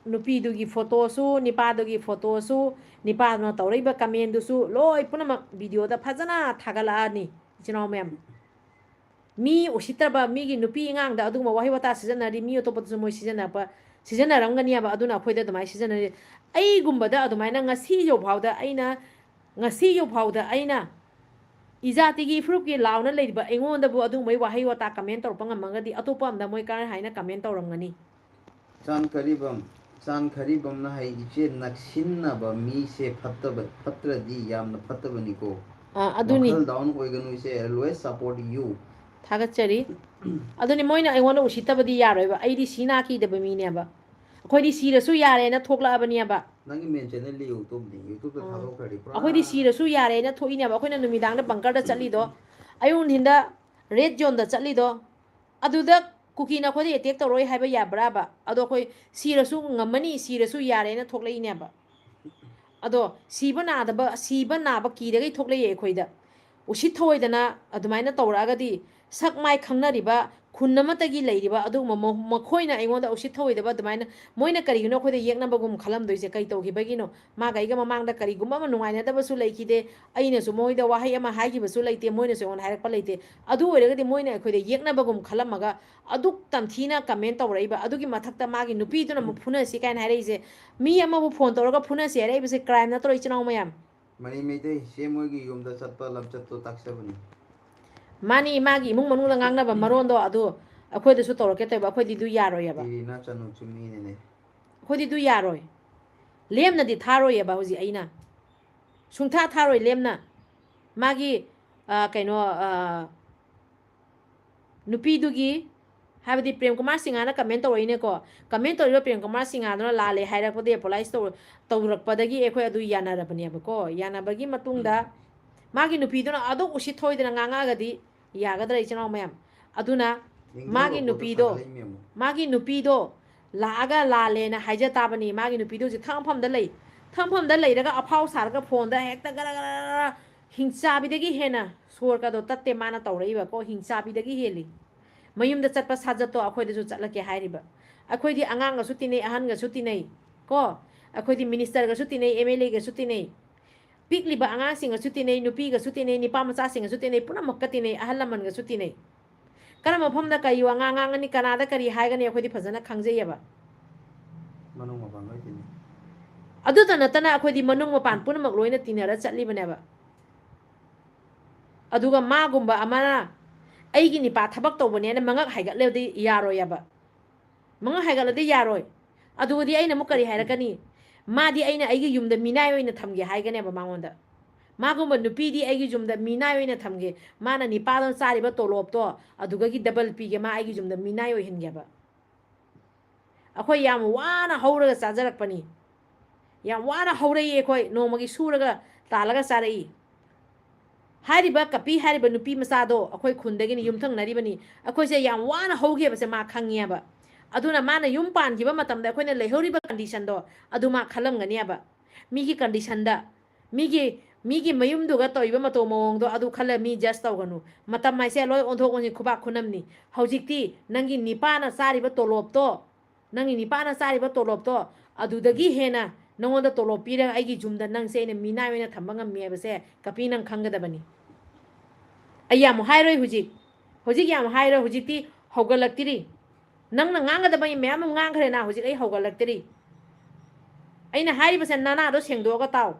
ꯅꯨꯄꯤꯗꯨꯒꯤ ꯐꯣꯇꯣꯁꯨ, ꯅꯤꯄꯥꯗꯨꯒꯤ ꯐꯣꯇꯣꯁꯨ, ꯅꯤꯄꯥꯗꯨꯅ ꯇꯧꯔꯛꯏꯕ ꯀꯃꯦꯟꯗꯨꯁꯨ ꯂꯣꯏ ꯄꯨꯝꯅꯃꯛ ꯚꯤꯗꯤꯑꯣꯗ ꯐꯖꯅ ꯊꯥꯒꯠꯂꯛꯑꯅꯤ, ꯏꯆꯤꯟ ꯏꯅꯥꯎ ꯃꯌꯥꯝ꯫ ꯃꯤ ꯎꯁꯤꯠꯇꯕ, ꯃꯤꯒꯤ ꯅꯨꯄꯤ ꯑꯉꯥꯡꯗ ꯑꯗꯨꯒꯨꯝꯕ ꯋꯥꯍꯩ ꯋꯥꯇꯥ ꯁꯤꯖꯤꯟꯅꯔꯤ, ꯃꯤ ꯑꯇꯣꯞꯄꯗꯁꯨ ꯃꯣꯏ ꯁꯤꯖꯤꯟꯅꯔꯛꯄ, ꯁꯤꯖꯤꯟꯅꯔꯝꯒꯅꯦꯕ꯫ ꯑꯗꯨꯅ ꯑꯩꯈꯣꯏꯗ ꯑꯗꯨꯃꯥꯏꯅ ꯁꯤꯖꯤꯟꯅꯔꯤ꯫ ꯑꯩꯒꯨꯝꯕꯗ ꯑꯗꯨꯃꯥꯏꯅ ꯉꯁꯤ ꯌꯧꯐꯥꯎꯗ ꯑꯩꯅ, ꯉꯁꯤ ꯌꯧꯐꯥꯎꯗ ꯑꯩꯅ ꯏꯖꯥꯇꯤꯒꯤ ꯐꯨꯔꯨꯞꯀꯤ ꯂꯥꯎꯅ ꯂꯩꯔꯤꯕ ꯑꯩꯉꯣꯟꯗꯕꯨ ꯑꯗꯨꯒꯨꯝꯕꯩ ꯋꯥꯍꯩ ꯋꯥꯇꯥ ꯀꯃꯦꯟ ꯇꯧꯔꯛꯄ ꯉꯝꯃꯒꯗꯤ ꯑꯇꯣꯞꯄ ꯑꯝꯗ ꯃꯣꯏ ꯀꯔꯝ ꯍꯥꯏꯅ ꯀꯃꯦꯟ ꯇꯧꯔꯝꯒꯅꯤ? ꯆꯥꯟ ꯈꯔꯤꯕꯝ, ꯆꯥꯟ ꯈꯔꯤꯕꯝꯅ ꯍꯥꯏ, "ꯏꯆꯦ, ꯅꯛꯁꯤꯟꯅꯕ ꯃꯤꯁꯦ ꯐꯠꯇꯕ, ꯐꯠꯇ꯭ꯔꯗꯤ ꯌꯥꯝꯅ ꯐꯠꯇꯕꯅꯤꯀꯣ꯫ ꯑꯥ, ꯑꯗꯨꯅꯤ꯫ ꯋꯥꯈꯜ ꯗꯥꯎꯟ ꯑꯣꯏꯒꯅꯨ ꯏꯆꯦ, always support you." ꯊꯥꯒꯠꯆꯔꯤ꯫ ꯑꯗꯨꯅꯤ, ꯃꯣꯏꯅ ꯑꯩꯉꯣꯟꯗ ꯎꯁꯤꯠꯇꯕꯗꯤ ꯌꯥꯔꯣꯏꯕ꯫ ꯑꯩꯗꯤ ꯁꯤ ꯅꯥ ꯀꯤꯗꯕ ꯃꯤꯅꯦꯕ꯫ ꯑꯩꯈꯣꯏꯗꯤ ꯁꯤꯔꯁꯨ ꯌꯥꯔꯦꯅ ꯊꯣꯛꯂꯛꯑꯕꯅꯦꯕ꯫ ꯅꯪꯒꯤ ꯃꯦꯟ ꯆꯦꯅꯦꯜꯗꯤ YouTubeꯅꯤ, YouTubeꯇ ꯑꯥ꯫ ꯊꯥꯗꯣꯛꯈ꯭ꯔꯗꯤ ꯄꯨꯔꯥ ꯑꯩꯈꯣꯏꯗꯤ ꯁꯤꯔꯁꯨ ꯌꯥꯔꯦꯅ ꯊꯣꯛꯏꯅꯦꯕ꯫ ꯑꯩꯈꯣꯏꯅ ꯅꯨꯃꯤꯗꯥꯡꯗ ꯕꯪꯀꯔꯗ ꯆꯠꯂꯤꯗꯣ, ꯑꯌꯨꯛ ꯅꯨꯡꯊꯤꯟꯗ ꯔꯦꯗ ꯖꯣꯟꯗ ꯆꯠꯂꯤꯗꯣ, ꯑꯗꯨꯗ ꯀꯨꯀꯤꯅ ꯑꯩꯈꯣꯏꯗ ꯑꯦꯇꯦꯛ ꯇꯧꯔꯣꯏ ꯍꯥꯏꯕ ꯌꯥꯕ꯭ꯔꯥꯕ? ꯑꯗꯣ ꯑꯩꯈꯣꯏ ꯁꯤꯔꯁꯨ ꯉꯝꯃꯅꯤ, ꯁꯤꯔꯁꯨ ꯌꯥꯔꯦꯅ ꯊꯣꯛꯂꯛꯏꯅꯦꯕ꯫ ꯑꯗꯣ ꯁꯤꯕ ꯅꯥꯗꯕ, ꯁꯤꯕ ꯅꯥꯕ ꯀꯤꯗꯒꯩ ꯊꯣꯛꯂꯛꯏ ꯑꯩꯈꯣꯏꯗ꯫ ꯎꯁꯤꯠ ꯊꯑꯣꯏꯗꯅ ꯑꯗꯨꯃꯥꯏꯅ ꯇꯧꯔꯛꯑꯒꯗꯤ, ꯁꯛ ꯃꯥꯏ ꯈꯪꯅꯔꯤꯕ ꯈꯨꯟ ꯑꯃꯠꯇꯒꯤ ꯂꯩꯔꯤꯕ ꯑꯗꯨꯒꯨꯝꯕ ꯃ-, ꯃꯈꯣꯏꯅ ꯑꯩꯉꯣꯟꯗ ꯎꯁꯤꯠ ꯊꯑꯣꯏꯗꯕ ꯑꯗꯨꯃꯥꯏꯅ, ꯃꯣꯏꯅ ꯀꯔꯤꯒꯤꯅꯣ ꯑꯩꯈꯣꯏꯗ ꯌꯦꯛꯅꯕꯒꯨꯝ ꯈꯜꯂꯝꯗꯣꯏꯁꯦ ꯀꯩ ꯇꯧꯈꯤꯕꯒꯤꯅꯣ? ꯃꯥꯒ ꯑꯩꯒ ꯃꯃꯥꯡꯗ ꯀꯔꯤꯒꯨꯝꯕ ꯑꯃ ꯅꯨꯡꯉꯥꯏꯅꯗꯕꯁꯨ ꯂꯩꯈꯤꯗꯦ, ꯑꯩꯅꯁꯨ ꯃꯣꯏꯗ ꯋꯥꯍꯩ ꯑꯃ ꯍꯥꯏꯈꯤꯕꯁꯨ ꯂꯩꯇꯦ, ꯃꯣꯏꯅꯁꯨ ꯑꯩꯉꯣꯟꯗ ꯍꯥꯏꯔꯛꯄ ꯂꯩꯇꯦ꯫ ꯑꯗꯨ ꯑꯣꯏꯔꯒꯗꯤ ꯃꯣꯏꯅ ꯑꯩꯈꯣꯏꯗ ꯌꯦꯛꯅꯕꯒꯨꯝ ꯈꯜꯂꯝꯃꯒ ꯑꯗꯨꯛ ꯇꯝꯊꯤꯅ comment ꯇꯧꯔꯛꯏꯕ, ꯑꯗꯨꯒꯤ ꯃꯊꯛꯇ ꯃꯥꯒꯤ ꯅꯨꯄꯤꯗꯨꯅ ꯑꯃꯨꯛ ꯐꯨꯅꯁꯤ ꯀꯥꯏꯅ ꯍꯥꯏꯔꯛꯏꯁꯦ, ꯃꯤ ꯑꯃꯕꯨ phone ꯇꯧꯔꯒ ꯐꯨꯅꯁꯤ ꯍꯥꯏꯔꯛꯏꯕꯁꯦ crime ꯅꯠꯇ꯭ꯔꯣ, ꯏꯆꯤꯟ ꯏꯅꯥꯎ ꯃꯌꯥꯝ? ꯃꯅꯤ ꯃꯩꯇꯩ, ꯏꯆꯦ ꯃꯣꯏꯒꯤ ꯌꯨꯝꯗ ꯆꯠꯄ ꯂꯝꯆꯠꯇꯣ ꯇꯥꯛꯆꯕꯅꯤ꯫ ꯃꯥꯅꯤ, ꯃꯥꯒꯤ ꯏꯃꯨꯡ ꯃꯅꯨꯡꯗ ꯉꯥꯡꯅꯕ ꯃꯔꯣꯟꯗꯣ ꯑꯗꯨ ꯑꯩꯈꯣꯏꯗꯁꯨ ꯇꯧꯔꯛꯀꯦ ꯇꯧꯕ, ꯑꯩꯈꯣꯏꯗꯤ ꯑꯗꯨ ꯌꯥꯔꯣꯏꯑꯕ꯫ ꯏꯔꯤꯅꯥ ꯆꯅꯨ ꯆꯨꯝꯃꯤꯅꯦꯅꯦ꯫ ꯑꯩꯈꯣꯏꯗꯤ ꯑꯗꯨ ꯌꯥꯔꯣꯏ꯫ ꯂꯦꯝꯅꯗꯤ ꯊꯥꯔꯣꯏꯑꯕ ꯍꯧꯖꯤꯛ ꯑꯩꯅ꯫ ꯁꯨꯡꯊꯥ ꯊꯥꯔꯣꯏ ꯂꯦꯝꯅ꯫ ꯃꯥꯒꯤ, ꯑ, ꯀꯩꯅꯣ, ꯑ, ꯅꯨꯄꯤꯗꯨꯒꯤ, ꯍꯥꯏꯕꯗꯤ ꯄ꯭ꯔꯦꯝ ꯀꯨꯃꯥꯔ ꯁꯤꯡꯍꯅ comment ꯇꯧꯔꯛꯏꯅꯦꯀꯣ꯫ Comment ꯇꯧꯔꯤꯕ ꯄ꯭ꯔꯦꯝ ꯀꯨꯃꯥꯔ ꯁꯤꯡꯍꯗꯨꯅ ꯂꯥꯜꯂꯦ ꯍꯥꯏꯔꯛꯄꯗꯒꯤ apologize ꯇꯧ-, ꯇꯧꯔꯛꯄꯗꯒꯤ ꯑꯩꯈꯣꯏ ꯑꯗꯨ ꯌꯥꯅꯔꯕꯅꯦꯕꯀꯣ꯫ ꯌꯥꯅꯕꯒꯤ ꯃꯇꯨꯡꯗ ꯃꯥꯒꯤ ꯅꯨꯄꯤꯗꯨꯅ ꯑꯗꯨꯛ ꯎꯁꯤꯠ ꯊꯑꯣꯏꯗꯅ ꯉꯥꯡꯉꯛꯑꯒꯗꯤ ꯌꯥꯒꯗ꯭ꯔꯥ, ꯏꯆꯤꯟ ꯏꯅꯥꯎ ꯃꯌꯥꯝ? ꯑꯗꯨꯅ ꯅꯤꯡꯊꯧ ꯃꯥꯒꯤ ꯂꯣꯛꯄꯗꯣ ꯅꯨꯄꯤꯗꯣ, ꯁꯥꯒꯠꯂꯛꯏꯅꯦ ꯑꯃꯨꯛ꯫ ꯃꯥꯒꯤ ꯅꯨꯄꯤꯗꯣ ꯂꯥꯛꯑꯒ ꯂꯥꯜꯂꯦꯅ ꯍꯥꯏꯖ ꯇꯥꯕꯅꯤ꯫ ꯃꯥꯒꯤ ꯅꯨꯄꯤꯗꯣ ꯍꯧꯖꯤꯛ ꯊꯕꯛ ꯃꯐꯝꯗ ꯂꯩ꯫ ꯊꯕꯛ ꯃꯐꯝꯗ ꯂꯩꯔꯒ ꯑꯐꯥꯎ ꯁꯥꯔꯒ phoneꯗ ꯍꯦꯛꯇ ꯒꯔ ꯒꯔ ꯒꯔ ꯒꯔ ꯍꯤꯡꯆꯥꯕꯤꯗꯒꯤ ꯍꯦꯟꯅ ꯁꯣꯔꯒꯗꯣ ꯇꯠꯇꯦ ꯃꯥꯅ ꯇꯧꯔꯛꯏꯕꯀꯣ, ꯍꯤꯡꯆꯥꯕꯤꯗꯒꯤ ꯍꯦꯜꯂꯤ꯫ ꯃꯌꯨꯝꯗ ꯆꯠꯄ ꯁꯥꯖꯠꯇꯣ ꯑꯩꯈꯣꯏꯗꯁꯨ ꯆꯠꯂꯛꯀꯦ ꯍꯥꯏꯔꯤꯕ꯫ ꯑꯩꯈꯣꯏꯗꯤ ꯑꯉꯥꯡꯒꯁꯨ ꯇꯤꯟꯅꯩ, ꯑꯍꯟꯒꯁꯨ ꯇꯤꯟꯅꯩ ꯀꯣ꯫ ꯑꯩꯈꯣꯏꯗꯤ ministerꯒꯁꯨ ꯇꯤꯟꯅꯩ, MLAꯒꯁꯨ ꯇꯤꯟꯅꯩ꯫ ꯄꯤꯛꯂꯤꯕ ꯑꯉꯥꯡꯁꯤꯡꯒꯁꯨ ꯇꯤꯟꯅꯩ, ꯅꯨꯄꯤꯒꯁꯨ ꯇꯤꯟꯅꯩ, ꯅꯤꯄꯥ ꯃꯆꯥꯁꯤꯡꯒꯁꯨ ꯇꯤꯟꯅꯩ, ꯄꯨꯝꯅꯃꯛꯀ ꯇꯤꯟꯅꯩ, ꯑꯍꯜ ꯂꯃꯟꯒꯁꯨ ꯇꯤꯟꯅꯩ꯫ ꯀꯔꯝꯕ ꯃꯐꯝꯗ ꯀꯔꯤ ꯋꯥꯉꯥꯡ ꯉꯥꯡꯒꯅꯤ, ꯀꯅꯥꯗ ꯀꯔꯤ ꯍꯥꯏꯒꯅꯤ, ꯑꯩꯈꯣꯏꯗꯤ ꯐꯖꯅ ꯈꯪꯖꯩꯑꯕ꯫ ꯃꯅꯨꯡ ꯃꯄꯥꯟ ꯂꯣꯏ ꯇꯤꯟꯅꯩ꯫ ꯑꯗꯨꯇ ꯅꯠꯇꯅ ꯑꯩꯈꯣꯏꯗꯤ ꯃꯅꯨꯡ ꯃꯄꯥꯟ ꯄꯨꯝꯅꯃꯛ ꯂꯣꯏꯅ ꯇꯤꯟꯅꯔ ꯆꯠꯂꯤꯕꯅꯦꯕ꯫ ꯑꯗꯨꯒ ꯃꯥꯒꯨꯝꯕ ꯑꯃꯅ ꯑꯩꯒꯤ ꯅꯤꯄꯥ ꯊꯕꯛ ꯇꯧꯕꯅꯦꯅ ꯃꯉꯛ ꯍꯥꯏꯒꯠꯂꯦꯗꯤ ꯌꯥꯔꯣꯏꯑꯕ꯫ ꯃꯉꯛ ꯍꯥꯏꯒꯠꯂꯗꯤ ꯌꯥꯔꯣꯏ꯫ ꯑꯗꯨꯒꯗꯤ ꯑꯩꯅ ꯑꯃꯨꯛ ꯀꯔꯤ ꯍꯥꯏꯔꯛꯀꯅꯤ? ꯃꯥꯗꯤ ꯑꯩꯅ ꯑꯩꯒꯤ ꯌꯨꯝꯗ ꯃꯤꯅꯥꯏ ꯑꯣꯏꯅ ꯊꯝꯒꯦ ꯍꯥꯏꯒꯅꯦꯕ ꯃꯉꯣꯟꯗ꯫ ꯃꯥꯒꯨꯝꯕ ꯅꯨꯄꯤꯗꯤ ꯑꯩꯒꯤ ꯌꯨꯝꯗ ꯃꯤꯅꯥꯏ ꯑꯣꯏꯅ ꯊꯝꯒꯦ꯫ ꯃꯥꯅ ꯅꯤꯄꯥꯗꯣ ꯆꯥꯔꯤꯕ ꯇꯣꯂꯣꯞꯇꯣ ꯑꯗꯨꯒꯒꯤ double ꯄꯤꯒꯦ, ꯃꯥ ꯑꯩꯒꯤ ꯌꯨꯝꯗ ꯃꯤꯅꯥꯏ ꯑꯣꯏꯍꯟꯒꯦꯕ꯫ ꯑꯩꯈꯣꯏ ꯌꯥꯝ ꯋꯥꯅ ꯍꯧꯔꯒ ꯆꯥꯖꯔꯛꯄꯅꯤ꯫ ꯌꯥꯝ ꯋꯥꯅ ꯍꯧꯔꯛꯏ ꯑꯩꯈꯣꯏ, ꯅꯣꯡꯃꯒꯤ ꯁꯨꯔꯒ ꯇꯥꯜꯂꯒ ꯆꯥꯔꯛꯏ꯫ ꯍꯥꯏꯔꯤꯕ ꯀꯄꯤ ꯍꯥꯏꯔꯤꯕ ꯅꯨꯄꯤ ꯃꯆꯥꯗꯣ ꯑꯩꯈꯣꯏ ꯈꯨꯟꯗꯒꯤꯅꯤ, ꯌꯨꯝꯊꯪꯅꯔꯤꯕꯅꯤ꯫ ꯑꯩꯈꯣꯏꯁꯦ ꯌꯥꯝ ꯋꯥꯅ ꯍꯧꯈꯤꯕꯁꯦ ꯃꯥ ꯈꯪꯉꯦꯕ꯫ ꯑꯗꯨꯅ ꯃꯥꯅ ꯌꯨꯝ ꯄꯥꯟꯈꯤꯕ ꯃꯇꯝꯗ ꯑꯩꯈꯣꯏꯅ ꯂꯩꯍꯧꯔꯤꯕ conditionꯗꯣ ꯑꯗꯨ ꯃꯥ ꯈꯜꯂꯝꯒꯅꯦꯕ꯫ ꯃꯤꯒꯤ conditionꯗ, ꯃꯤꯒꯤ ꯃꯤꯒꯤ ꯃꯌꯨꯝꯗꯨꯒ ꯇꯧꯔꯤꯕ ꯃꯇꯧ ꯃꯑꯣꯡꯗꯣ ꯑꯗꯨ ꯈꯜꯂ ꯃꯤ judge ꯇꯧꯒꯅꯨ꯫ ꯃꯇꯝ ꯍꯥꯏꯁꯦ ꯂꯣꯏ ꯑꯣꯟꯊꯣꯛ ꯑꯣꯟꯁꯤꯟ ꯈꯨꯕꯥꯛ ꯈꯨꯅꯝꯅꯤ꯫ ꯍꯧꯖꯤꯛꯇꯤ ꯅꯪꯒꯤ ꯅꯤꯄꯥꯅ ꯆꯥꯔꯤꯕ ꯇꯣꯂꯣꯞꯇꯣ, ꯅꯪꯒꯤ ꯅꯤꯄꯥꯅ ꯆꯥꯔꯤꯕ ꯇꯣꯂꯣꯞꯇꯣ, ꯑꯗꯨꯗꯒꯤ ꯍꯦꯟꯅ ꯅꯉꯣꯟꯗ ꯇꯣꯂꯣꯞ ꯄꯤꯔꯒ ꯑꯩꯒꯤ ꯌꯨꯝꯗ ꯅꯪꯁꯦ ꯑꯩꯅ ꯃꯤꯅꯥꯏ ꯑꯣꯏꯅ ꯊꯝꯕ ꯉꯝꯃꯤ ꯍꯥꯏꯕꯁꯦ ꯀꯄꯤ ꯅꯪ ꯈꯪꯒꯗꯕꯅꯤ꯫ ꯑꯩ ꯌꯥꯝ ꯍꯥꯏꯔꯣꯏ ꯍꯧꯖꯤꯛ, ꯍꯧꯖꯤꯛ ꯌꯥꯝ ꯍꯥꯏꯔꯣꯏ, ꯍꯧꯖꯤꯛꯇꯤ ꯍꯧꯒꯠꯂꯛꯇ꯭ꯔꯤ꯫ ꯅꯪꯅ ꯉꯥꯡꯒꯗꯕ ꯃꯌꯥꯝ ꯑꯃ ꯉꯥꯡꯈ꯭ꯔꯦ ꯅ, ꯍꯧꯖꯤꯛ ꯑꯩ ꯍꯧꯒꯠꯂꯛꯇ꯭ꯔꯤ꯫ ꯑꯩꯅ ꯍꯥꯏꯔꯤꯕꯁꯦ ꯅꯅꯥꯗꯣ ꯁꯦꯡꯗꯣꯛꯑꯒ ꯇꯥꯎ꯫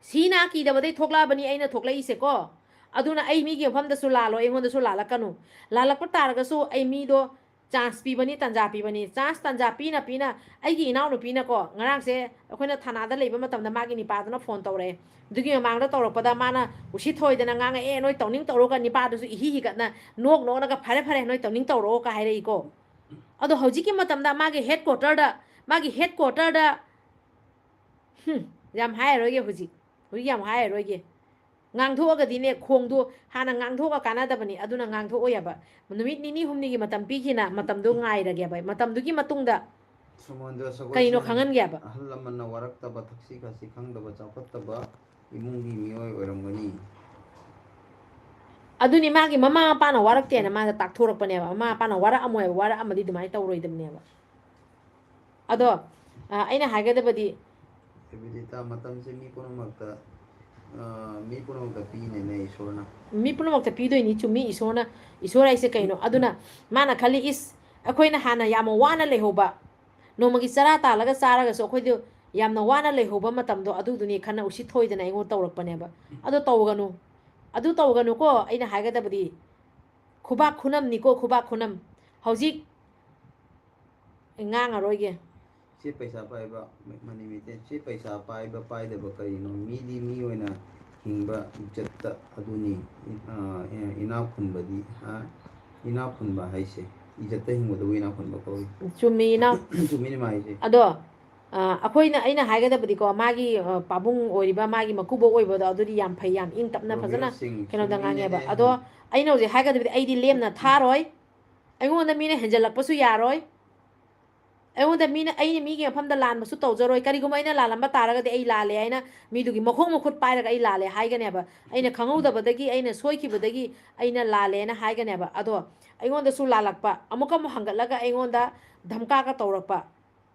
ꯁꯤꯅ ꯀꯤꯗꯕꯗꯩ ꯊꯣꯛꯂꯛꯑꯕꯅꯤ ꯑꯩꯅ ꯊꯣꯛꯂꯛꯏꯁꯦꯀꯣ꯫ ꯑꯗꯨꯅ ꯑꯩ ꯃꯤꯒꯤ ꯃꯐꯝꯗꯁꯨ ꯂꯥꯜꯂꯣꯏ, ꯑꯩꯉꯣꯟꯗꯁꯨ ꯂꯥꯜꯂꯛꯀꯅꯨ꯫ ꯂꯥꯜꯂꯛꯄ ꯇꯥꯔꯒꯁꯨ ꯑꯩ ꯃꯤꯗꯣ chance ꯄꯤꯕꯅꯤ, ꯇꯥꯟꯖꯥ ꯄꯤꯕꯅꯤ꯫ Chance, ꯇꯥꯟꯖꯥ ꯄꯤꯅ ꯄꯤꯅ ꯑꯩꯒꯤ ꯏꯅꯥꯎꯅꯨꯄꯤꯅꯀꯣ, ꯉꯔꯥꯡꯁꯦ ꯑꯩꯈꯣꯏꯅ ꯊꯥꯅꯥꯗ ꯂꯩꯕ ꯃꯇꯝꯗ ꯃꯥꯒꯤ ꯅꯤꯄꯥꯗꯨꯅ phone ꯇꯧꯔꯛꯑꯦ꯫ ꯑꯗꯨꯒꯤ ꯃꯃꯥꯡꯗ ꯇꯧꯔꯛꯄꯗ ꯃꯥꯅ ꯎꯁꯤꯠ ꯊꯣꯏꯗꯅ ꯉꯥꯡꯉꯛꯑꯦ, "ꯅꯣꯏ ꯇꯧꯅꯤꯡ ꯇꯧꯔꯣꯒ", ꯅꯤꯄꯥꯗꯨꯁꯨ ꯏꯍꯤ ꯍꯤꯒꯠꯅ ꯅꯣꯛ ꯅꯣꯛꯂꯒ, "ꯐꯔꯦ ꯐꯔꯦ, ꯅꯣꯏ ꯇꯧꯅꯤꯡ ꯇꯧꯔꯛꯑꯣ" ꯀ ꯍꯥꯏꯔꯛꯏꯀꯣ꯫ ꯑꯗꯣ ꯍꯧꯖꯤꯛꯀꯤ ꯃꯇꯝꯗ ꯃꯥꯒꯤ headquarter ꯗ, ꯃꯥꯒꯤ headquarter ꯗ, ꯍꯨꯝ, ꯌꯥꯝ ꯍꯥꯏꯔꯔꯣꯏꯒꯦ ꯍꯧꯖꯤꯛ꯫ ꯍꯧꯖꯤꯛ ꯌꯥꯝ ꯍꯥꯏꯔꯔꯣꯏꯒꯦ꯫ ꯉꯥꯡꯊꯣꯛꯑꯒꯗꯤꯅꯦ, ꯈꯣꯡꯗꯣ ꯍꯥꯟꯅ ꯉꯥꯡꯊꯣꯛꯑ ꯀꯥꯟꯅꯗꯕꯅꯤ, ꯑꯗꯨꯅ ꯉꯥꯡꯊꯣꯛꯑꯣꯏ ꯍꯥꯏꯕ꯫ ꯅꯨꯃꯤꯠ ꯅꯤꯅꯤ ꯍꯨꯝꯅꯤꯒꯤ ꯃꯇꯝ ꯄꯤꯈꯤꯅ, ꯃꯇꯝꯗꯣ ꯉꯥꯏꯔꯒꯦꯕ꯫ ꯃꯇꯝꯗꯨꯒꯤ ꯃꯇꯨꯡꯗ ꯁꯨꯃꯟꯗ꯭ꯔ ꯁꯒꯣꯜꯁꯦꯟ ꯀꯩꯅꯣ ꯈꯪꯍꯟꯒꯦ ꯍꯥꯏꯕ? ꯑꯍꯜ ꯂꯃꯟꯅ ꯋꯥꯔꯛꯇꯕ, ꯊꯛꯁꯤ ꯈꯥꯁꯤ ꯈꯪꯗꯕ, ꯆꯥꯎꯈꯠꯇꯕ ꯏꯃꯨꯡꯒꯤ ꯃꯤꯑꯣꯏ ꯑꯣꯏꯔꯝꯒꯅꯤ꯫ ꯑꯗꯨꯅꯤ, ꯃꯥꯒꯤ ꯃꯃꯥ ꯃꯄꯥꯅ ꯋꯥꯔꯛꯇꯦꯅ ꯃꯥꯅ ꯇꯥꯛꯊꯣꯔꯛꯄꯅꯦꯕ꯫ ꯃꯃꯥ ꯃꯄꯥꯅ ꯋꯥꯔꯛꯑꯝꯃꯣꯏꯕ, ꯋꯥꯔꯛꯑꯝꯃꯗꯤ ꯑꯗꯨꯃꯥꯏꯅ ꯇꯧꯔꯣꯏꯗꯕꯅꯦꯕ꯫ ꯑꯗꯣ, ꯑ, ꯑꯩꯅ ꯍꯥꯏꯒꯗꯕꯗꯤ, ꯕꯤꯗꯤꯇꯥ, ꯃꯇꯝꯁꯦ ꯃꯤ ꯄꯨꯝꯅꯃꯛꯇ, ꯑ, ꯃꯤ ꯄꯨꯝꯅꯃꯛꯇ ꯄꯤꯅꯦꯅꯦ ꯏꯁꯣꯔꯅ꯫ ꯃꯤ ꯄꯨꯝꯅꯃꯛꯇ ꯄꯤꯗꯣꯏꯅꯤ, ꯆꯨꯝꯃꯤ꯫ ꯏꯁꯣꯔꯅ, ꯏꯁꯣꯔ ꯍꯥꯏꯁꯦ ꯀꯩꯅꯣ? ꯑꯗꯨꯅ ꯃꯥꯅ ꯈꯜꯂꯤ, ꯏꯁ, ꯑꯩꯈꯣꯏꯅ ꯍꯥꯟꯅ ꯌꯥꯝ ꯋꯥꯅ ꯂꯩꯍꯧꯕ, ꯅꯣꯡꯃꯒꯤ ꯆꯔꯥ ꯇꯥꯜꯂꯒ ꯆꯥꯔꯒꯁꯨ ꯑꯩꯈꯣꯏꯗꯤ ꯌꯥꯝꯅ ꯋꯥꯅ ꯂꯩꯍꯧꯕ ꯃꯇꯝꯗꯣ, ꯑꯗꯨꯗꯨꯅꯤ ꯈꯟꯅ ꯎꯁꯤꯠ ꯊꯣꯏꯗꯅ ꯑꯩꯉꯣꯟꯗ ꯇꯧꯔꯛꯄꯅꯦꯕ꯫ ꯑꯗꯣ ꯇꯧꯒꯅꯨ, ꯑꯗꯨ ꯇꯧꯒꯅꯨꯀꯣ꯫ ꯑꯩꯅ ꯍꯥꯏꯒꯗꯕꯗꯤ, ꯈꯨꯕꯥꯛ ꯈꯨꯅꯝꯅꯤꯀꯣ, ꯈꯨꯕꯥꯛ ꯈꯨꯅꯝ꯫ ꯍꯧꯖꯤꯛ ꯑꯩ ꯉꯥꯡꯉꯔꯣꯏꯒꯦ꯫ ꯁꯤ ꯄꯩꯁꯥ ꯄꯥꯏꯕ, ꯃꯅꯤ ꯃꯩꯇꯩ, ꯁꯤ ꯄꯩꯁꯥ ꯄꯥꯏꯕ ꯄꯥꯏꯗꯕ ꯀꯔꯤꯅꯣ? ꯃꯤꯗꯤ ꯃꯤ ꯑꯣꯏꯅ ꯍꯤꯡꯕ ꯏꯖꯠꯇ ꯑꯗꯨꯅꯤ꯫ ꯑ, ꯏꯅꯥꯛ ꯈꯨꯟꯕꯗꯤ, ꯍꯥ? ꯏꯅꯥꯛ ꯈꯨꯟꯕ ꯍꯥꯏꯁꯦ ꯏꯖꯠꯇ ꯍꯤꯡꯕꯗꯨꯕꯨ ꯏꯅꯥꯛ ꯈꯨꯟꯕ ꯀꯧꯏ꯫ ꯆꯨꯝꯃꯤ, ꯏꯅꯥꯎ꯫ ꯆꯨꯝꯃꯤꯅꯦ ꯃꯥ ꯍꯥꯏꯁꯦ꯫ ꯑꯗꯣ, ꯑ, ꯑꯩꯈꯣꯏꯅ, ꯑꯩꯅ ꯍꯥꯏꯒꯗꯕꯗꯤꯀꯣ, ꯃꯥꯒꯤ, ꯑ, ꯄꯥꯕꯨꯡ ꯑꯣꯏꯔꯤꯕ, ꯃꯥꯒꯤ ꯃꯀꯨꯕꯣꯛ ꯑꯣꯏꯕꯗꯣ, ꯑꯗꯨꯗꯤ ꯌꯥꯝ ꯐꯩ, ꯌꯥꯝ ꯏꯪ ꯇꯞꯅ ꯐꯖꯅ ꯔꯣꯃꯤꯌꯣ ꯁꯤꯡ, ꯀꯩꯅꯣꯗ ꯆꯨꯝꯃꯤꯅꯦꯅꯦ꯫ ꯉꯥꯡꯉꯦꯕ꯫ ꯑꯗꯣ ꯑꯩꯅ ꯍꯧꯖꯤꯛ ꯍꯥꯏꯒꯗꯕꯗꯤ, ꯑꯩꯗꯤ ꯂꯦꯝꯅ ꯊꯥꯔꯣꯏ꯫ ꯑꯩꯉꯣꯟꯗ ꯃꯤꯅ ꯍꯦꯟꯖꯜꯂꯛꯄꯁꯨ ꯌꯥꯔꯣꯏ꯫ ꯑꯩꯉꯣꯟꯗ ꯃꯤꯅ, ꯑꯩꯅ ꯃꯤꯒꯤ ꯃꯐꯝꯗ ꯂꯥꯟꯕꯁꯨ ꯇꯧꯖꯔꯣꯏ꯫ ꯀꯔꯤꯒꯨꯝꯕ ꯑꯩꯅ ꯂꯥꯜꯂꯝꯕ ꯇꯥꯔꯒꯗꯤ ꯑꯩ ꯂꯥꯜꯂꯦ ꯍꯥꯏꯅ ꯃꯤꯗꯨꯒꯤ ꯃꯈꯣꯡ ꯃꯈꯨꯠ ꯄꯥꯏꯔꯒ ꯑꯩ ꯂꯥꯜꯂꯦ ꯍꯥꯏꯒꯅꯦꯕ꯫ ꯑꯩꯅ ꯈꯪꯍꯧꯗꯕꯗꯒꯤ, ꯑꯩꯅ ꯁꯣꯏꯈꯤꯕꯗꯒꯤ ꯑꯩꯅ ꯂꯥꯜꯂꯦꯅ ꯍꯥꯏꯒꯅꯦꯕ꯫ ꯑꯗꯣ ꯑꯩꯉꯣꯟꯗꯁꯨ ꯂꯥꯜꯂꯛꯄ, ꯑꯃꯨꯛꯀ ꯑꯃꯨꯛ ꯍꯪꯒꯠꯂꯒ ꯑꯩꯉꯣꯟꯗ ꯙꯝꯀꯥꯒ ꯇꯧꯔꯛꯄ,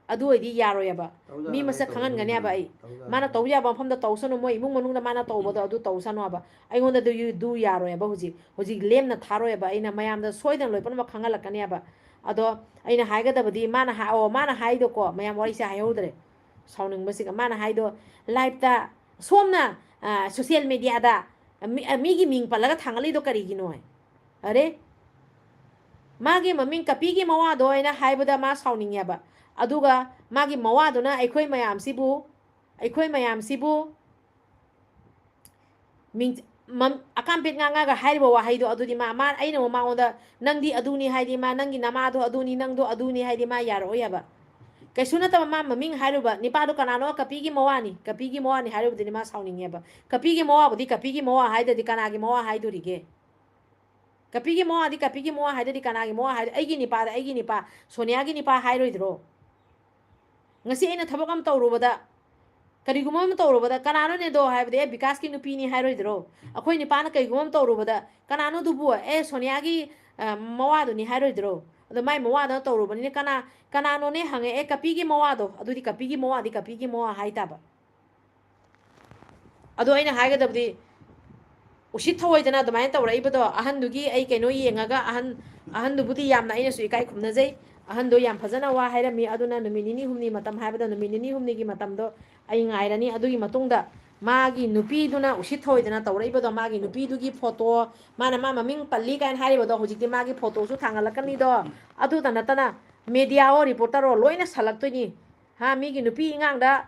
ꯑꯗꯨ ꯑꯣꯏꯗꯤ ꯌꯥꯔꯣꯏꯑꯕ꯫ ꯃꯤ ꯃꯁꯛ ꯈꯪꯍꯟꯒꯅꯦꯕ ꯑꯩ꯫ ꯃꯥꯅ ꯇꯧꯕ ꯌꯥꯕ ꯃꯐꯝꯗ ꯇꯧꯁꯅꯨ, ꯃꯣꯏ ꯏꯃꯨꯡ ꯃꯅꯨꯡꯗ ꯃꯥꯅ ꯇꯧꯕꯗꯣ ꯑꯗꯨ ꯇꯧꯁꯅꯨ ꯍꯥꯏꯕ꯫ ꯑꯩꯉꯣꯟꯗ ꯑꯗꯨ ꯌꯥꯔꯣꯏꯑꯕ꯫ ꯍꯧꯖꯤꯛ ꯍꯧꯖꯤꯛ ꯂꯦꯝꯅ ꯊꯥꯔꯣꯏꯑꯕ꯫ ꯑꯩꯅ ꯃꯌꯥꯝꯗ ꯁꯣꯏꯗꯅ ꯂꯣꯏꯅꯃꯛ ꯈꯪꯍꯜꯂꯛꯀꯅꯦꯕ꯫ ꯑꯗꯣ ꯑꯩꯅ ꯍꯥꯏꯒꯗꯕꯗꯤ, ꯃꯥꯅ ꯍꯥꯏ-, ꯑꯣ, ꯃꯥꯅ ꯍꯥꯏꯗꯣꯀꯣ, ꯃꯌꯥꯝ ꯋꯥꯔꯤꯁꯦ ꯍꯥꯏꯍꯧꯗ꯭ꯔꯦ, ꯁꯥꯎꯅꯤꯡꯕꯁꯤꯒ꯫ ꯃꯥꯅ ꯍꯥꯏꯗꯣ, ꯂꯥꯏꯞꯇ ꯁꯣꯝꯅ, ꯑ, ꯁꯣꯁꯤꯌꯦꯜ ꯃꯦꯗꯤꯌꯥꯗ ꯃꯤ-, ꯑ, ꯃꯤꯒꯤ ꯃꯤꯡ ꯄꯜꯂꯒ ꯊꯥꯡꯒꯠꯂꯤꯗꯣ ꯀꯔꯤꯒꯤꯅꯣ? ꯑꯔꯦ, ꯃꯥꯒꯤ ꯃꯃꯤꯡ ꯀꯄꯤꯒꯤ ꯃꯋꯥꯗꯣ ꯍꯥꯏꯅ ꯍꯥꯏꯕꯗ ꯃꯥ ꯁꯥꯎꯅꯤꯡꯉꯦꯕ꯫ ꯑꯗꯨꯒ ꯃꯥꯒꯤ ꯃꯋꯥꯗꯨꯅ ꯑꯩꯈꯣꯏ ꯃꯌꯥꯝꯁꯤꯕꯨ, ꯑꯩꯈꯣꯏ ꯃꯌꯥꯝꯁꯤꯕꯨ ꯃꯤꯡ-, ꯃꯝ-, ꯑꯀꯥꯝꯄꯦꯠ ꯉꯥꯡꯉꯒ ꯍꯥꯏꯔꯤꯕ ꯋꯥꯍꯩꯗꯣ, ꯑꯗꯨꯗꯤ ꯃꯥ, ꯃꯥ, ꯑꯩꯅ ꯑꯃꯨꯛ ꯃꯉꯣꯟꯗ, "ꯅꯪꯗꯤ ꯑꯗꯨꯅꯤ" ꯍꯥꯏꯗꯤ, ꯃꯥ, "ꯅꯪꯒꯤ ꯅꯃꯥꯗꯣ ꯑꯗꯨꯅꯤ, ꯅꯪꯗꯣ ꯑꯗꯨꯅꯤ" ꯍꯥꯏꯗꯤ ꯃꯥ ꯌꯥꯔꯛꯑꯣꯏ ꯍꯥꯏꯕ꯫ ꯀꯩꯁꯨ ꯅꯠꯇꯕ ꯃꯥ ꯃꯃꯤꯡ ꯍꯥꯏꯔꯨꯕ, ꯅꯤꯄꯥꯗꯣ ꯀꯅꯥꯅꯣ? ꯀꯄꯤꯒꯤ ꯃꯋꯥꯅꯤ, ꯀꯄꯤꯒꯤ ꯃꯋꯥꯅꯤ ꯍꯥꯏꯔꯨꯕꯗꯨꯅꯤ ꯃꯥ ꯁꯥꯎꯅꯤꯡꯉꯦꯕ꯫ ꯀꯄꯤꯒꯤ ꯃꯋꯥꯕꯨꯗꯤ ꯀꯄꯤꯒꯤ ꯃꯋꯥ ꯍꯥꯏꯗ꯭ꯔꯗꯤ ꯀꯅꯥꯒꯤ ꯃꯋꯥ ꯍꯥꯏꯗꯣꯔꯤꯒꯦ? ꯀꯄꯤꯒꯤ ꯃꯋꯥꯗꯤ ꯀꯄꯤꯒꯤ ꯃꯋꯥ ꯍꯥꯏꯗ꯭ꯔꯗꯤ ꯀꯅꯥꯒꯤ ꯃꯋꯥ ꯍꯥꯏꯗꯣ? ꯑꯩꯒꯤ ꯅꯤꯄꯥꯗ ꯑꯩꯒꯤ ꯅꯤꯄꯥ, ꯁꯣꯅꯤꯌꯥꯒꯤ ꯅꯤꯄꯥ ꯍꯥꯏꯔꯣꯏꯗ꯭ꯔꯣ? ꯉꯁꯤ ꯑꯩꯅ ꯊꯕꯛ ꯑꯃ ꯇꯧꯔꯨꯕꯗ, ꯀꯔꯤꯒꯨꯝꯕ ꯑꯃ ꯇꯧꯔꯨꯕꯗ, "ꯀꯅꯥꯅꯣꯅꯦꯗꯣ?" ꯍꯥꯏꯕꯗꯤ, "ꯑꯦ, ꯕꯤꯀꯥꯁꯀꯤ ꯅꯨꯄꯤꯅꯤ" ꯍꯍꯥꯏꯔꯣꯏꯗ꯭ꯔꯣ? ꯑꯩꯈꯣꯏ ꯅꯤꯄꯥꯅ ꯀꯩꯒꯨꯝꯕ ꯑꯃ ꯇꯧꯔꯨꯕꯗ, "ꯀꯅꯥꯅꯣꯗꯨꯕꯨ? ꯑꯦ, ꯁꯣꯅꯤꯌꯥꯒꯤ, ꯑ, ꯃꯋꯥꯗꯨꯅꯤ" ꯍꯥꯏꯔꯣꯏꯗ꯭ꯔꯣ? ꯑꯗꯣ ꯃꯥꯏ ꯃꯋꯥꯗꯨꯅ ꯇꯧꯔꯨꯕꯅꯤꯅ ꯀꯅꯥ-, "ꯀꯅꯥꯅꯣꯅꯦ?" ꯍꯪꯉꯦ, "ꯑꯦ, ꯀꯄꯤꯒꯤ ꯃꯋꯥꯗꯣ", ꯑꯗꯨꯗꯤ ꯀꯄꯤꯒꯤ ꯃꯋꯥꯗꯤ ꯀꯄꯤꯒꯤ ꯃꯋꯥ ꯍꯥꯏ ꯇꯥꯕ꯫ ꯑꯗꯣ ꯑꯩꯅ ꯍꯥꯏꯒꯗꯕꯗꯤ, ꯎꯁꯤꯠ ꯊꯑꯣꯏꯗꯅ ꯑꯗꯨꯃꯥꯏꯅ ꯇꯧꯔꯛꯏꯕꯗꯣ, ꯑꯍꯟꯗꯨꯒꯤ ꯑꯩ ꯀꯩꯅꯣ ꯌꯦꯡꯉꯒ, ꯑꯍꯟ, ꯑꯍꯟꯗꯨꯕꯨꯗꯤ ꯌꯥꯝꯅ ꯑꯩꯅꯁꯨ ꯏꯀꯥꯏ ꯈꯨꯝꯅꯖꯩ꯫ ꯑꯍꯟꯗꯣ ꯌꯥꯝ ꯐꯖꯅ ꯋꯥ ꯍꯥꯏꯔꯝꯃꯤ꯫ ꯑꯗꯨꯅ ꯅꯨꯃꯤꯠ ꯅꯤꯅꯤ ꯍꯨꯝꯅꯤ ꯃꯇꯝ ꯍꯥꯏꯕꯗ, ꯅꯨꯃꯤꯠ ꯅꯤꯅꯤ ꯍꯨꯝꯅꯤꯒꯤ ꯃꯇꯝꯗꯣ ꯑꯩ ꯉꯥꯏꯔꯅꯤ꯫ ꯑꯗꯨꯒꯤ ꯃꯇꯨꯡꯗ ꯃꯥꯒꯤ ꯅꯨꯄꯤꯗꯨꯅ ꯎꯁꯤꯠ ꯊꯑꯣꯏꯗꯅ ꯇꯧꯔꯛꯏꯕꯗꯣ, ꯃꯥꯒꯤ ꯅꯨꯄꯤꯗꯨꯒꯤ ꯐꯣꯇꯣ, ꯃꯥꯅ ꯃꯥ ꯃꯃꯤꯡ ꯄꯜꯂꯤ ꯀꯥꯏꯅ ꯍꯥꯏꯔꯤꯕꯗꯣ, ꯍꯧꯖꯤꯛꯇꯤ ꯃꯥꯒꯤ ꯐꯣꯇꯣꯁꯨ ꯊꯥꯡꯒꯠꯂꯛꯀꯅꯤꯗꯣ꯫ ꯑꯗꯨꯇ ꯅꯠꯇꯅ ꯃꯦꯗꯤꯌꯥꯑꯣ, ꯔꯤꯄꯣꯔꯇꯔꯑꯣ, ꯂꯣꯏꯅ ꯁꯜꯂꯛꯇꯣꯏꯅꯤ꯫ ꯍꯥ, ꯃꯤꯒꯤ ꯅꯨꯄꯤ ꯏꯉꯥꯡꯗ,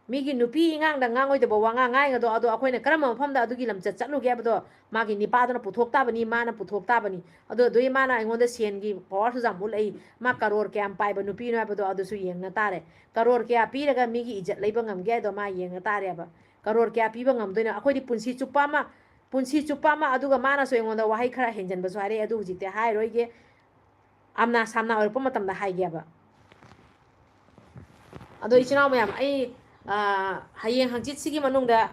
ꯃꯤꯒꯤ ꯅꯨꯄꯤ ꯏꯉꯥꯡꯗ ꯉꯥꯡꯉꯣꯏꯗꯕ ꯋꯥꯉꯥꯡ ꯉꯥꯡꯉꯤꯗꯣ, ꯑꯗꯣ ꯑꯩꯈꯣꯏꯅ ꯀꯔꯝꯕ ꯃꯐꯝꯗ ꯑꯗꯨꯒꯤ ꯂꯝꯆꯠ ꯆꯠꯂꯨꯒꯦ ꯍꯥꯏꯕꯗꯣ ꯃꯥꯒꯤ ꯅꯤꯄꯥꯗꯨꯅ ꯄꯨꯊꯣꯛ ꯇꯥꯕꯅꯤ, ꯃꯥꯅ ꯄꯨꯊꯣꯛ ꯇꯥꯕꯅꯤ꯫ ꯑꯗꯣ ꯑꯗꯨꯒꯤ ꯃꯥꯅ ꯑꯩꯉꯣꯟꯗ ꯁꯦꯟꯒꯤ ꯄꯋꯥꯔꯁꯨ ꯌꯥꯝ ꯎꯠꯂꯛꯏ꯫ ꯃꯥ ꯀꯔꯣꯔ ꯀꯌꯥꯝ ꯄꯥꯏꯕ ꯅꯨꯄꯤꯅꯣ ꯍꯥꯏꯕꯗꯣ ꯑꯗꯨꯁꯨ ꯌꯦꯡꯅ ꯇꯥꯔꯦ꯫ ꯀꯔꯣꯔ ꯀꯌꯥ ꯄꯤꯔꯒ ꯃꯤꯒꯤ ꯏꯖꯠ ꯂꯩꯕ ꯉꯝꯒꯦ ꯍꯥꯏꯗꯣ ꯃꯥ ꯌꯦꯡꯅ ꯇꯥꯔꯦꯕ꯫ ꯀꯔꯣꯔ ꯀꯌꯥ ꯄꯤꯕ ꯉꯝꯗꯣꯏꯅꯣ? ꯑꯩꯈꯣꯏꯗꯤ ꯄꯨꯟꯁꯤ ꯆꯨꯞꯄ ꯑꯃ, ꯄꯨꯟꯁꯤ ꯆꯨꯞꯄ ꯑꯃ, ꯑꯗꯨꯒ ꯃꯥꯅꯁꯨ ꯑꯩꯉꯣꯟꯗ ꯋꯥꯍꯩ ꯈꯔ ꯍꯦꯟꯖꯟꯕꯁꯨ ꯍꯥꯏꯔꯛꯑꯦ, ꯑꯗꯨ ꯍꯧꯖꯤꯛꯇꯤ ꯍꯥꯏꯔꯣꯏꯒꯦ꯫ ꯑꯝꯅꯥ ꯁꯥꯝꯅꯥ ꯑꯣꯏꯔꯛꯄ ꯃꯇꯝꯗ ꯍꯥꯏꯒꯦꯕ꯫ ꯑꯗꯣ ꯏꯆꯤꯟ ꯏꯅꯥꯎ ꯃꯌꯥꯝ, ꯑꯩ, ꯑ, ꯍꯌꯦꯡ ꯍꯪꯆꯤꯠꯁꯤꯒꯤ ꯃꯅꯨꯡꯗ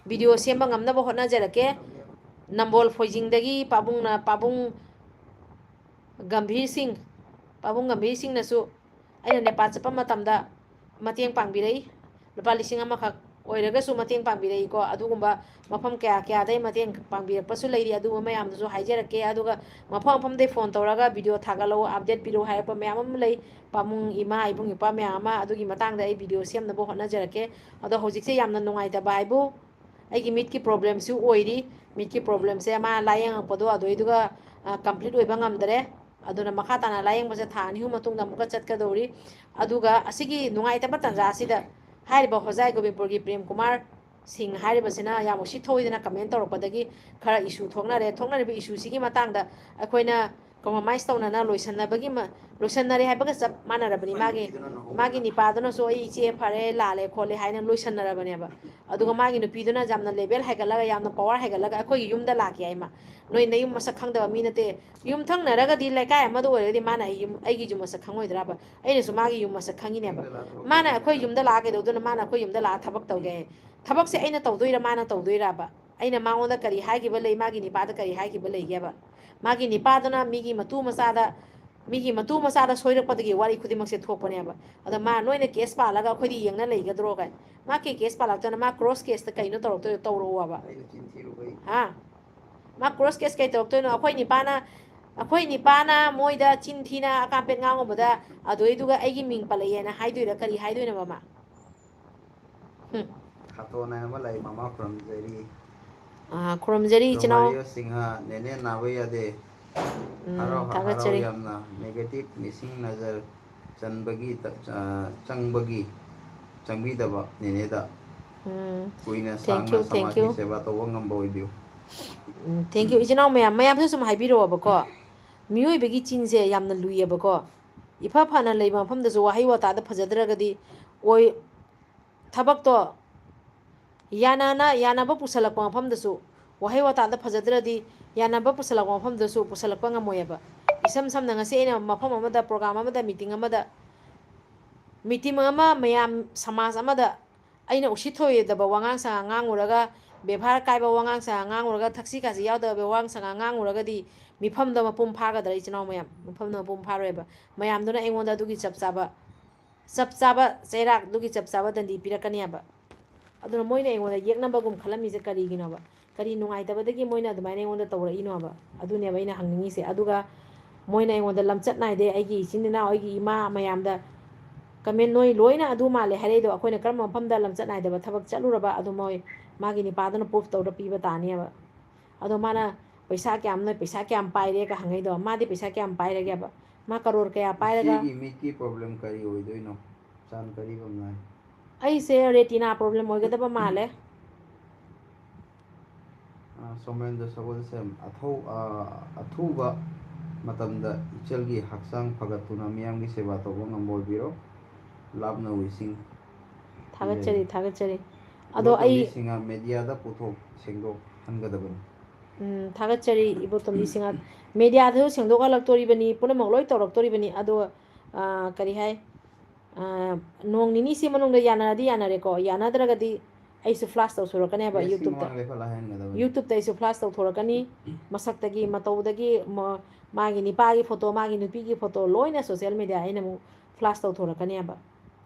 video ꯁꯦꯝꯕ ꯉꯝꯅꯕ ꯍꯣꯠꯅꯖꯔꯛꯀꯦ꯫ ꯅꯝꯕꯣꯜ ꯐꯣꯏꯖꯤꯡꯗꯒꯤ ꯄꯥꯕꯨꯡꯅ, ꯄꯥꯕꯨꯡ ꯒꯝꯚꯤꯔ ꯁꯤꯡ, ꯄꯥꯕꯨꯡ ꯒꯝꯚꯤꯔ ꯁꯤꯡꯅꯁꯨ ꯑꯩꯅ ꯅꯦꯄꯥꯜ ꯆꯠꯄ ꯃꯇꯝꯗ ꯃꯇꯦꯡ ꯄꯥꯡꯕꯤꯔꯛꯏ꯫ ꯂꯨꯄꯥ ꯂꯤꯁꯤꯡ ꯑꯃꯈꯛ ꯑꯣꯏꯔꯒꯁꯨ ꯃꯇꯦꯡ ꯄꯥꯡꯕꯤꯔꯛꯏꯀꯣ꯫ ꯑꯗꯨꯒꯨꯝꯕ ꯃꯐꯝ ꯀꯌꯥ ꯀꯌꯥꯗꯩ ꯃꯇꯦꯡ ꯄꯥꯡꯕꯤꯔꯛꯄꯁꯨ ꯂꯩꯔꯤ꯫ ꯑꯗꯨꯒꯨꯝꯕ ꯃꯌꯥꯝꯗꯨꯁꯨ ꯍꯥꯏꯖꯔꯛꯀꯦ꯫ ꯑꯗꯨꯒ ꯃꯐꯝ ꯃꯐꯝꯗꯩ phone ꯇꯧꯔꯒ video ꯊꯥꯒꯠꯂꯛꯎ, update ꯄꯤꯔꯛꯎ ꯍꯥꯏꯔꯛꯄ ꯃꯌꯥꯝ ꯑꯃ ꯂꯩ꯫ ꯄꯥꯕꯨꯡ ꯏꯃꯥ, ꯏꯕꯨꯡ ꯏꯄ꯭ꯋꯥ ꯃꯌꯥꯝ ꯑꯃ, ꯑꯗꯨꯒꯤ ꯃꯇꯥꯡꯗ ꯑꯩ video ꯁꯦꯝꯅꯕ ꯍꯣꯠꯅꯖꯔꯛꯀꯦ꯫ ꯑꯗꯣ ꯍꯧꯖꯤꯛꯁꯦ ꯌꯥꯝꯅ ꯅꯨꯡꯉꯥꯏꯇꯕ ꯍꯥꯏꯕꯨ, ꯑꯩꯒꯤ ꯃꯤꯠꯀꯤ problemꯁꯨ ꯑꯣꯏꯔꯤ꯫ ꯃꯤꯠꯀꯤ problemꯁꯦ ꯃꯥ ꯂꯥꯏꯌꯦꯡꯉꯛꯄꯗꯣ ꯑꯗꯨꯏꯗꯨꯒ, ꯑ, complete ꯑꯣꯏꯕ ꯉꯝꯗꯔꯦ꯫ ꯑꯗꯨꯅ ꯃꯈꯥ ꯇꯥꯅ ꯂꯥꯏꯌꯦꯡꯕꯁꯦ ꯊꯥ ꯑꯅꯤ ꯑꯍꯨꯝ ꯃꯇꯨꯡꯗ ꯑꯃꯨꯛꯀ ꯆꯠꯀꯗꯧꯔꯤ꯫ ꯑꯗꯨꯒ ꯑꯁꯤꯒꯤ ꯅꯨꯡꯉꯥꯏꯇꯕ ꯇꯥꯟꯖꯥ ꯑꯁꯤꯗ ꯍꯥꯏꯔꯤꯕ ꯍꯣꯖꯥꯏ ꯒꯣꯕꯤꯟꯄꯨꯔꯒꯤ ꯄ꯭ꯔꯦꯝ ꯀꯨꯃꯥꯔ ꯁꯤꯡ ꯍꯥꯏꯔꯤꯕꯁꯤꯅ ꯌꯥꯝ ꯎꯁꯤꯠ ꯊꯑꯣꯏꯗꯅ comment ꯇꯧꯔꯛꯄꯗꯒꯤ ꯈꯔ issue ꯊꯣꯛꯅꯔꯦ꯫ ꯊꯣꯛꯅꯔꯤꯕ issueꯁꯤꯒꯤ ꯃꯇꯥꯡꯗ ꯑꯩꯈꯣꯏꯅ compromise ꯇꯧꯅꯅ ꯂꯣꯏꯁꯟꯅꯕꯒꯤ ꯃ-, ꯂꯣꯏꯁꯟꯅꯔꯦ ꯍꯥꯏꯕꯒ ꯆꯞ ꯃꯥꯟꯅꯔꯕꯅꯤ꯫ ꯃꯥꯒꯤ, ꯃꯥꯒꯤ ꯅꯤꯄꯥꯗꯨꯅꯁꯨ "ꯑꯩ ꯏꯆꯦ ꯐꯔꯦ, ꯂꯥꯜꯂꯦ ꯈꯣꯠꯂꯦ" ꯍꯥꯏꯅ ꯂꯣꯏꯁꯟꯅꯔꯕꯅꯦꯕ꯫ ꯑꯗꯨꯒ ꯃꯥꯒꯤ ꯅꯨꯄꯤꯗꯨꯅ ꯌꯥꯝꯅ level ꯍꯥꯏꯒꯠꯂꯒ, ꯌꯥꯝꯅ power ꯍꯥꯏꯒꯠꯂꯒ "ꯑꯩꯈꯣꯏꯒꯤ ꯌꯨꯝꯗ ꯂꯥꯛꯀꯦ" ꯍꯥꯏ꯫ ꯃꯥ, "ꯅꯣꯏ ꯅꯌꯨꯝ ꯃꯁꯛ ꯈꯪꯗꯕ ꯃꯤ ꯅꯠꯇꯦ, ꯌꯨꯝꯊꯪꯅꯔꯒꯗꯤ, ꯂꯩꯀꯥꯏ ꯑꯃꯗ ꯑꯣꯏꯔꯒꯗꯤ ꯃꯥꯅ ꯑꯩ ꯌꯨꯝ, ꯑꯩꯒꯤ ꯌꯨꯝ ꯃꯁꯛ ꯈꯪꯉꯣꯏꯗ꯭ꯔꯕ?" ꯑꯩꯅꯁꯨ ꯃꯥꯒꯤ ꯌꯨꯝ ꯃꯁꯛ ꯈꯪꯉꯤꯅꯦꯕ꯫ ꯃꯥꯅ ꯑꯩꯈꯣꯏ ꯌꯨꯝꯗ ꯂꯥꯛꯑ ꯀꯩꯗꯧꯗꯣꯏꯅꯣ? ꯃꯥꯅ ꯑꯩꯈꯣꯏ ꯌꯨꯝꯗ ꯂꯥꯛꯑ ꯊꯕꯛ ꯇꯧꯒꯦ ꯍꯥꯏ꯫ ꯊꯕꯛꯁꯦ ꯑꯩꯅ ꯇꯧꯗꯣꯏꯔꯥ, ꯃꯥꯅ ꯇꯧꯗꯣꯏꯔꯕ? ꯑꯩꯅ ꯃꯉꯣꯟꯗ ꯀꯔꯤ ꯍꯥꯏꯈꯤꯕ ꯂꯩ, ꯃꯥꯒꯤ ꯅꯤꯄꯥꯗ ꯀꯔꯤ ꯍꯥꯏꯈꯤꯕ ꯂꯩꯒꯦꯕ? ꯃꯥꯒꯤ ꯅꯤꯄꯥꯗꯨꯅ ꯃꯤꯒꯤ ꯃꯇꯨ ꯃꯆꯥꯗ, ꯃꯤꯒꯤ ꯃꯇꯨ ꯃꯆꯥꯗ ꯁꯣꯏꯔꯛꯄꯗꯒꯤ ꯋꯥꯔꯤ ꯈꯨꯗꯤꯡꯃꯛꯁꯦ ꯊꯣꯛꯄꯅꯦꯕ꯫ ꯑꯗ ꯃꯥ, "ꯅꯣꯏꯅ case ꯄꯥꯜꯂꯒ ꯑꯩꯈꯣꯏꯗꯤ ꯌꯦꯡꯅ ꯂꯩꯒꯗ꯭ꯔꯣ?" ꯀꯥꯏ꯫ ꯃꯥ ꯀꯩ case ꯄꯥꯜꯂꯛꯇꯣꯏꯅꯣ? ꯃꯥ cross caseꯇ ꯀꯩꯅꯣ ꯇꯧꯔꯛꯇꯣꯏꯗꯣ? ꯇꯧꯔꯛꯑꯣꯕ꯫ ꯑꯩꯅ ꯆꯤꯟ ꯊꯤꯔꯨꯕꯩ꯫ ꯍꯥ? ꯃꯥ cross case ꯀꯩ ꯇꯧꯔꯛꯇꯣꯏꯅꯣ? ꯑꯩꯈꯣꯏ ꯅꯤꯄꯥꯅ, ꯑꯩꯈꯣꯏ ꯅꯤꯄꯥꯅ ꯃꯣꯏꯗ ꯆꯤꯟ ꯊꯤꯅ ꯑꯀꯥꯝꯄꯦꯠ ꯉꯥꯡꯉꯨꯕꯗ, ꯑꯗꯨꯏꯗꯨꯒ ꯑꯩꯒꯤ ꯃꯤꯡ ꯄꯜꯂꯛꯑꯦꯅ ꯍꯥꯏꯗꯣꯏꯔꯥ? ꯀꯔꯤ ꯍꯥꯏꯗꯣꯏꯅꯣꯕ ꯃꯥ? ꯍꯨꯝ꯫ ꯈꯥꯇꯣꯟ ꯍꯥꯏꯅ ꯑꯃ ꯂꯩ, ꯃꯃꯥ ꯈꯨꯔꯨꯝꯖꯔꯤ꯫ ꯑꯥ, ꯈꯨꯔꯨꯝꯖꯔꯤ ꯏꯆꯤꯟ ꯏꯅꯥꯎ꯫ ꯔꯣꯃꯥꯔꯤꯌꯣ ꯁꯤꯡꯍ, ꯅꯦꯅꯦ ꯅꯥꯕ ꯌꯥꯗꯦ꯫ ꯎꯝ, ꯍꯔꯥꯎ, ꯍꯔꯥꯎ ꯊꯥꯒꯠꯆꯔꯤ꯫ ꯌꯥꯝꯅ꯫ Negative ꯃꯤꯁꯤꯡ ꯅꯖꯔ ꯆꯟꯕꯒꯤ ꯇ-, ꯑ, ꯆꯪꯕꯒꯤ, ꯆꯪꯕꯤꯗꯕ ꯅꯦꯅꯦꯗ꯫ ꯎꯝ, ꯀꯨꯏꯅ thank ꯁꯥꯡꯅ you, thank ꯁꯃꯥꯖꯀꯤ you꯫ ꯁꯦꯕꯥ ꯇꯧꯕ ꯉꯝꯕ ꯑꯣꯏꯕꯤꯌꯨ꯫ ꯎꯝ, thank you꯫ ꯏꯆꯤꯟ ꯏꯅꯥꯎ ꯃꯌꯥꯝ, ꯃꯌꯥꯝꯁꯨ ꯁꯨꯝ ꯍꯥꯏꯕꯤꯔꯛꯑꯣꯕꯀꯣ꯫ ꯃꯤꯑꯣꯏꯕꯒꯤ ꯆꯤꯟꯁꯦ ꯌꯥꯝꯅ ꯂꯨꯏꯌꯦꯕꯀꯣ꯫ ꯏꯐ ꯐꯅ ꯂꯩꯕ ꯃꯐꯝꯗꯁꯨ ꯋꯥꯍꯩ ꯋꯥꯇꯥꯗ ꯐꯖꯗ꯭ꯔꯒꯗꯤ ꯑꯣꯏ-, ꯊꯕꯛꯇꯣ ꯌꯥꯅꯅ, ꯌꯥꯅꯕ ꯄꯨꯁꯜꯂꯛꯄ ꯃꯐꯝꯗꯁꯨ, ꯋꯥꯍꯩ ꯋꯥꯇꯥꯗ ꯐꯖꯗ꯭ꯔꯗꯤ ꯌꯥꯅꯕ ꯄꯨꯁꯜꯂꯛꯄ ꯃꯐꯝꯗꯁꯨ ꯄꯨꯁꯜꯂꯛꯄ ꯉꯝꯃꯣꯏꯑꯕ꯫ ꯏꯁꯝ ꯁꯝꯅ ꯉꯁꯤ ꯑꯩꯅ ꯃꯐꯝ ꯑꯃꯗ, program ꯑꯃꯗ, meeting ꯑꯃꯗ ꯃꯤꯇꯤꯡ ꯑꯃ ꯃꯌꯥꯝ ꯁꯃꯥꯖ ꯑꯃꯗ ꯑꯩꯅ ꯎꯁꯤꯠ ꯊꯧꯑꯣꯏꯗꯕ ꯋꯥꯉꯥꯡ ꯁꯉꯥꯡ ꯉꯥꯡꯉꯨꯔꯒ, ꯕꯦꯕꯥꯔ ꯀꯥꯏꯕ ꯋꯥꯉꯥꯡ ꯁꯉꯥꯡ ꯉꯥꯡꯉꯨꯔꯒ, ꯊꯛꯁꯤ ꯈꯥꯁꯤ ꯌꯥꯎꯗꯕ ꯋꯥꯉꯥꯡ ꯁꯉꯥꯡ ꯉꯥꯡꯉꯨꯔꯒꯗꯤ ꯃꯤꯐꯝꯗꯣ ꯃꯄꯨꯡ ꯐꯥꯒꯗ꯭ꯔꯥ, ꯏꯆꯤꯟ ꯏꯅꯥꯎ ꯃꯌꯥꯝ? ꯃꯤꯐꯝꯗꯣ ꯃꯄꯨꯡ ꯐꯥꯔꯣꯏꯕ꯫ ꯃꯌꯥꯝꯗꯨꯅ ꯑꯩꯉꯣꯟꯗ ꯑꯗꯨꯒꯤ ꯆꯞ ꯆꯥꯕ, ꯆꯞ ꯆꯥꯕ ꯆꯩꯔꯥꯛ, ꯑꯗꯨꯒꯤ ꯆꯞ ꯆꯥꯕ ꯗꯟꯗꯤ ꯄꯤꯔꯛꯀꯅꯦꯕ꯫ ꯑꯗꯨꯅ ꯃꯣꯏꯅ ꯑꯩꯉꯣꯟꯗ ꯌꯦꯛꯅꯕꯒꯨꯝ ꯈꯜꯂꯝꯃꯤꯁꯦ ꯀꯔꯤꯒꯤꯅꯣꯕ? ꯀꯔꯤ ꯅꯨꯡꯉꯥꯏꯇꯕꯗꯒꯤ ꯃꯣꯏꯅ ꯑꯗꯨꯃꯥꯏꯅ ꯑꯩꯉꯣꯟꯗ ꯇꯧꯔꯛꯏꯅꯣꯕ? ꯑꯗꯨꯅꯦꯕ ꯑꯩꯅ ꯍꯪꯅꯤꯡꯉꯤꯁꯦ꯫ ꯑꯗꯨꯒ ꯃꯣꯏꯅ ꯑꯩꯉꯣꯟꯗ ꯂꯝꯆꯠ ꯅꯥꯏꯗꯦ, ꯑꯩꯒꯤ ꯏꯆꯤꯟ ꯏꯅꯥꯎ, ꯑꯩꯒꯤ ꯏꯃꯥ ꯃꯌꯥꯝꯗ ꯀꯃꯦꯟ, ꯅꯣꯏ ꯂꯣꯏꯅ ꯑꯗꯨ ꯃꯥꯜꯂꯦ ꯍꯥꯏꯔꯛꯏꯗꯣ, ꯑꯩꯈꯣꯏꯅ ꯀꯔꯝꯕ ꯃꯐꯝꯗ ꯂꯝꯆꯠ ꯅꯥꯏꯗꯕ ꯊꯕꯛ ꯆꯠꯂꯨꯔꯕ? ꯑꯗꯨ ꯃꯣꯏ, ꯃꯥꯒꯤ ꯅꯤꯄꯥꯗꯨꯅ ꯄ꯭ꯔꯨꯐ ꯇꯧꯔ ꯄꯤꯕ ꯇꯥꯅꯦꯕ꯫ ꯑꯗꯣ ꯃꯥꯅ ꯄꯩꯁꯥ ꯀꯌꯥꯝ, ꯅꯣꯏ ꯄꯩꯁꯥ ꯀꯌꯥꯝ ꯄꯥꯏꯔꯦꯒ ꯍꯪꯉꯛꯏꯗꯣ? ꯃꯥꯗꯤ ꯄꯩꯁꯥ ꯀꯌꯥꯝ ꯄꯥꯏꯔꯒꯦꯕ? ꯃꯥ ꯀꯔꯣꯔ ꯀꯌꯥ ꯄꯥꯏꯔꯒ? ꯏꯆꯦꯒꯤ ꯃꯤꯠꯀꯤ ꯄ꯭ꯔꯣꯕ꯭ꯂꯦꯝ ꯀꯔꯤ ꯑꯣꯏꯗꯣꯏꯅꯣ? ꯆꯥꯟ ꯀꯔꯤꯒꯨꯝꯅ? ꯑꯩꯁꯦ ꯔꯦꯇꯤꯅꯥ ꯄ꯭ꯔꯣꯕ꯭ꯂꯦꯝ ꯑꯣꯏꯒꯗꯕ ꯃꯥꯜꯂꯦ꯫ ꯑ, ꯁꯣꯃꯦꯟꯗ꯭ꯔ ꯁꯒꯣꯜꯁꯦꯝ, ꯑꯊꯧ-, ꯑ, ꯑꯊꯨꯕ ꯃꯇꯝꯗ ꯏꯆꯜꯒꯤ ꯍꯛꯆꯥꯡ ꯐꯒꯠꯇꯨꯅ ꯃꯤꯌꯥꯝꯒꯤ ꯁꯦꯕꯥ ꯇꯧꯕ ꯉꯝꯕ ꯑꯣꯏꯕꯤꯔꯣ꯫ Love ꯅ ꯋꯤꯁꯤꯡ ꯊꯥꯒꯠꯆꯔꯤ, ꯄꯤꯖꯔꯤ꯫ ꯊꯥꯒꯠꯆꯔꯤ꯫ ꯑꯗꯣ ꯏꯕꯣꯇꯣꯝꯕꯤ ꯑꯩ ꯁꯤꯡꯍ ꯃꯦꯗꯤꯌꯥꯗ ꯄꯨꯊꯣꯛ ꯁꯦꯡꯗꯣꯛꯍꯟꯒꯗꯕꯅꯤ꯫ ꯎꯝ, ꯊꯥꯒꯠꯆꯔꯤ ꯏꯕꯣꯇꯣꯝꯕꯤ ꯁꯤꯡꯍ꯫ ꯃꯦꯗꯤꯌꯥꯗꯁꯨ ꯁꯦꯡꯗꯣꯛꯍꯜꯂꯛꯇꯣꯔꯤꯕꯅꯤ, ꯄꯨꯝꯅꯃꯛ ꯂꯣꯏ ꯇꯧꯔꯛꯇꯣꯔꯤꯕꯅꯤ꯫ ꯑꯗꯣ, ꯑ, ꯀꯔꯤ ꯍꯥꯏ? ꯑ, ꯅꯣꯡ ꯅꯤꯅꯤꯁꯤ ꯃꯅꯨꯡꯗ ꯌꯥꯅꯔꯗꯤ ꯌꯥꯅꯔꯦꯀꯣ, ꯌꯥꯅꯗ꯭ꯔꯒꯗꯤ ꯑꯩꯁꯨ ꯐ꯭ꯂꯥꯁ ꯇꯧꯊꯣꯔꯛꯀꯅꯦꯕ ꯄ꯭ꯔꯦꯁꯀꯤ YouTube-ꯇ꯫ ꯃꯃꯥꯡ ꯂꯦꯞꯍꯜꯂ ꯍꯥꯏꯍꯟꯒꯗꯕꯅꯤ꯫ YouTube-ꯇ ꯑꯩꯁꯨ ꯐ꯭ꯂꯥꯁ ꯇꯧꯊꯣꯔꯛꯀꯅꯤ꯫ ꯃꯁꯛꯇꯒꯤ, ꯃꯇꯧꯗꯒꯤ, ꯃ-, ꯃꯥꯒꯤ ꯅꯤꯄꯥꯒꯤ ꯐꯣꯇꯣ, ꯃꯥꯒꯤ ꯅꯨꯄꯤꯒꯤ ꯐꯣꯇꯣ, ꯂꯣꯏꯅ ꯁꯣꯁꯦꯜ ꯃꯦꯗꯤꯌꯥ ꯑꯩꯅ ꯑꯃꯨꯛ ꯐ꯭ꯂꯥꯁ ꯇꯧꯊꯣꯔꯛꯀꯅꯦꯕ꯫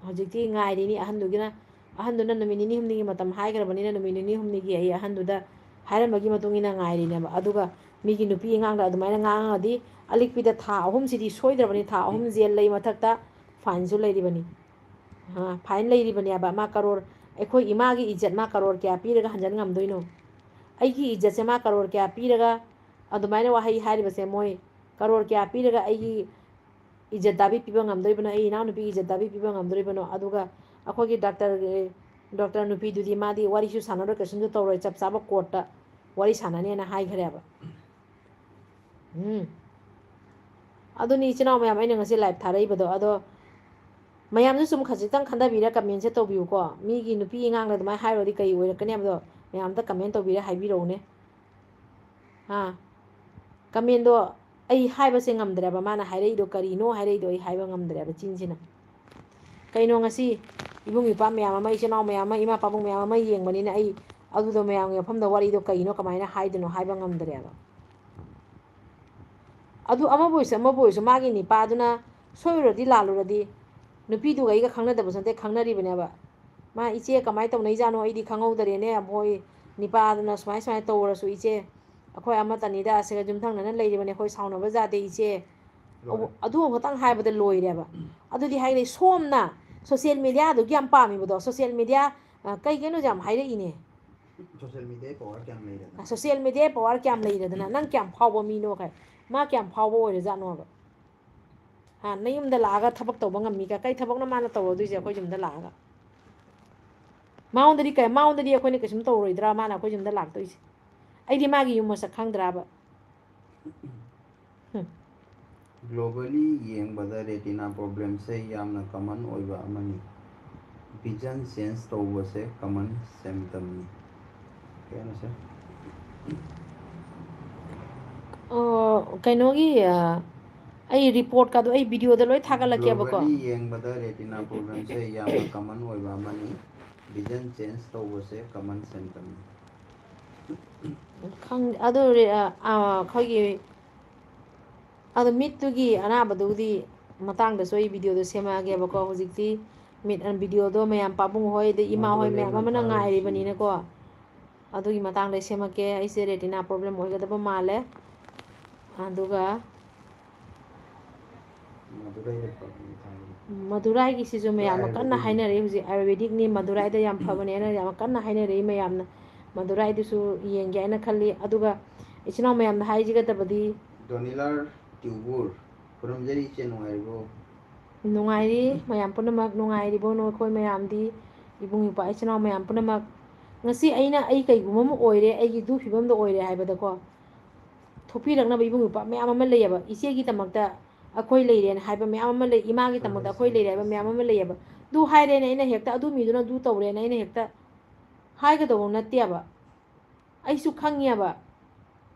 ꯍꯧꯖꯤꯛꯇꯤ ꯉꯥꯏꯔꯤꯅꯤ ꯑꯍꯟꯗꯨꯒꯤꯅ, ꯑꯍꯟꯗꯨꯅ ꯅꯨꯃꯤꯠ ꯅꯤꯅꯤ ꯍꯨꯝꯅꯤꯒꯤ ꯃꯇꯝ ꯍꯥꯏꯈ꯭ꯔꯕꯅꯤꯅ, ꯅꯨꯃꯤꯠ ꯅꯤꯅꯤ ꯍꯨꯝꯅꯤꯒꯤ ꯑꯩ ꯑꯍꯟꯗꯨꯗ ꯍꯥꯏꯔꯝꯕꯒꯤ ꯃꯇꯨꯡ ꯏꯟꯅ ꯉꯥꯏꯔꯤꯅꯦꯕ꯫ ꯑꯗꯨꯒ ꯃꯤꯒꯤ ꯅꯨꯄꯤ ꯑꯉꯥꯡꯗ ꯑꯗꯨꯃꯥꯏꯅ ꯉꯥꯡꯉꯒꯗꯤ, ꯑꯂꯤꯛꯄꯤꯗ ꯊꯥ ꯑꯍꯨꯝꯁꯤꯗꯤ ꯁꯣꯏꯗ꯭ꯔꯕꯅꯤ, ꯊꯥ ꯑꯍꯨꯝ ꯖꯦꯜ ꯂꯩ, ꯃꯊꯛꯇ ꯐꯥꯏꯟꯁꯨ ꯂꯩꯔꯤꯕꯅꯤ꯫ ꯑ, ꯐꯥꯏꯟ ꯂꯩꯔꯤꯕꯅꯦꯕ꯫ ꯃꯥ ꯀꯔꯣꯔ, ꯑꯩꯈꯣꯏ ꯏꯃꯥꯒꯤ ꯏꯖꯠ ꯃꯥ ꯀꯔꯣꯔ ꯀꯌꯥ ꯄꯤꯔꯒ ꯍꯟꯖꯤꯟ ꯉꯝꯗꯣꯏꯅꯣ? ꯑꯩꯒꯤ ꯏꯖꯠꯁꯦ ꯃꯥ ꯀꯔꯣꯔ ꯀꯌꯥ ꯄꯤꯔꯒ, ꯑꯗꯨꯃꯥꯏꯅ ꯋꯥꯍꯩ ꯍꯥꯏꯔꯤꯕꯁꯦ, ꯃꯣꯏ ꯀꯔꯣꯔ ꯀꯌꯥ ꯄꯤꯔꯒ ꯑꯩꯒꯤ ꯏꯖꯠ ꯗꯥꯕꯤ ꯄꯤꯕ ꯉꯝꯗꯣꯔꯤꯕꯅꯣ? ꯑꯩ ꯏꯅꯥꯎꯅꯨꯄꯤꯒꯤ ꯏꯖꯠ ꯗꯥꯕꯤ ꯄꯤꯕ ꯉꯝꯗꯣꯔꯤꯕꯅꯣ? ꯑꯗꯨꯒ ꯑꯩꯈꯣꯏꯒꯤ ꯗꯥꯛꯇꯔ, ꯗꯥꯛꯇꯔ ꯅꯨꯄꯤꯗꯨꯗꯤ ꯃꯥꯗꯤ ꯋꯥꯔꯤꯁꯨ ꯁꯥꯟꯅꯔꯣꯏ, ꯀꯩꯁꯨꯝꯁꯨ ꯇꯧꯔꯣꯏ, ꯆꯞ ꯆꯥꯕ ꯀꯣꯔꯠꯇ ꯋꯥꯔꯤ ꯁꯥꯟꯅꯅꯦꯅ ꯍꯥꯏꯈ꯭ꯔꯦꯕ꯫ ꯎꯝ꯫ ꯑꯗꯨꯅꯤ ꯏꯆꯤꯟ ꯏꯅꯥꯎ ꯃꯌꯥꯝ, ꯑꯩꯅ ꯉꯁꯤ ꯂꯥꯏꯚ ꯊꯥꯔꯛꯏꯕꯗꯣ꯫ ꯑꯗꯣ ꯃꯌꯥꯝꯁꯨ ꯁꯨꯝ ꯈꯖꯤꯛꯇꯪ ꯈꯟꯊꯕꯤꯔ ꯀꯃꯦꯟꯁꯦ ꯇꯧꯕꯤꯌꯨꯀꯣ꯫ ꯃꯤꯒꯤ ꯅꯨꯄꯤ ꯑꯉꯥꯡꯗ ꯑꯗꯨꯃꯥꯏꯅ ꯍꯥꯏꯔꯨꯔꯗꯤ ꯀꯔꯤ ꯑꯣꯏꯔꯛꯀꯅꯤ ꯍꯥꯏꯕꯗꯣ ꯃꯌꯥꯝ ꯑꯝꯇ ꯀꯃꯦꯟ ꯇꯧꯕꯤꯔ ꯍꯥꯏꯕꯤꯔꯛꯎꯅꯦ꯫ ꯍꯥ? ꯀꯃꯦꯟꯗꯣ ꯑꯩ ꯍꯥꯏꯕꯁꯦ ꯉꯝꯗ꯭ꯔꯦꯕ, ꯃꯥꯅ ꯍꯥꯏꯔꯛꯏꯗꯣ ꯀꯔꯤꯅꯣ ꯍꯥꯏꯔꯛꯏꯗꯣ ꯑꯩ ꯍꯥꯏꯕ ꯉꯝꯗ꯭ꯔꯦꯕ ꯆꯤꯟꯁꯤꯅ꯫ ꯀꯩꯅꯣ ꯉꯁꯤ ꯏꯕꯨꯡ ꯏꯄ꯭ꯋꯥ ꯃꯌꯥꯝ ꯑꯃ, ꯏꯆꯤꯟ ꯏꯅꯥꯎ ꯃꯌꯥꯝ ꯑꯃ, ꯏꯃꯥ ꯄꯥꯕꯨꯡ ꯃꯌꯥꯝ ꯑꯃ ꯌꯦꯡꯕꯅꯤꯅ ꯑꯩ ꯑꯗꯨꯗꯣ ꯃꯌꯥꯝꯒꯤ ꯃꯐꯝꯗ ꯋꯥꯔꯤꯗꯣ ꯀꯩꯅꯣ ꯀꯃꯥꯏꯅ ꯍꯥꯏꯗꯣꯏꯅꯣ ꯍꯥꯏꯕ ꯉꯝꯗ꯭ꯔꯦꯕ꯫ ꯑꯗꯨ ꯑꯃꯕꯨ ꯑꯣꯏꯔꯁꯨ ꯑꯃꯕꯨ ꯑꯣꯏꯔꯁꯨ ꯃꯥꯒꯤ ꯅꯤꯄꯥꯗꯨꯅ ꯁꯣꯏꯔꯨꯔꯗꯤ ꯂꯥꯜꯂꯨꯔꯗꯤ ꯅꯨꯄꯤꯗꯨꯒ ꯑꯩꯒ ꯈꯪꯅꯗꯕꯁꯨ ꯅꯠꯇꯦ, ꯈꯪꯅꯔꯤꯕꯅꯦꯕ꯫ ꯃꯥ ꯏꯆꯦ ꯀꯃꯥꯏꯅ ꯇꯧꯅꯩꯖꯥꯠꯅꯣ ꯑꯩꯗꯤ ꯈꯪꯍꯧꯗꯔꯦꯅꯦ, ꯃꯣꯏ ꯅꯤꯄꯥꯗꯨꯅ ꯁꯨꯃꯥꯏ ꯁꯨꯃꯥꯏꯅ ꯇꯧꯔꯁꯨ ꯏꯆꯦ ꯑꯩꯈꯣꯏ ꯑꯃꯠꯇꯅꯤꯗ, ꯑꯁꯤꯒ ꯌꯨꯝꯊꯪꯅꯅ ꯂꯩꯔꯤꯕꯅꯦ, ꯑꯩꯈꯣꯏ ꯁꯥꯎꯅꯕ ꯌꯥꯗꯦ ꯏꯆꯦ꯫ ꯂꯣꯏꯔꯦ꯫ ꯑꯗꯨ ꯑꯃꯈꯛꯇꯪ ꯍꯥꯏꯕꯗ ꯂꯣꯏꯔꯦꯕ꯫ ꯑꯗꯨꯗꯤ ꯍꯥꯏꯅꯩ ꯁꯣꯝꯅ ꯁꯣꯁꯤꯌꯦꯜ ꯃꯦꯗꯤꯌꯥꯗꯨꯒꯤ ꯌꯥꯝ ꯄꯥꯝꯃꯤꯕꯗꯣ, ꯁꯣꯁꯤꯌꯦꯜ ꯃꯦꯗꯤꯌꯥ, ꯑ, ꯀꯩꯒꯤꯅꯣꯁꯨ ꯌꯥꯝ ꯍꯥꯏꯔꯛꯏꯅꯦ꯫ ꯁꯣꯁꯤꯌꯦꯜ ꯃꯦꯗꯤꯌꯥꯒꯤ ꯄꯋꯥꯔ ꯀꯌꯥꯝ ꯂꯩꯔꯗꯅ? ꯁꯣꯁꯤꯌꯦꯜ ꯃꯦꯗꯤꯌꯥꯒꯤ ꯄꯋꯥꯔ ꯀꯌꯥꯝ ꯂꯩꯔꯗꯅ? ꯅꯪ ꯀꯌꯥꯝ ꯐꯥꯎꯕ ꯃꯤꯅꯣ ꯀꯥꯏ? ꯃꯥ ꯀꯌꯥꯝ ꯐꯥꯎꯕ ꯑꯣꯏꯔꯖꯥꯠꯅꯣꯕ? ꯍꯥ, ꯅꯌꯨꯝꯗ ꯂꯥꯛꯑꯒ ꯊꯕꯛ ꯇꯧꯕ ꯉꯝꯃꯤ ꯀꯥꯏ? ꯀꯩ ꯊꯕꯛꯅꯣ ꯃꯥꯅ ꯇꯧꯔꯗꯣꯏꯁꯦ ꯑꯩꯈꯣꯏ ꯌꯨꯝꯗ ꯂꯥꯛꯑꯒ? ꯃꯉꯣꯟꯗꯗꯤ ꯀꯩ, ꯃꯉꯣꯟꯗꯗꯤ ꯑꯩꯈꯣꯏꯅ ꯀꯩꯁꯨꯝ ꯇꯧꯔꯣꯏꯗ꯭ꯔꯥ ꯃꯥꯅ ꯑꯩꯈꯣꯏ ꯌꯨꯝꯗ ꯂꯥꯛꯇꯣꯏꯁꯦ? ꯑꯩꯗꯤ ꯃꯥꯒꯤ ꯌꯨꯝ ꯃꯁꯛ ꯈꯪꯗ꯭ꯔꯥꯕ? ꯍꯨꯝ꯫ Globally ꯌꯦꯡꯕꯗ retina problemꯁꯦ ꯌꯥꯝꯅ common ꯑꯣꯏꯕ ꯑꯃꯅꯤ꯫ Vision change ꯇꯧꯕꯁꯦ common symptomꯅꯤ꯫ ꯀꯩꯅꯣꯁꯦ? ꯑꯣ, ꯀꯩꯅꯣꯒꯤ, ꯑ, ꯑꯩ ꯔꯤꯄꯣꯔꯠꯀꯗꯣ ꯑꯩ ꯚꯤꯗꯤꯑꯣꯗ ꯂꯣꯏ ꯊꯥꯒꯠꯂꯛꯀꯦꯕꯀꯣ꯫ Globally ꯌꯦꯡꯕꯗ retina problemꯁꯦ ꯌꯥꯝꯅ common ꯑꯣꯏꯕ ꯑꯃꯅꯤ꯫ Vision change ꯇꯧꯕꯁꯦ common symptomꯅꯤ꯫ ꯈꯪꯗꯦ, ꯑꯗꯨ ꯔꯦ-, ꯑ, ꯑ, ꯑꯩꯈꯣꯏꯒꯤ, ꯑꯗꯣ ꯃꯤꯠꯇꯨꯒꯤ ꯑꯅꯥꯕꯗꯨꯕꯨꯗꯤ ꯃꯇꯥꯡꯗꯁꯨ ꯑꯩ ꯚꯤꯗꯤꯑꯣꯗꯣ ꯁꯦꯝꯃꯛꯑꯒꯦꯕꯀꯣ꯫ ꯍꯧꯖꯤꯛꯇꯤ ꯃꯤꯠ, ꯑ, ꯚꯤꯗꯤꯑꯣꯗꯣ ꯃꯌꯥꯝ ꯄꯥꯕꯨꯡ ꯍꯣꯏ, ꯑꯗꯩ ꯏꯃꯥ ꯍꯣꯏ, ꯃꯌꯥꯝ ꯑꯃꯅ ꯉꯥꯏꯔꯤꯕꯅꯤꯅꯀꯣ꯫ ꯑꯗꯨꯒꯤ ꯃꯇꯥꯡꯗ ꯑꯩ ꯁꯦꯝꯃꯛꯀꯦ꯫ ꯑꯩꯁꯦ retina problem ꯑꯣꯏꯒꯗꯕ ꯃꯥꯜꯂꯦ꯫ ꯑꯗꯨꯒ ꯃꯗꯨꯔꯥꯏꯒꯤꯁꯤꯁꯨ ꯃꯌꯥꯝꯅ ꯀꯟꯅ ꯍꯥꯏꯅꯔꯤ ꯍꯧꯖꯤꯛ, ꯑꯥꯌꯨꯔꯕꯦꯗꯤꯛꯅꯤ, ꯃꯗꯨꯔꯥꯏꯗ ꯌꯥꯝ ꯐꯕꯅꯦꯅ ꯌꯥꯝ ꯀꯟꯅ ꯍꯥꯏꯅꯔꯤ ꯃꯌꯥꯝꯅ꯫ ꯃꯗꯨꯔꯥꯏꯗꯨꯁꯨ ꯌꯦꯡꯒꯦ ꯍꯥꯏꯅ ꯈꯜꯂꯤ꯫ ꯑꯗꯨꯒ ꯏꯆꯤꯟ ꯏꯅꯥꯎ ꯃꯌꯥꯝꯗ ꯍꯥꯏꯖꯒꯗꯕꯗꯤ, ꯗꯣꯅꯤꯂꯥꯜ ꯇ꯭ꯌꯨꯕꯨꯔ, ꯈꯨꯔꯨꯝꯖꯔꯤ ꯏꯆꯦ, ꯅꯨꯡꯉꯥꯏꯔꯤꯕ꯭ꯔꯣ? ꯅꯨꯡꯉꯥꯏꯔꯤ, ꯃꯌꯥꯝ ꯄꯨꯝꯅꯃꯛ ꯅꯨꯡꯉꯥꯏꯔꯤꯕꯣ? ꯅꯈꯣꯏ ꯃꯌꯥꯝꯗꯤ, ꯏꯕꯨꯡ ꯏꯄ꯭ꯋꯥ ꯏꯆꯤꯟ ꯏꯅꯥꯎ ꯃꯌꯥꯝ ꯄꯨꯝꯅꯃꯛ, ꯉꯁꯤ ꯑꯩꯅ ꯑꯩ ꯀꯩꯒꯨꯝꯕ ꯑꯃ ꯑꯣꯏꯔꯦ, ꯑꯩꯒꯤ ꯑꯗꯨ ꯐꯤꯕꯝꯗ ꯑꯣꯏꯔꯦ ꯍꯥꯏꯕꯗꯀꯣ, ꯊꯣꯛꯄꯤꯔꯛꯅꯕ ꯏꯕꯨꯡ ꯏꯄ꯭ꯋꯥ ꯃꯌꯥꯝ ꯑꯃ ꯂꯩꯌꯦꯕ꯫ ꯏꯆꯦꯒꯤꯗꯃꯛꯇ ꯑꯩꯈꯣꯏ ꯂꯩꯔꯦꯅ ꯍꯥꯏꯕ ꯃꯌꯥꯝ ꯑꯃ ꯂꯩ, ꯏꯃꯥꯒꯤꯗꯃꯛꯇ ꯑꯩꯈꯣꯏ ꯂꯩꯔꯦ ꯍꯥꯏꯕ ꯃꯌꯥꯝ ꯑꯃ ꯂꯩꯌꯦꯕ꯫ ꯑꯗꯨ ꯍꯥꯏꯔꯦꯅ ꯑꯩꯅ ꯍꯦꯛꯇ ꯑꯗꯨ ꯃꯤꯗꯨꯅ ꯑꯗꯨ ꯇꯧꯔꯦꯅ ꯑꯩꯅ ꯍꯦꯛꯇ ꯍꯥꯏꯒꯗꯧꯕ ꯅꯠꯇꯦꯕ꯫ ꯑꯩꯁꯨ ꯈꯪꯉꯦꯕ꯫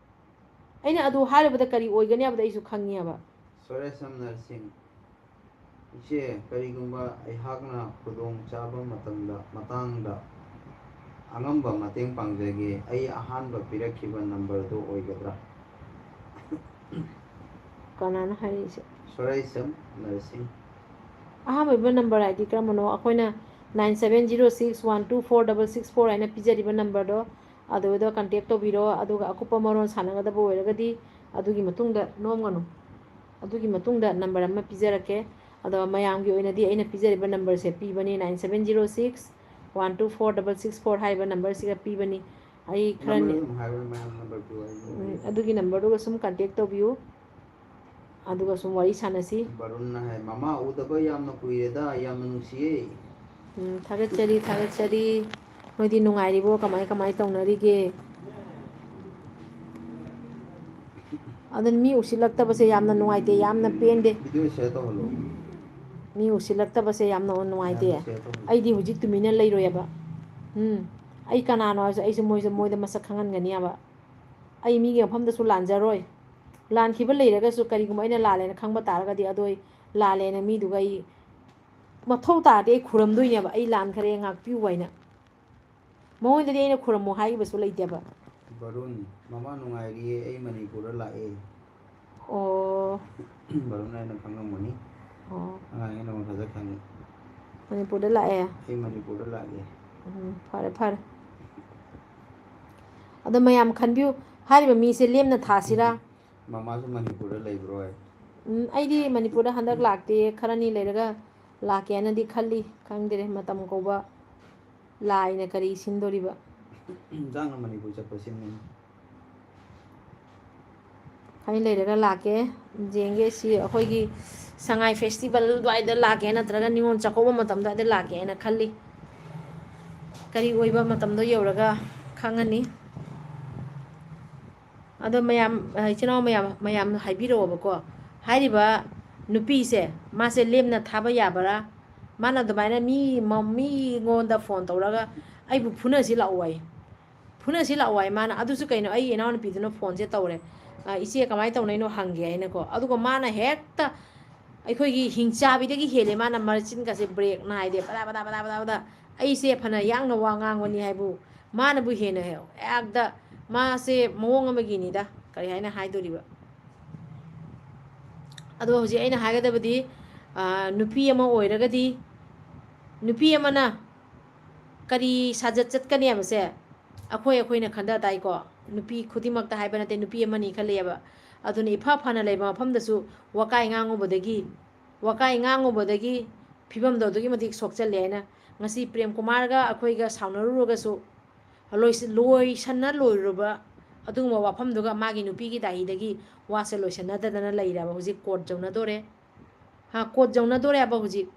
ꯑꯩꯅ ꯑꯗꯨ ꯍꯥꯏꯔꯨꯕꯗ ꯀꯔꯤ ꯑꯣꯏꯒꯅꯤ ꯍꯥꯏꯕꯗꯣ ꯑꯩꯁꯨ ꯈꯪꯉꯦꯕ꯫ ꯁꯣꯔꯦꯁꯝ ꯅꯔꯁꯤꯡ꯫ ꯏꯆꯦ, ꯀꯔꯤꯒꯨꯝꯕ ꯑꯩꯍꯥꯛꯅ ꯈꯨꯗꯣꯡ ꯆꯥꯕ ꯃꯇꯝꯗ, ꯃꯇꯥꯡꯗ ꯑꯉꯝꯕ ꯃꯇꯦꯡ ꯄꯥꯡꯖꯒꯦ꯫ ꯑꯩ ꯑꯍꯥꯟꯕ ꯄꯤꯔꯛꯈꯤꯕ ꯅꯝꯕꯔꯗꯨ ꯑꯣꯏꯒꯗ꯭ꯔꯥ? ꯀꯅꯥꯅꯣ ꯍꯥꯏꯔꯛꯏꯁꯦ? ꯁꯣꯔꯥꯏꯁꯝ ꯅꯔꯁꯤꯡ꯫ ꯑꯍꯥꯟꯕ ꯅꯝꯕꯔ ꯍꯥꯏꯗꯤ ꯀꯔꯝꯕꯅꯣ? ꯑꯩꯈꯣꯏꯅ nine seven zero six one two four double six four ꯍꯥꯏꯅ ꯄꯤꯖꯔꯤꯕ ꯅꯝꯕꯔꯗꯣ, ꯑꯗꯨꯗ ꯀꯟꯇꯦꯛ ꯇꯧꯕꯤꯔꯣ꯫ ꯑꯗꯨꯒ ꯑꯀꯨꯞꯄ ꯃꯔꯣꯜ ꯁꯥꯟꯅꯒꯗꯕ ꯑꯣꯏꯔꯒꯗꯤ ꯑꯗꯨꯒꯤ ꯃꯇꯨꯡꯗ, ꯅꯣꯝꯒꯅꯨ, ꯑꯗꯨꯒꯤ ꯃꯇꯨꯡꯗ ꯅꯝꯕꯔ ꯑꯃ ꯄꯤꯖꯔꯛꯀꯦ꯫ ꯑꯗꯣ ꯃꯌꯥꯝꯒꯤ ꯑꯣꯏꯅꯗꯤ ꯑꯩꯅ ꯄꯤꯖꯔꯤꯕ ꯅꯝꯕꯔꯁꯦ ꯄꯤꯕꯅꯤ, nine seven zero six one two four double six four ꯍꯥꯏꯔꯤꯕ ꯅꯝꯕꯔꯁꯤꯒ ꯄꯤꯕꯅꯤ꯫ ꯑꯩ ꯈꯔꯅꯤ, ꯅꯝꯕꯔ ꯑꯗꯨꯝ ꯍꯥꯏꯔꯣ, ꯃꯌꯥꯝ ꯅꯝꯕꯔ ꯄꯤꯌꯨ, ꯑꯩ ꯎꯝ, ꯑꯗꯨꯒꯤ ꯅꯝꯕꯔꯗꯨꯒ ꯁꯨꯝ ꯀꯟꯇꯦꯛ ꯇꯧꯕꯤꯌꯨ, ꯑꯗꯨꯒ ꯁꯨꯝ ꯋꯥꯔꯤ ꯁꯥꯟꯅꯁꯤ꯫ ꯕꯥꯔꯨꯟꯅ ꯍꯥꯏ, "ꯃꯃꯥ ꯎꯗꯕ ꯌꯥꯝꯅ ꯀꯨꯏꯔꯦꯗ, ꯌꯥꯝꯅ ꯅꯨꯡꯁꯤꯌꯦ"꯫ ꯎꯝ, ꯊꯥꯒꯠꯆꯔꯤ, ꯊꯥꯒꯠꯆꯔꯤ꯫ ꯅꯣꯏꯗꯤ ꯅꯨꯡꯉꯥꯏꯔꯤꯕꯣ? ꯀꯃꯥꯏ ꯀꯃꯥꯏ ꯇꯧꯅꯔꯤꯒꯦ? ꯑꯗꯨꯅ ꯃꯤ ꯎꯁꯤꯜꯂꯛꯇꯕꯁꯦ ꯌꯥꯝꯅ ꯅꯨꯡꯉꯥꯏꯇꯦ, ꯌꯥꯝꯅ ꯄꯦꯟꯗꯦ꯫ ꯚꯤꯗꯤꯑꯣ ꯁꯤꯌꯔ ꯇꯧꯍꯜꯂꯣ꯫ ꯃꯤ ꯎꯁꯤꯜꯂꯛꯇꯕꯁꯦ ꯌꯥꯝꯅ ꯅꯨꯡꯉꯥꯏꯇꯦ꯫ ꯃꯌꯥꯝꯗ ꯁꯤꯌꯔ ꯇꯧꯍꯜꯂꯣ꯫ ꯑꯩꯗꯤ ꯍꯧꯖꯤꯛ ꯇꯨꯃꯤꯟꯅ ꯂꯩꯔꯣꯏꯕ꯫ ꯎꯝ, ꯑꯩ ꯀꯅꯥꯅꯣ ꯍꯥꯏꯕꯁꯦ ꯑꯩꯁꯨ ꯃꯣꯏꯁꯨ, ꯃꯣꯏꯗ ꯃꯁꯛ ꯈꯪꯍꯟꯒꯅꯤ ꯍꯥꯏꯕ꯫ ꯑꯩ ꯃꯤꯒꯤ ꯃꯐꯝꯗꯁꯨ ꯂꯥꯟꯖꯔꯣꯏ꯫ ꯂꯥꯟꯈꯤꯕ ꯂꯩꯔꯒꯁꯨ ꯀꯔꯤꯒꯨꯝꯕ ꯑꯩꯅ ꯂꯥꯜꯂꯦꯅ ꯈꯪꯕ ꯇꯥꯔꯒꯗꯤ ꯑꯗꯣ ꯑꯩ ꯂꯥꯜꯂꯦꯅ ꯃꯤꯗꯨꯒ ꯑꯩ ꯃꯊꯧ ꯇꯥꯔꯗꯤ ꯑꯩ ꯈꯨꯔꯝꯗꯣꯏꯅꯦꯕ, "ꯑꯩ ꯂꯥꯟꯈꯔꯦ, ꯉꯥꯛꯄꯤꯌꯨ" ꯍꯥꯏꯅ꯫ ꯃꯉꯣꯟꯗꯗꯤ ꯑꯩꯅ ꯈꯨꯔꯝꯃꯣ ꯍꯥꯏꯈꯤꯕꯁꯨ ꯂꯩꯇꯦꯕ꯫ ꯕꯥꯔꯨꯟ, "ꯃꯃꯥ ꯅꯨꯡꯉꯥꯏꯔꯤꯌꯦ, ꯑꯩ ꯃꯅꯤꯄꯨꯔꯗ ꯂꯥꯛꯑꯦ"꯫ ꯑꯣ꯫ ꯕꯥꯔꯨꯟ ꯍꯥꯏꯅ ꯈꯪꯉꯝꯒꯅꯤ꯫ ꯑꯣ꯫ ꯑꯉꯥꯡ ꯑꯩꯅ ꯐꯖ ꯈꯪꯉꯤ꯫ ꯃꯅꯤꯄꯨꯔꯗ ꯂꯥꯛꯑꯦ꯫ "ꯑꯩ ꯃꯅꯤꯄꯨꯔꯗ ꯂꯥꯛꯑꯦ"꯫ ꯎꯝ, ꯐꯔꯦ, ꯐꯔꯦ꯫ ꯑꯗꯣ ꯃꯌꯥꯝ ꯈꯟꯕꯤꯌꯨ, ꯍꯥꯏꯔꯤꯕ ꯃꯤꯁꯦ ꯂꯦꯝꯅ ꯊꯥꯁꯤꯔꯥ? "ꯃꯃꯥꯁꯨ ꯃꯅꯤꯄꯨꯔꯗ ꯂꯩꯕ꯭ꯔꯣ" ꯍꯥꯏ꯫ ꯎꯝ, ꯑꯩꯗꯤ ꯃꯅꯤꯄꯨꯔꯗ ꯍꯟꯗꯛ ꯂꯥꯛꯇꯦ, ꯈꯔꯅꯤ ꯂꯩꯔꯒ ꯂꯥꯛꯀꯦꯅꯗꯤ ꯈꯜꯂꯤ꯫ ꯈꯪꯗꯦ, ꯃꯇꯝ ꯀꯧꯕ ꯂꯥꯏꯅ ꯀꯔꯤ ꯁꯤꯟꯗꯣꯔꯤꯕ? ꯏꯟꯖꯥꯡꯅ ꯃꯅꯤꯄꯨꯔ ꯆꯠꯄ ꯁꯤꯟꯒꯅꯤ꯫ ꯈꯔꯅꯤ ꯂꯩꯔꯒ ꯂꯥꯛꯀꯦ꯫ ꯌꯦꯡꯒꯦ, ꯁꯤ ꯑꯩꯈꯣꯏꯒꯤ ꯁꯉꯥꯏ ꯐꯦꯁꯇꯤꯚꯦꯜ ꯑꯗꯨꯋꯥꯏꯗ ꯂꯥꯛꯀꯦ, ꯅꯠꯇ꯭ꯔꯒ ꯅꯤꯉꯣꯜ ꯆꯥꯛꯀꯧꯕ ꯃꯇꯝꯗ ꯑꯗ ꯂꯥꯛꯀꯦ ꯍꯥꯏꯅ ꯈꯜꯂꯤ꯫ ꯀꯔꯤ ꯑꯣꯏꯕ ꯃꯇꯝꯗꯣ ꯌꯧꯔꯒ ꯈꯪꯉꯅꯤ꯫ ꯑꯗꯣ ꯃꯌꯥꯝ, ꯏꯆꯤꯟ ꯏꯅꯥꯎ ꯃꯌꯥꯝ, ꯃꯌꯥꯝꯅ ꯍꯥꯏꯕꯤꯔꯛꯑꯣꯕꯀꯣ, ꯍꯥꯏꯔꯤꯕ ꯅꯨꯄꯤꯁꯦ, ꯃꯥꯁꯦ ꯂꯦꯝꯅ ꯊꯥꯕ ꯌꯥꯕ꯭ꯔꯥ? ꯃꯥꯅ ꯑꯗꯨꯃꯥꯏꯅ ꯃꯤ, ꯃ-, ꯃꯤꯉꯣꯟꯗ ꯐꯣꯟ ꯇꯧꯔꯒ "ꯑꯩꯕꯨ ꯐꯨꯅꯁꯤ ꯂꯥꯛꯑꯣ" ꯍꯥꯏ꯫ "ꯐꯨꯅꯁꯤ ꯂꯥꯛꯑꯣ" ꯍꯥꯏ ꯃꯥꯅ꯫ ꯑꯗꯨꯁꯨ ꯀꯩꯅꯣ, ꯑꯩꯒꯤ ꯏꯅꯥꯎꯅꯨꯄꯤꯗꯨꯅ ꯐꯣꯟꯁꯦ ꯇꯧꯔꯦ, "ꯑ, ꯏꯆꯦ, ꯀꯃꯥꯏꯅ ꯇꯧꯅꯩꯅꯣ ꯍꯪꯒꯦ" ꯍꯥꯏꯅꯀꯣ꯫ ꯑꯗꯨꯒ ꯃꯥꯅ ꯍꯦꯛꯇ ꯑꯩꯈꯣꯏꯒꯤ ꯍꯤꯡꯆꯥꯕꯤꯗꯒꯤ ꯍꯦꯜꯂꯦ ꯃꯥꯅ ꯃꯆꯤꯟꯒꯁꯦ ꯕ꯭ꯔꯦꯛ ꯅꯥꯏꯗꯦ, ꯕꯗꯥ ꯕꯗꯥ ꯕꯗꯥ ꯕꯗꯥ ꯕꯗꯥ꯫ ꯑꯩꯁꯦ ꯐꯅ ꯌꯥꯡꯅ ꯋꯥ ꯉꯥꯡꯕꯅꯤ ꯍꯥꯏꯕꯨ ꯃꯥꯅꯕꯨ ꯍꯦꯟꯅ ꯍꯦꯛꯇ ꯃꯥꯁꯦ ꯃꯑꯣꯡ ꯑꯃꯒꯤꯅꯤꯗ꯫ ꯀꯔꯤ ꯍꯥꯏꯅ ꯍꯥꯏꯗꯣꯔꯤꯕ? ꯑꯗꯣ ꯍꯧꯖꯤꯛ ꯑꯩꯅ ꯍꯥꯏꯒꯗꯕꯗꯤ, ꯑ, ꯅꯨꯄꯤ ꯑꯃ ꯑꯣꯏꯔꯒꯗꯤ, ꯅꯨꯄꯤ ꯑꯃꯅ ꯀꯔꯤ ꯁꯥꯖꯠ ꯆꯠꯀꯅꯤ ꯍꯥꯏꯕꯁꯦ ꯑꯩꯈꯣꯏ ꯑꯩꯈꯣꯏꯅ ꯈꯟꯗ ꯇꯥꯏꯀꯣ꯫ ꯅꯨꯄꯤ ꯈꯨꯗꯤꯡꯃꯛꯇ ꯍꯥꯏꯕ ꯅꯠꯇꯦ, ꯅꯨꯄꯤ ꯑꯃꯅꯤ ꯈꯜꯂꯦꯕ꯫ ꯑꯗꯨꯅ ꯏꯐ ꯐꯅ ꯂꯩꯕ ꯃꯐꯝꯗꯁꯨ ꯋꯥꯀꯥꯏ ꯉꯥꯡꯉꯨꯕꯗꯒꯤ, ꯋꯥꯀꯥꯏ ꯉꯥꯡꯉꯨꯕꯗꯒꯤ ꯐꯤꯕꯝꯗꯣ ꯑꯗꯨꯛꯀꯤ ꯃꯇꯤꯛ ꯁꯣꯛꯆꯜꯂꯦ ꯍꯥꯏꯅ ꯉꯁꯤ ꯄ꯭ꯔꯦꯝ ꯀꯨꯃꯥꯔꯒ ꯑꯩꯈꯣꯏꯒ ꯁꯥꯎꯅꯔꯨꯔꯒꯁꯨ ꯂꯣꯏꯁ-, ꯂꯣꯏꯁꯟꯅ ꯂꯣꯏꯔꯨꯔꯕ ꯑꯗꯨꯒꯨꯝꯕ ꯋꯥꯐꯝꯗꯨꯒ ꯃꯥꯒꯤ ꯅꯨꯄꯤꯒꯤ ꯗꯥꯍꯤꯗꯒꯤ ꯋꯥꯁꯦ ꯂꯣꯏꯁꯟꯅꯗꯗꯅ ꯂꯩꯔꯦꯕ꯫ ꯍꯧꯖꯤꯛ ꯀꯣꯔꯠ ꯌꯧꯅꯗꯣꯔꯦ꯫ ꯍꯥ, ꯀꯣꯔꯠ ꯌꯧꯅꯗꯣꯔꯦ ꯍꯥꯏꯕ ꯍꯧꯖꯤꯛ꯫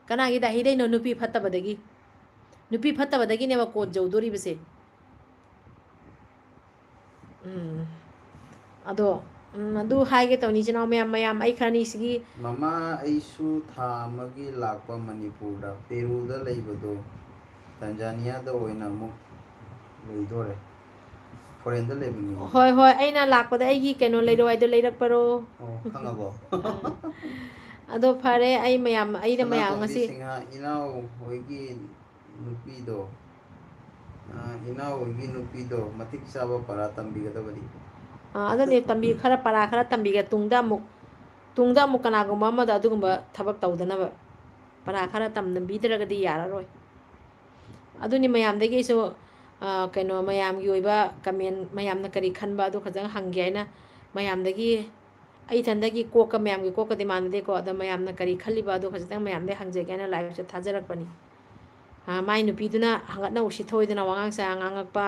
ꯀꯅꯥꯒꯤ ꯗꯥꯍꯤꯗꯩꯅꯣ? ꯅꯨꯄꯤ ꯐꯠꯇꯕꯗꯒꯤ꯫ ꯅꯨꯄꯤ ꯐꯠꯇꯕꯗꯒꯤꯅꯦꯕ ꯀꯣꯔꯠ ꯌꯧꯗꯣꯔꯤꯕꯁꯦ꯫ ꯎꯝ꯫ ꯑꯗꯣ, ꯎꯝ, ꯑꯗꯨ ꯍꯥꯏꯒꯦ ꯇꯧꯅꯤ, ꯏꯆꯤꯟ ꯏꯅꯥꯎ ꯃꯌꯥꯝ, ꯃꯌꯥꯝ, ꯑꯩ ꯈꯔꯅꯤ ꯁꯤꯒꯤ ꯃꯃꯥ, ꯑꯩꯁꯨ ꯊꯥ ꯑꯃꯒꯤ ꯂꯥꯛꯄ ꯃꯅꯤꯄꯨꯔꯗ, ꯄꯦꯔꯨꯗ ꯂꯩꯕꯗꯣ ꯇꯟꯖꯥꯅꯤꯌꯥꯗ ꯑꯣꯏꯅ ꯑꯃꯨꯛ ꯂꯩꯗꯣꯔꯦ꯫ ꯐꯣꯔꯦꯟꯗ ꯂꯩꯕꯅꯤ꯫ ꯍꯣꯏ, ꯍꯣꯏ, ꯑꯩꯅ ꯂꯥꯛꯄꯗ ꯑꯩꯒꯤ ꯀꯩꯅꯣ ꯂꯩꯔꯛꯑꯣ ꯍꯥꯏꯗꯣ ꯂꯩꯔꯛꯄꯔꯣ? ꯑꯣ, ꯈꯪꯉꯕꯣ? ꯑꯥ꯫ ꯑꯗꯣ ꯐꯔꯦ, ꯑꯩ ꯃꯌꯥꯝ, ꯑꯩꯅ ꯃꯌꯥꯝ ꯁꯅꯥꯇꯣꯝꯕꯤ ꯉꯁꯤ ꯁꯤꯡꯍ, ꯏꯅꯥꯎ ꯍꯣꯏꯒꯤ ꯅꯨꯄꯤꯗꯣ, ꯑ, ꯏꯅꯥꯎ ꯍꯣꯏꯒꯤ ꯅꯨꯄꯤꯗꯣ ꯃꯇꯤꯛ ꯆꯥꯕ ꯄꯔꯥ ꯇꯝꯕꯤꯒꯗꯕꯅꯤ꯫ ꯑꯥ, ꯑꯗꯨꯅꯦ, ꯇꯝꯕꯤ-, ꯈꯔ ꯄꯔꯥ ꯈꯔ ꯇꯝꯕꯤꯒꯦ꯫ ꯇꯨꯡꯗ ꯑꯃꯨꯛ, ꯇꯨꯡꯗ ꯑꯃꯨꯛ ꯀꯅꯥꯒꯨꯝꯕ ꯑꯃꯗ ꯑꯗꯨꯒꯨꯝꯕ ꯊꯕꯛ ꯇꯧꯗꯅꯕ ꯄꯔꯥ ꯈꯔ ꯇꯝꯕꯤꯗ꯭ꯔꯒꯗꯤ ꯌꯥꯔꯔꯣꯏ꯫ ꯑꯗꯨꯅꯤ ꯃꯌꯥꯝꯗꯒꯤ ꯑꯩꯁꯨ, ꯑ, ꯀꯩꯅꯣ, ꯃꯌꯥꯝꯒꯤ ꯑꯣꯏꯕ comment, ꯃꯌꯥꯝꯅ ꯀꯔꯤ ꯈꯟꯕ ꯑꯗꯨ ꯈꯛꯇꯪ ꯍꯪꯒꯦ ꯍꯥꯏꯅ ꯃꯌꯥꯝꯗꯒꯤ, ꯑꯩ ꯏꯊꯟꯗꯒꯤ ꯀꯣꯛꯀ ꯃꯌꯥꯝꯒꯤ ꯀꯣꯛꯀꯗꯤ ꯃꯥꯟꯅꯗꯦꯀꯣ, ꯑꯗꯣ ꯃꯌꯥꯝꯅ ꯀꯔꯤ ꯈꯜꯂꯤꯕ ꯑꯗꯨ ꯈꯖꯤꯛꯇꯪ ꯃꯌꯥꯝꯗꯒꯤ ꯍꯪꯖꯒꯦ ꯍꯥꯏꯅ live ꯁꯦ ꯊꯥꯖꯔꯛꯄꯅꯤ꯫ ꯑ, ꯃꯥꯏ ꯅꯨꯄꯤꯗꯨꯅ ꯍꯪꯒꯠꯅ ꯎꯁꯤꯠ ꯊꯑꯣꯏꯗꯅ ꯋꯥꯉꯥꯡ ꯁꯉꯥꯡ ꯉꯥꯡꯉꯛꯄ,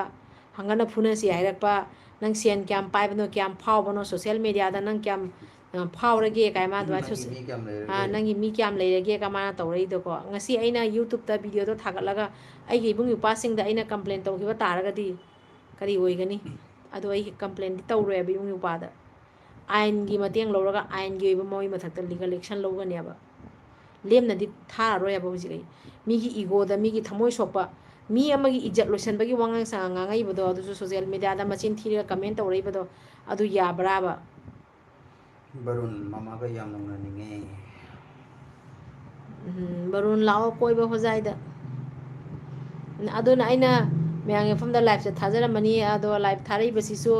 ꯍꯪꯒꯠꯅ ꯐꯨꯅꯁꯤ ꯍꯥꯏꯔꯛꯄ, "ꯅꯪ ꯁꯦꯟ ꯀꯌꯥꯝ ꯄꯥꯏꯕꯅꯣ, ꯀꯌꯥꯝ ꯐꯥꯎꯕꯅꯣ, social media ꯗ ꯅꯪ ꯀꯌꯥꯝ, ꯑ, ꯐꯥꯎꯔꯒꯦ?" ꯀꯥꯏ ꯃꯥ ꯑꯗꯨꯃꯥꯏꯅ ꯅꯪꯒꯤ ꯁꯣꯁꯦ-, ꯃꯤ ꯀꯌꯥꯝ ꯑ, ꯂꯩꯔꯒꯦ? "ꯅꯪꯒꯤ ꯃꯤ ꯀꯌꯥꯝ ꯂꯩꯔꯒꯦ?" ꯀꯥꯏ ꯃꯥꯅ ꯇꯧꯔꯛꯏꯗꯣꯀꯣ꯫ ꯉꯁꯤ ꯑꯩꯅ YouTube ꯇ video ꯗꯣ ꯊꯥꯒꯠꯂꯒ ꯑꯩꯒꯤ ꯏꯕꯨꯡ ꯏꯄ꯭ꯋꯥꯁꯤꯡꯗ ꯑꯩꯅ complain ꯇꯧꯈꯤꯕ ꯇꯥꯔꯒꯗꯤ ꯀꯔꯤ ꯑꯣꯏꯒꯅꯤ? ꯑꯗꯣ ꯑꯩ complain ꯗꯤ ꯇꯧꯔꯣꯏꯕ ꯏꯕꯨꯡ ꯏꯄ꯭ꯋꯥꯗ꯫ ꯑꯥꯏꯟꯒꯤ ꯃꯇꯦꯡ ꯂꯧꯔꯒ ꯑꯥꯏꯟꯒꯤ ꯑꯣꯏꯕ ꯃꯣꯏ ꯃꯊꯛꯇ legal action ꯂꯧꯒꯅꯦꯕ꯫ ꯂꯦꯝꯅꯗꯤ ꯊꯥꯔꯔꯣꯏꯕ ꯍꯧꯖꯤꯛ ꯑꯩ꯫ ꯃꯤꯒꯤ ego ꯗ, ꯃꯤꯒꯤ ꯊꯃꯣꯏ ꯁꯣꯛꯄ, ꯃꯤ ꯑꯃꯒꯤ ꯏꯖꯠ ꯂꯣꯏꯁꯟꯕꯒꯤ ꯋꯥꯉꯥꯡ ꯁꯉꯥꯡ ꯉꯥꯡꯉꯛꯏꯕꯗꯣ, ꯑꯗꯨꯁꯨ social media ꯗ ꯃꯆꯤꯟ ꯊꯤꯔꯒ comment ꯇꯧꯔꯛꯏꯕꯗꯣ, ꯑꯗꯨ ꯌꯥꯕ꯭ꯔꯥꯕ? ꯕꯔꯨꯟ, ꯃꯃꯥꯒ ꯌꯥꯝ ꯅꯧꯅꯅꯤꯡꯉꯦ꯫ ꯎꯝ, ꯕꯔꯨꯟ ꯂꯥꯛꯑꯣ ꯀꯣꯏꯕ ꯍꯣꯖꯥꯏꯗ꯫ ꯑꯗꯨꯅ ꯑꯩꯅ ꯃꯌꯥꯝꯒꯤ ꯃꯐꯝꯗ ꯂꯥꯏꯞꯁꯦ ꯊꯥꯖꯔꯝꯃꯅꯤ꯫ ꯑꯗꯣ ꯂꯥꯏꯞ ꯊꯥꯔꯛꯏꯕꯁꯤꯁꯨ,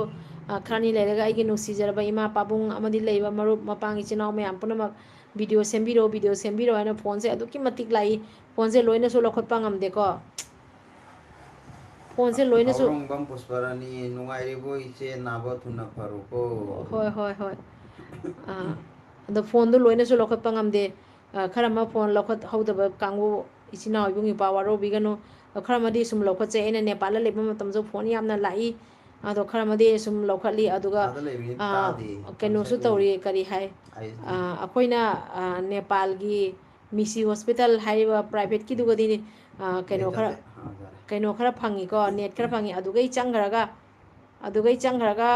ꯑ, ꯈꯔꯅꯤ ꯂꯩꯔꯒ ꯑꯩꯒꯤ ꯅꯨꯡꯁꯤꯖꯔꯕ ꯏꯃꯥ ꯄꯥꯕꯨꯡ ꯑꯃꯗꯤ ꯂꯩꯕ ꯃꯔꯨꯞ ꯃꯄꯥꯡ ꯏꯆꯤꯟ ꯏꯅꯥꯎ ꯃꯌꯥꯝ ꯄꯨꯝꯅꯃꯛ ꯚꯤꯗꯤꯑꯣ ꯁꯦꯝꯕꯤꯔꯣ, ꯚꯤꯗꯤꯑꯣ ꯁꯦꯝꯕꯤꯔꯣ ꯍꯥꯏꯅ ꯐꯣꯟꯁꯦ ꯑꯗꯨꯛꯀꯤ ꯃꯇꯤꯛ ꯂꯥꯛꯏ꯫ ꯐꯣꯟꯁꯦ ꯂꯣꯏꯅꯁꯨ ꯂꯧꯈꯠꯄ ꯉꯝꯗꯦꯀꯣ꯫ ꯐꯣꯟꯁꯦ ꯂꯣꯏꯅꯁꯨ ꯊꯧꯔꯝꯕꯝ ꯄꯨꯁꯄꯔꯥꯅꯤ, ꯅꯨꯡꯉꯥꯏꯔꯤꯕꯣ ꯏꯆꯦ? ꯅꯥꯕ ꯊꯨꯅ ꯐꯔꯣꯀꯣ꯫ ꯍꯣꯏ, ꯍꯣꯏ, ꯍꯣꯏ꯫ ꯑꯥ, ꯑꯗꯣ ꯐꯣꯟꯗꯣ ꯂꯣꯏꯅꯁꯨ ꯂꯧꯈꯠꯄ ꯉꯝꯗꯦ꯫ ꯑ, ꯈꯔ ꯑꯃ ꯐꯣꯟ ꯂꯧꯈꯠꯍꯧꯗꯕ ꯀꯥꯡꯕꯨ, ꯏꯆꯤꯟ ꯏꯅꯥꯎ ꯏꯕꯨꯡ ꯏꯄ꯭ꯋꯥ ꯋꯥꯔꯧꯕꯤꯒꯅꯨ꯫ ꯑ, ꯈꯔ ꯑꯃꯗꯤ ꯁꯨꯝ ꯂꯧꯈꯠꯆꯩ꯫ ꯑꯩꯅ ꯅꯦꯄꯥꯜꯗ ꯂꯩꯕ ꯃꯇꯝꯁꯨ ꯐꯣꯟ ꯌꯥꯝꯅ ꯂꯥꯛꯏ꯫ ꯑꯗꯣ ꯈꯔ ꯑꯃꯗꯤ ꯁꯨꯝ ꯂꯧꯈꯠꯂꯤ꯫ ꯑꯗꯨꯒ, ꯑꯥꯗ ꯂꯩꯕꯅꯤꯅ ꯑ, ꯇꯥꯗꯦ, ꯀꯩꯅꯣꯁꯨ ꯉꯁꯥꯏꯗꯣ꯫ ꯇꯧꯔꯤ, ꯀꯔꯤ ꯍꯥꯏ? ꯑꯩ ꯑ, ꯑꯩꯈꯣꯏꯅ, ꯑ, ꯅꯦꯄꯥꯜꯒꯤ ꯃꯤꯁꯤ ꯍꯣꯁꯄꯤꯇꯥꯜ ꯍꯥꯏꯔꯤꯕ ꯄ꯭ꯔꯥꯏꯚꯦꯠꯀꯤꯗꯨꯒꯗꯤ, ꯑ, ꯀꯩꯅꯣ ꯈꯔ, ꯅꯦꯠ ꯇꯞꯄꯦ꯫ ꯑꯥ, ꯌꯥꯔꯦ꯫ ꯀꯩꯅꯣ ꯈꯔ ꯐꯪꯉꯤꯀꯣ, ꯅꯦꯠ ꯈꯔ ꯐꯪꯉꯤ꯫ ꯑꯗꯨꯒꯩ ꯆꯪꯈ꯭ꯔꯒ, ꯑꯗꯨꯒꯩ ꯆꯪꯈ꯭ꯔꯒ,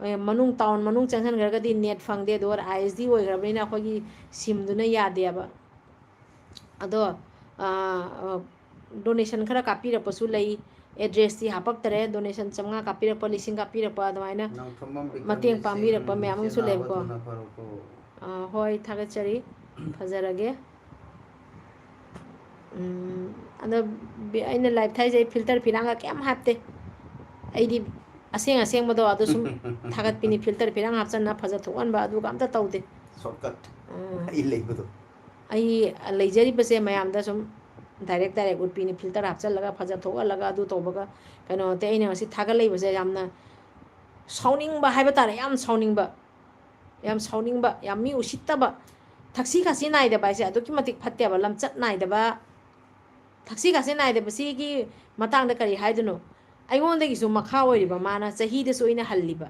ꯑꯦ, ꯃꯅꯨꯡ, ꯇꯥꯎꯟ ꯃꯅꯨꯡ ꯆꯪꯁꯤꯟꯈ꯭ꯔꯒꯗꯤ ꯅꯦꯠ ꯐꯪꯗꯦ꯫ ꯑꯗꯨꯒ ꯑꯥꯏ ꯑꯦꯁ ꯗꯤ ꯑꯣꯏꯈ꯭ꯔꯕꯅꯤꯅ ꯑꯩꯈꯣꯏꯒꯤ ꯁꯤꯝꯗꯨꯅ ꯌꯥꯗꯦꯕ꯫ ꯑꯗꯣ, ꯑ, ꯑ, ꯗꯣꯅꯦꯁꯟ ꯈꯔ ꯀꯥꯞꯄꯤꯔꯛꯄꯁꯨ ꯂꯩ꯫ ꯑꯦꯗ꯭ꯔꯦꯁꯇꯤ ꯍꯥꯄꯛꯇꯔꯦ꯫ ꯗꯣꯅꯦꯁꯟ ꯆꯥꯝꯃꯉꯥ ꯀꯥꯞꯄꯤꯔꯛꯄ, ꯂꯤꯁꯤꯡ ꯀꯥꯞꯄꯤꯔꯛꯄ, ꯑꯗꯨꯃꯥꯏꯅ ꯅꯪ ꯊꯝꯕꯝ ꯕꯤꯀꯝ ꯃꯇꯦꯡ ꯂꯤꯁꯤꯡ ꯄꯥꯡꯕꯤꯔꯛꯄ ꯃꯌꯥꯝ ꯏꯆꯦ ꯑꯃꯁꯨ ꯅꯥꯕ ꯂꯩꯕꯀꯣ꯫ ꯊꯨꯅ ꯐꯔꯣꯀꯣ꯫ ꯑ, ꯍꯣꯏ, ꯊꯥꯒꯠꯆꯔꯤ꯫ ꯐꯖꯔꯒꯦ꯫ ꯎꯝ, ꯑꯗꯣ ꯕꯤ-, ꯑꯩꯅ ꯂꯥꯏꯞ ꯊꯥꯏꯁꯦ ꯑꯩ ꯐꯤꯜꯇꯔ ꯐꯤꯔꯥꯡꯒ ꯀꯩꯝ ꯍꯥꯞꯇꯦ꯫ ꯑꯩꯗꯤ ꯑꯁꯦꯡ ꯑꯁꯦꯡꯕꯗꯣ ꯑꯗꯨ ꯁꯨꯝ ꯊꯥꯒꯠꯄꯤꯅꯤ꯫ ꯐꯤꯜꯇꯔ ꯐꯤꯔꯥꯡ ꯍꯥꯞꯆꯟꯅ ꯐꯖ ꯊꯣꯛꯍꯟꯕ ꯑꯗꯨꯒ ꯑꯝꯇ ꯇꯧꯗꯦ꯫ ꯁꯣꯔꯠꯀꯠ ꯑꯥ꯫ ꯑꯩ ꯂꯩꯕꯗꯣ꯫ ꯑꯩ ꯂꯩꯖꯔꯤꯕꯁꯦ ꯃꯌꯥꯝꯗ ꯁꯨꯝ ꯗꯥꯏꯔꯦꯛ ꯗꯥꯏꯔꯦꯛ ꯎꯠꯄꯤꯅꯤ꯫ ꯐꯤꯜꯇꯔ ꯍꯥꯞꯆꯜꯂꯒ ꯐꯖ ꯊꯣꯛꯍꯜꯂꯒ ꯑꯗꯨ ꯇꯧꯕꯒ ꯀꯩꯅꯣ ꯅꯠꯇꯦ꯫ ꯑꯩꯅ ꯉꯁꯤ ꯊꯥꯒꯠꯂꯛꯏꯕꯁꯦ ꯌꯥꯝꯅ ꯁꯥꯎꯅꯤꯡꯕ ꯍꯥꯏꯕ ꯇꯥꯔꯦ, ꯌꯥꯝ ꯁꯥꯎꯅꯤꯡꯕ꯫ ꯌꯥꯝ ꯁꯥꯎꯅꯤꯡꯕ, ꯌꯥꯝ ꯃꯤ ꯎꯁꯤꯠꯇꯕ, ꯊꯛꯁꯤ ꯈꯥꯁꯤ ꯅꯥꯏꯗꯕ ꯍꯥꯏꯁꯦ ꯑꯗꯨꯛꯀꯤ ꯃꯇꯤꯛ ꯐꯠꯇꯦꯕ꯫ ꯂꯝꯆꯠ ꯅꯥꯏꯗꯕ, ꯊꯛꯁꯤ ꯈꯥꯁꯤ ꯅꯥꯏꯗꯕꯁꯤꯒꯤ ꯃꯇꯥꯡꯗ ꯀꯔꯤ ꯍꯥꯏꯗꯣꯏꯅꯣ? ꯑꯩꯉꯣꯟꯗꯒꯤꯁꯨ ꯃꯈꯥ ꯑꯣꯏꯔꯤꯕ ꯃꯥꯅ, ꯆꯍꯤꯗꯁꯨ ꯑꯩꯅ ꯍꯜꯂꯤꯕ,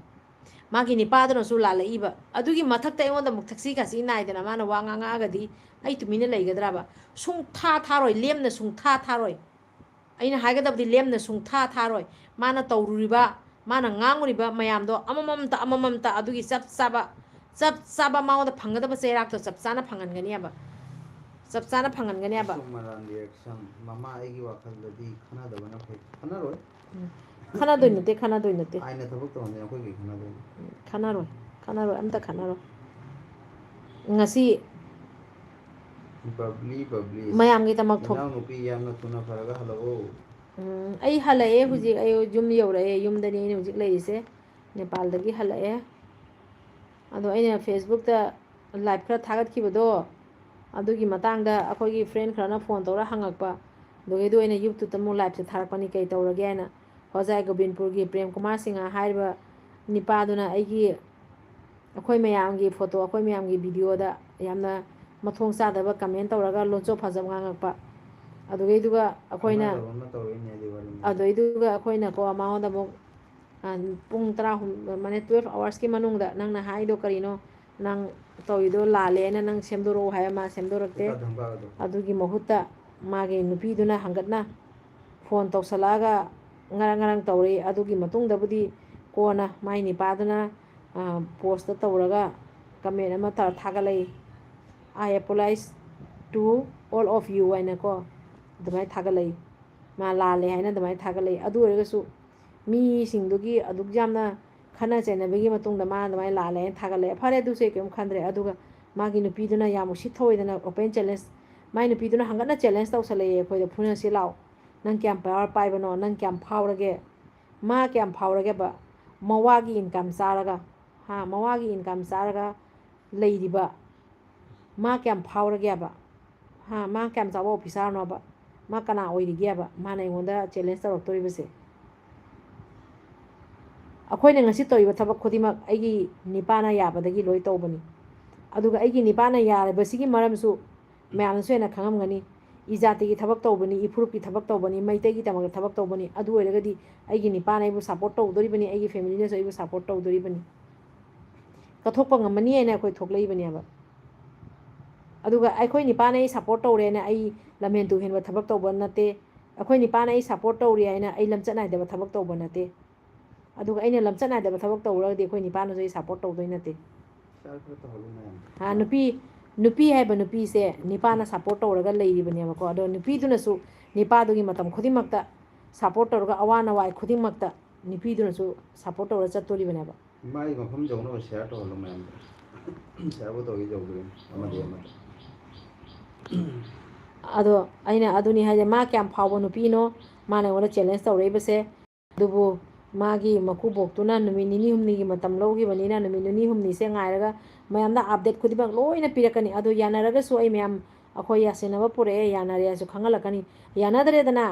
ꯃꯥꯒꯤ ꯅꯤꯄꯥꯗꯨꯅꯁꯨ ꯂꯥꯜꯂꯛꯏꯕ, ꯑꯗꯨꯒꯤ ꯃꯊꯛꯇ ꯑꯩꯉꯣꯟꯗ ꯑꯃꯨꯛ ꯊꯛꯁꯤ ꯈꯥꯁꯤ ꯅꯥꯏꯗꯅ ꯃꯥꯅ ꯋꯥ ꯉꯥꯡꯉꯛꯑꯒꯗꯤ ꯑꯩ ꯇꯨꯃꯤꯟꯅ ꯂꯩꯒꯗ꯭ꯔꯕ? ꯁꯨꯡꯊꯥ ꯊꯥꯔꯣꯏ, ꯂꯦꯝꯅ ꯁꯨꯡꯊꯥ ꯊꯥꯔꯣꯏ꯫ ꯑꯩꯅ ꯍꯥꯏꯒꯗꯕꯗꯤ ꯂꯦꯝꯅ ꯁꯨꯡꯊꯥ ꯊꯥꯔꯣꯏ꯫ ꯃꯥꯅ ꯇꯧꯔꯨꯔꯤꯕ, ꯃꯥꯅ ꯉꯥꯡꯉꯨꯔꯤꯕ ꯃꯌꯥꯝꯗꯣ ꯑꯃꯃꯝꯇ, ꯑꯃꯃꯝꯇ ꯑꯗꯨꯒꯤ ꯆꯞ ꯆꯥꯕ, ꯆꯞ ꯆꯥꯕ ꯃꯉꯣꯟꯗ ꯐꯪꯒꯗꯕ ꯆꯩꯔꯥꯛꯇꯣ ꯆꯞ ꯆꯥꯅ ꯐꯪꯍꯟꯒꯅꯦꯕ꯫ ꯆꯞ ꯆꯥꯅ ꯐꯪꯍꯟꯒꯅꯦꯕ꯫ ꯑꯁꯨꯝ ꯃꯔꯥꯟ reaction, ꯃꯃꯥ ꯑꯩꯒꯤ ꯋꯥꯈꯜꯗꯗꯤ ꯈꯟꯅꯗꯕꯅ ꯐꯩ꯫ ꯈꯟꯅꯔꯣꯏ꯫ ꯎꯝ꯫ ꯈꯟꯅꯗꯣꯏ ꯅꯠꯇꯦ, ꯈꯟꯅꯗꯣꯏ ꯅꯠꯇꯦ꯫ ꯑꯥꯏꯟꯅ ꯊꯕꯛ ꯇꯧꯍꯟꯗꯦ, ꯑꯩꯈꯣꯏ ꯀꯩ ꯈꯟꯅꯗꯣꯏꯅꯣ? ꯎꯝ, ꯈꯟꯅꯔꯣꯏ, ꯈꯟꯅꯔꯣꯏ, ꯑꯝꯇ ꯈꯟꯅꯔꯣꯏ꯫ ꯉꯁꯤ ꯕꯕ꯭ꯂꯤ ꯕꯕ꯭ꯂꯤ ꯃꯌꯥꯝꯒꯤꯗꯃꯛ ꯊꯣꯛ ꯏꯅꯥꯎꯅꯨꯄꯤ ꯌꯥꯝꯅ ꯊꯨꯅ ꯐꯔꯒ ꯍꯜꯂꯛꯑꯣ꯫ ꯎꯝ, ꯑꯩ ꯍꯜꯂꯛꯑꯦ ꯍꯧꯖꯤꯛ꯫ ꯑꯩ ꯌꯨꯝ ꯌꯧꯔꯛꯑꯦ꯫ ꯌꯨꯝꯗꯅꯤ ꯑꯩꯅ ꯍꯧꯖꯤꯛ ꯂꯩꯔꯤꯁꯦ꯫ ꯅꯦꯄꯥꯜꯗꯒꯤ ꯍꯜꯂꯛꯑꯦ꯫ ꯑꯗꯣ ꯑꯩꯅ ꯐꯦꯁꯕꯨꯛꯇ ꯂꯥꯏꯚ ꯈꯔ ꯊꯥꯒꯠꯈꯤꯕꯗꯣ, ꯑꯗꯨꯒꯤ ꯃꯇꯥꯡꯗ ꯑꯩꯈꯣꯏꯒꯤ ꯐ꯭ꯔꯦꯟ ꯈꯔꯅ ꯐꯣꯟ ꯇꯧꯔ ꯍꯪꯉꯛꯄ꯫ ꯑꯗꯨꯒꯩꯗꯣ ꯑꯩꯅ ꯌꯨꯇ꯭ꯌꯨꯕꯇ ꯑꯃꯨꯛ ꯂꯥꯏꯚꯁꯦ ꯊꯥꯔꯛꯄꯅꯤ, ꯀꯩ ꯇꯧꯔꯒꯦ ꯍꯥꯏꯅ꯫ ꯍꯣꯖꯥꯏ ꯒꯣꯕꯤꯟꯄꯨꯔꯒꯤ ꯄ꯭ꯔꯦꯝ ꯀꯨꯃꯥꯔ ꯁꯤꯡꯍ ꯍꯥꯏꯔꯤꯕ ꯅꯤꯄꯥꯗꯨꯅ ꯑꯩꯒꯤ, ꯑꯩꯈꯣꯏ ꯃꯌꯥꯝꯒꯤ ꯐꯣꯇꯣ, ꯑꯩꯈꯣꯏ ꯃꯌꯥꯝꯒꯤ ꯚꯤꯗꯤꯑꯣꯗ ꯌꯥꯝꯅ ꯃꯊꯣꯡ ꯆꯥꯗꯕ ꯀꯃꯦꯟ ꯇꯧꯔꯒ ꯂꯣꯟꯆꯣꯞ ꯐꯖꯕ ꯉꯥꯡꯉꯛꯄ꯫ ꯑꯗꯨꯒꯩꯗꯨꯒ ꯑꯩꯈꯣꯏꯅ ꯈꯪꯅꯗꯕ ꯑꯃ ꯇꯧꯔꯛꯏꯅꯦ ꯑꯗꯨ ꯋꯥꯔꯤꯅꯤ꯫ ꯑꯗꯨꯏꯗꯨꯒ ꯑꯩꯈꯣꯏꯅꯀꯣ ꯃꯉꯣꯟꯗ ꯑꯃꯨꯛ, ꯑ, ꯄꯨꯡ ꯇꯔꯥꯍꯨꯝ, ꯃꯥꯅꯦ, twelve hours ꯀꯤ ꯃꯅꯨꯡꯗ ꯅꯪꯅ ꯍꯥꯏꯗꯣ ꯀꯔꯤꯅꯣ, ꯅꯪ ꯇꯧꯔꯤꯗꯣ ꯂꯥꯜꯂꯦꯅ ꯅꯪ ꯁꯦꯝꯗꯣꯔꯛꯑꯣ ꯍꯥꯏꯕ꯫ ꯃꯥ ꯁꯦꯝꯗꯣꯔꯛꯇꯦ꯫ ꯄꯩꯁꯥ ꯊꯝꯕ ꯑꯗꯣ꯫ ꯑꯗꯨꯒꯤ ꯃꯍꯨꯠꯇ ꯃꯥꯒꯤ ꯅꯨꯄꯤꯗꯨꯅ ꯍꯪꯒꯠꯅ ꯐꯣꯟ ꯇꯧꯁꯜꯂꯛꯑꯒ ꯉꯔꯪ ꯉꯔꯪ ꯇꯧꯔꯛꯏ꯫ ꯑꯗꯨꯒꯤ ꯃꯇꯨꯡꯗꯕꯨꯗꯤ ꯀꯣꯟꯅ ꯃꯥꯏ ꯅꯤꯄꯥꯗꯨꯅ, ꯑ, ꯄꯣꯁꯇ ꯇꯧꯔꯒ ꯀꯃꯦꯟ ꯑꯃ ꯇꯧꯔ ꯊꯥꯒꯠꯂꯛꯏ, "I apologize to all of you" ꯍꯥꯏꯅꯀꯣ, ꯑꯗꯨꯃꯥꯏꯅ ꯊꯥꯒꯠꯂꯛꯏ꯫ ꯃꯥ ꯂꯥꯜꯂꯦ ꯍꯥꯏꯅ ꯑꯗꯨꯃꯥꯏꯅ ꯊꯥꯒꯠꯂꯛꯏ꯫ ꯑꯗꯨ ꯑꯣꯏꯔꯒꯁꯨ ꯃꯤꯁꯤꯡꯗꯨꯒꯤ ꯑꯗꯨꯛ ꯌꯥꯝꯅ ꯈꯠꯅ ꯆꯩꯅꯕꯒꯤ ꯃꯇꯨꯡꯗ ꯃꯥꯅ ꯑꯗꯨꯃꯥꯏꯅ ꯂꯥꯜꯂꯦ ꯍꯥꯏꯅ ꯊꯥꯒꯠꯂꯛꯑꯦ꯫ ꯐꯔꯦ, ꯑꯗꯨꯁꯨ ꯑꯩ ꯀꯔꯤꯝ ꯈꯟꯗ꯭ꯔꯦ꯫ ꯑꯗꯨꯒ ꯃꯥꯒꯤ ꯅꯨꯄꯤꯗꯨꯅ ꯌꯥꯝ ꯎꯁꯤꯠ ꯊꯑꯣꯏꯗꯅ open challenge, ꯃꯥꯏ ꯅꯨꯄꯤꯗꯨꯅ ꯍꯪꯒꯠꯅ ꯆꯦꯂꯦꯟꯖ ꯇꯧꯁꯜꯂꯛꯑꯦ ꯑꯩꯈꯣꯏꯗ, "ꯐꯨꯅꯁꯤ ꯂꯥꯛꯑꯣ, ꯅꯪ ꯀꯌꯥꯝ ꯄꯋꯥꯔ ꯄꯥꯏꯕꯅꯣ, ꯅꯪ ꯀꯌꯥꯝ ꯐꯥꯎꯔꯒꯦ?" ꯃꯥ ꯀꯌꯥꯝ ꯐꯥꯎꯔꯒꯦꯕ? ꯃꯋꯥꯒꯤ ꯏꯟꯀꯝ ꯆꯥꯔꯒ, ꯍꯥ, ꯃꯋꯥꯒꯤ ꯏꯟꯀꯝ ꯆꯥꯔꯒ ꯂꯩꯔꯤꯕ ꯃꯥ ꯀꯌꯥꯝ ꯐꯥꯎꯔꯒꯦꯕ? ꯍꯥ, ꯃꯥ ꯀꯌꯥꯝ ꯆꯥꯎꯕ ꯑꯣꯐꯤꯁꯥꯔꯅꯣꯕ? ꯃꯥ ꯀꯅꯥ ꯑꯣꯏꯔꯤꯒꯦꯕ ꯃꯥꯅ ꯑꯩꯉꯣꯟꯗ ꯆꯦꯂꯦꯟꯖ ꯇꯧꯔꯛꯇꯣꯔꯤꯕꯁꯦ? ꯑꯩꯈꯣꯏꯅ ꯉꯁꯤ ꯇꯧꯔꯤꯕ ꯊꯕꯛ ꯈꯨꯗꯤꯡꯃꯛ ꯑꯩꯒꯤ ꯅꯤꯄꯥꯅ ꯌꯥꯕꯗꯒꯤ ꯂꯣꯏ ꯇꯧꯕꯅꯤ꯫ ꯑꯗꯨꯒ ꯑꯩꯒꯤ ꯅꯤꯄꯥꯅ ꯌꯥꯔꯤꯕꯁꯤꯒꯤ ꯃꯔꯝꯁꯨ ꯃꯌꯥꯝꯅꯁꯨ ꯍꯦꯟꯅ ꯈꯪꯉꯝꯒꯅꯤ꯫ ꯏꯖꯥꯇꯤꯒꯤ ꯊꯕꯛ ꯇꯧꯕꯅꯤ, ꯏꯐꯨꯔꯨꯞꯀꯤ ꯊꯕꯛ ꯇꯧꯕꯅꯤ, ꯃꯩꯇꯩꯒꯤꯗꯃꯛꯇ ꯊꯕꯛ ꯇꯧꯕꯅꯤ꯫ ꯑꯗꯨ ꯑꯣꯏꯔꯒꯗꯤ ꯑꯩꯒꯤ ꯅꯤꯄꯥꯅ ꯑꯩꯕꯨ ꯁꯞꯄꯣꯔꯠ ꯇꯧꯗꯣꯔꯤꯕꯅꯤ, ꯑꯩꯒꯤ ꯐꯦꯃꯤꯂꯤꯅꯁꯨ ꯑꯩꯕꯨ ꯁꯞꯄꯣꯔꯠ ꯇꯧꯗꯣꯔꯤꯕꯅꯤ꯫ ꯀꯠꯊꯣꯛꯄ ꯉꯝꯃꯅꯤ ꯍꯥꯏꯅ ꯑꯩꯈꯣꯏ ꯊꯣꯛꯂꯛꯏꯕꯅꯦꯕ꯫ ꯑꯗꯨꯒ ꯑꯩꯈꯣꯏ ꯅꯤꯄꯥꯅ ꯑꯩ ꯁꯞꯄꯣꯔꯠ ꯇꯧꯔꯦꯅ ꯑꯩ ꯂꯝꯍꯦꯟ ꯇꯨꯍꯦꯟꯕ ꯊꯕꯛ ꯇꯧꯕ ꯅꯠꯇꯦ꯫ ꯑꯩꯈꯣꯏ ꯅꯤꯄꯥꯅ ꯑꯩ ꯁꯞꯄꯣꯔꯠ ꯇꯧꯔꯦ ꯍꯥꯏꯅ ꯑꯩ ꯂꯝꯆꯠ ꯅꯥꯏꯗꯕ ꯊꯕꯛ ꯇꯧꯕ ꯅꯠꯇꯦ꯫ ꯑꯗꯨꯒ ꯑꯩꯅ ꯂꯝꯆꯠ ꯅꯥꯏꯗꯕ ꯊꯕꯛ ꯇꯧꯔꯒꯗꯤ ꯑꯩꯈꯣꯏ ꯅꯤꯄꯥꯅꯁꯨ ꯑꯩ ꯁꯞꯄꯣꯔꯠ ꯇꯧꯗꯣꯏ ꯅꯠꯇꯦ꯫ ꯁꯤꯌꯥꯔ ꯈꯔ ꯇꯧꯍꯜꯂꯨ ꯃꯌꯥꯝꯗ꯫ ꯍꯥ, ꯅꯨꯄꯤ, ꯅꯨꯄꯤ ꯍꯥꯏꯕ ꯅꯨꯄꯤꯁꯦ ꯅꯤꯄꯥꯅ ꯁꯞꯄꯣꯔꯠ ꯇꯧꯔꯒ ꯂꯩꯔꯤꯕꯅꯦꯕꯀꯣ꯫ ꯑꯗꯣ ꯅꯨꯄꯤꯗꯨꯅꯁꯨ ꯅꯤꯄꯥꯗꯨꯒꯤ ꯃꯇꯝ ꯈꯨꯗꯤꯡꯃꯛꯇ ꯁꯞꯄꯣꯔꯠ ꯇꯧꯔꯒ, ꯑꯋꯥ ꯅꯋꯥꯏ ꯈꯨꯗꯤꯡꯃꯛꯇ ꯅꯨꯄꯤꯗꯨꯅꯁꯨ ꯁꯞꯄꯣꯔꯠ ꯇꯧꯔꯒ ꯆꯠꯇꯣꯔꯤꯕꯅꯦꯕ꯫ ꯃꯥꯒꯤ ꯃꯐꯝ ꯌꯧꯅꯕ ꯁꯤꯌꯥꯔ ꯇꯧꯍꯜꯂꯣ ꯃꯌꯥꯝꯗ꯫ ꯁꯤꯌꯔꯕꯨ ꯇꯧꯒꯦ ꯇꯧꯗꯣꯏꯅꯤ ꯑꯃꯗꯤ ꯑꯃꯗ꯫ ꯑꯗꯣ ꯑꯩꯅ ꯑꯗꯨꯅꯤ ꯍꯥꯏꯁꯦ, ꯃꯥ ꯀꯌꯥꯝ ꯐꯥꯎꯕ ꯅꯨꯄꯤꯅꯣ, ꯃꯥꯅ ꯑꯩꯉꯣꯟꯗ ꯆꯦꯂꯦꯟꯖ ꯇꯧꯔꯛꯏꯕꯁꯦ꯫ ꯑꯗꯨꯕꯨ ꯃꯥꯒꯤ ꯃꯀꯨꯕꯣꯛꯇꯨꯅ ꯅꯨꯃꯤꯠ ꯅꯤꯅꯤ ꯍꯨꯝꯅꯤꯒꯤ ꯃꯇꯝ ꯂꯧꯈꯤꯕꯅꯤꯅ, ꯅꯨꯃꯤꯠ ꯅꯤꯅꯤ ꯍꯨꯝꯅꯤꯁꯦ ꯉꯥꯏꯔꯒ ꯃꯌꯥꯝꯗ ꯑꯞꯗꯦꯠ ꯈꯨꯗꯤꯡꯃꯛ ꯂꯣꯏꯅ ꯄꯤꯔꯛꯀꯅꯤ꯫ ꯑꯗꯣ ꯌꯥꯅꯔꯒꯁꯨ ꯑꯩ ꯃꯌꯥꯝ, ꯑꯩꯈꯣꯏ ꯌꯥꯁꯤꯟꯅꯕ ꯄꯨꯔꯛꯑꯦ, ꯌꯥꯅꯔꯦ ꯍꯥꯏꯁꯨ ꯈꯪꯍꯜꯂꯛꯀꯅꯤ꯫ ꯌꯥꯅꯗ꯭ꯔꯦꯗꯅ,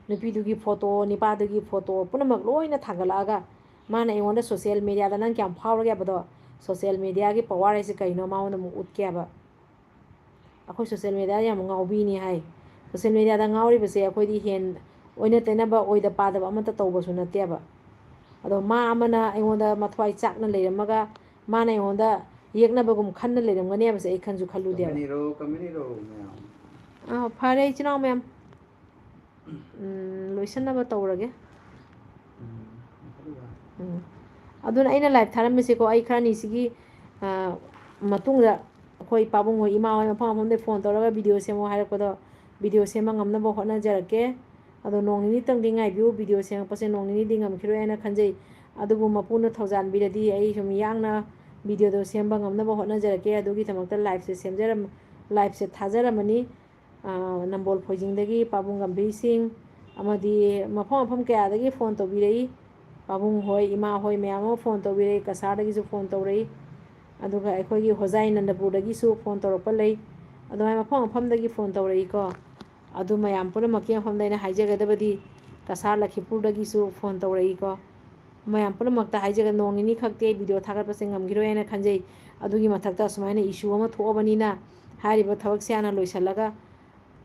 ꯅꯨꯄꯤꯗꯨꯒꯤ ꯐꯣꯇꯣ, ꯅꯤꯄꯥꯗꯨꯒꯤ ꯐꯣꯇꯣ ꯄꯨꯝꯅꯃꯛ ꯂꯣꯏꯅ ꯊꯥꯡꯒꯠꯂꯛꯑꯒ ꯃꯥꯅ ꯑꯩꯉꯣꯟꯗ ꯁꯣꯁꯤꯌꯦꯜ ꯃꯦꯗꯤꯌꯥꯗ ꯅꯪ ꯀꯌꯥꯝ ꯐꯥꯎꯔꯒꯦ ꯍꯥꯏꯕꯗꯣ, ꯁꯣꯁꯤꯌꯦꯜ ꯃꯦꯗꯤꯌꯥꯒꯤ ꯄꯋꯥꯔ ꯍꯥꯏꯁꯦ ꯀꯩꯅꯣ ꯃꯉꯣꯟꯗ ꯑꯃꯨꯛ ꯎꯠꯀꯦꯕ꯫ ꯑꯩꯈꯣꯏ ꯁꯣꯁꯤꯌꯦꯜ ꯃꯦꯗꯤꯌꯥꯗ ꯌꯥꯝ ꯉꯥꯎꯕꯤꯅꯤ ꯍꯥꯏ꯫ ꯁꯣꯁꯤꯌꯦꯜ ꯃꯦꯗꯤꯌꯥꯗ ꯉꯥꯎꯔꯤꯕꯁꯦ ꯑꯩꯈꯣꯏꯗꯤ ꯍꯦꯟ ꯑꯣꯏꯅ ꯇꯩꯅꯕ, ꯑꯣꯏꯗ ꯄꯥꯗꯕ ꯑꯃꯠꯇ ꯇꯧꯕꯁꯨ ꯅꯠꯇꯦꯕ꯫ ꯑꯗꯣ ꯃꯥ ꯑꯃꯅ ꯑꯩꯉꯣꯟꯗ ꯃꯊ꯭ꯋꯥꯏ ꯆꯥꯛꯅ ꯂꯩꯔꯝꯃꯒ ꯃꯥꯅ ꯑꯩꯉꯣꯟꯗ ꯌꯦꯛꯅꯕꯒꯨꯝ ꯈꯟꯅ ꯂꯩꯔꯝꯒꯅꯤ ꯍꯥꯏꯕꯁꯦ ꯑꯩ ꯈꯟꯁꯨ ꯈꯜꯂꯨꯗꯦꯕ꯫ ꯀꯝꯄꯦꯅꯤꯔꯣ ꯀꯝꯄꯦꯅꯤꯔꯣ ꯃꯌꯥꯝ꯫ ꯑꯥ, ꯐꯔꯦ ꯏꯆꯤꯟ ꯏꯅꯥꯎ ꯃꯌꯥꯝ, ꯎꯝ, ꯂꯣꯏꯁꯟꯅꯕ ꯇꯧꯔꯒꯦ꯫ ꯎꯝ, ꯑꯗꯨꯒ ꯎꯝ꯫ ꯑꯗꯨꯅ ꯑꯩꯅ ꯂꯥꯏꯚ ꯊꯥꯔꯝꯃꯤꯁꯦꯀꯣ, ꯑꯩ ꯈꯔꯅꯤꯁꯤꯒꯤ, ꯑ, ꯃꯇꯨꯡꯗ ꯑꯩꯈꯣꯏ ꯄꯥꯕꯨꯡ ꯍꯣꯏ, ꯏꯃꯥ ꯍꯣꯏ ꯃꯐꯝ ꯃꯐꯝꯗꯒꯤ ꯐꯣꯟ ꯇꯧꯔꯒ ꯚꯤꯗꯤꯑꯣ ꯁꯦꯝꯃꯣ ꯍꯥꯏꯔꯛꯄꯗꯣ, ꯚꯤꯗꯤꯑꯣ ꯁꯦꯝꯕ ꯉꯝꯅꯕ ꯍꯣꯠꯅꯖꯔꯛꯀꯦ꯫ ꯑꯗꯣ ꯅꯣꯡ ꯅꯤꯅꯤꯇꯪꯗꯤ ꯉꯥꯏꯕꯤꯌꯨ, ꯚꯤꯗꯤꯑꯣ ꯁꯦꯝꯃꯛꯄꯁꯦ ꯅꯣꯡ ꯅꯤꯅꯤꯗꯤ ꯉꯝꯈꯤꯔꯣꯏ ꯍꯥꯏꯅ ꯈꯟꯖꯩ꯫ ꯑꯗꯨꯕꯨ ꯃꯄꯨꯅ ꯊꯧꯖꯥꯟꯕꯤꯔꯗꯤ ꯑꯩ ꯁꯨꯝ ꯌꯥꯡꯅ ꯚꯤꯗꯤꯑꯣꯗꯣ ꯁꯦꯝꯕ ꯉꯝꯅꯕ ꯍꯣꯠꯅꯖꯔꯛꯀꯦ꯫ ꯑꯗꯨꯒꯤ ꯊꯕꯛꯇ ꯂꯥꯏꯚꯁꯦ ꯁꯦꯝꯖꯔꯝ-, ꯂꯥꯏꯚꯁꯦ ꯊꯥꯖꯔꯝꯃꯅꯤ꯫ ꯑ, ꯅꯝꯕꯣꯜ ꯐꯣꯏꯖꯤꯡꯗꯒꯤ ꯄꯥꯕꯨꯡ ꯒꯝꯚꯤꯔ ꯁꯤꯡ ꯑꯃꯗꯤ ꯃꯐꯝ ꯃꯐꯝ ꯀꯌꯥꯗꯒꯤ ꯐꯣꯟ ꯇꯧꯕꯤꯔꯛꯏ꯫ ꯄꯥꯕꯨꯡ ꯍꯣꯏ, ꯏꯃꯥ ꯍꯣꯏ ꯃꯌꯥꯝ ꯑꯃ ꯐꯣꯟ ꯇꯧꯕꯤꯔꯛꯏ, ꯀꯁꯥꯔꯗꯒꯤꯁꯨ ꯐꯣꯟ ꯇꯧꯔꯛꯏ꯫ ꯑꯗꯨꯒ ꯑꯩꯈꯣꯏꯒꯤ ꯍꯣꯖꯥꯏ ꯅꯟꯗꯄꯨꯔꯗꯒꯤꯁꯨ ꯐꯣꯟ ꯇꯧꯔꯛꯄ ꯂꯩ꯫ ꯑꯗꯨꯃꯥꯏꯅ ꯃꯐꯝ ꯃꯐꯝꯗꯒꯤ ꯐꯣꯟ ꯇꯧꯔꯛꯏꯀꯣ꯫ ꯑꯗꯨ ꯃꯌꯥꯝ ꯄꯨꯝꯅꯃꯛꯀꯤ ꯃꯐꯝꯗ ꯑꯩꯅ ꯍꯥꯏꯖꯒꯗꯕꯗꯤ, ꯀꯁꯥꯔ ꯂꯈꯤꯄꯨꯔꯗꯒꯤꯁꯨ ꯐꯣꯟ ꯇꯧꯔꯛꯏꯀꯣ꯫ ꯃꯌꯥꯝ ꯄꯨꯝꯅꯃꯛꯇ ꯍꯥꯏꯖꯒ-, ꯅꯣꯡ ꯅꯤꯅꯤ ꯈꯛꯇꯤ ꯑꯩ ꯚꯤꯗꯤꯑꯣ ꯊꯥꯒꯠꯄꯁꯦ ꯉꯝꯈꯤꯔꯣꯏ ꯍꯥꯏꯅ ꯈꯟꯖꯩ꯫ ꯑꯗꯨꯒꯤ ꯃꯊꯛꯇ ꯑꯁꯨꯃꯥꯏꯅ ꯏꯁꯨ ꯑꯃ ꯊꯣꯛꯑꯕꯅꯤꯅ, ꯍꯥꯏꯔꯤꯕ ꯊꯕꯛꯁꯦ ꯍꯥꯟꯅ ꯂꯣꯏꯁꯤꯜꯂꯒ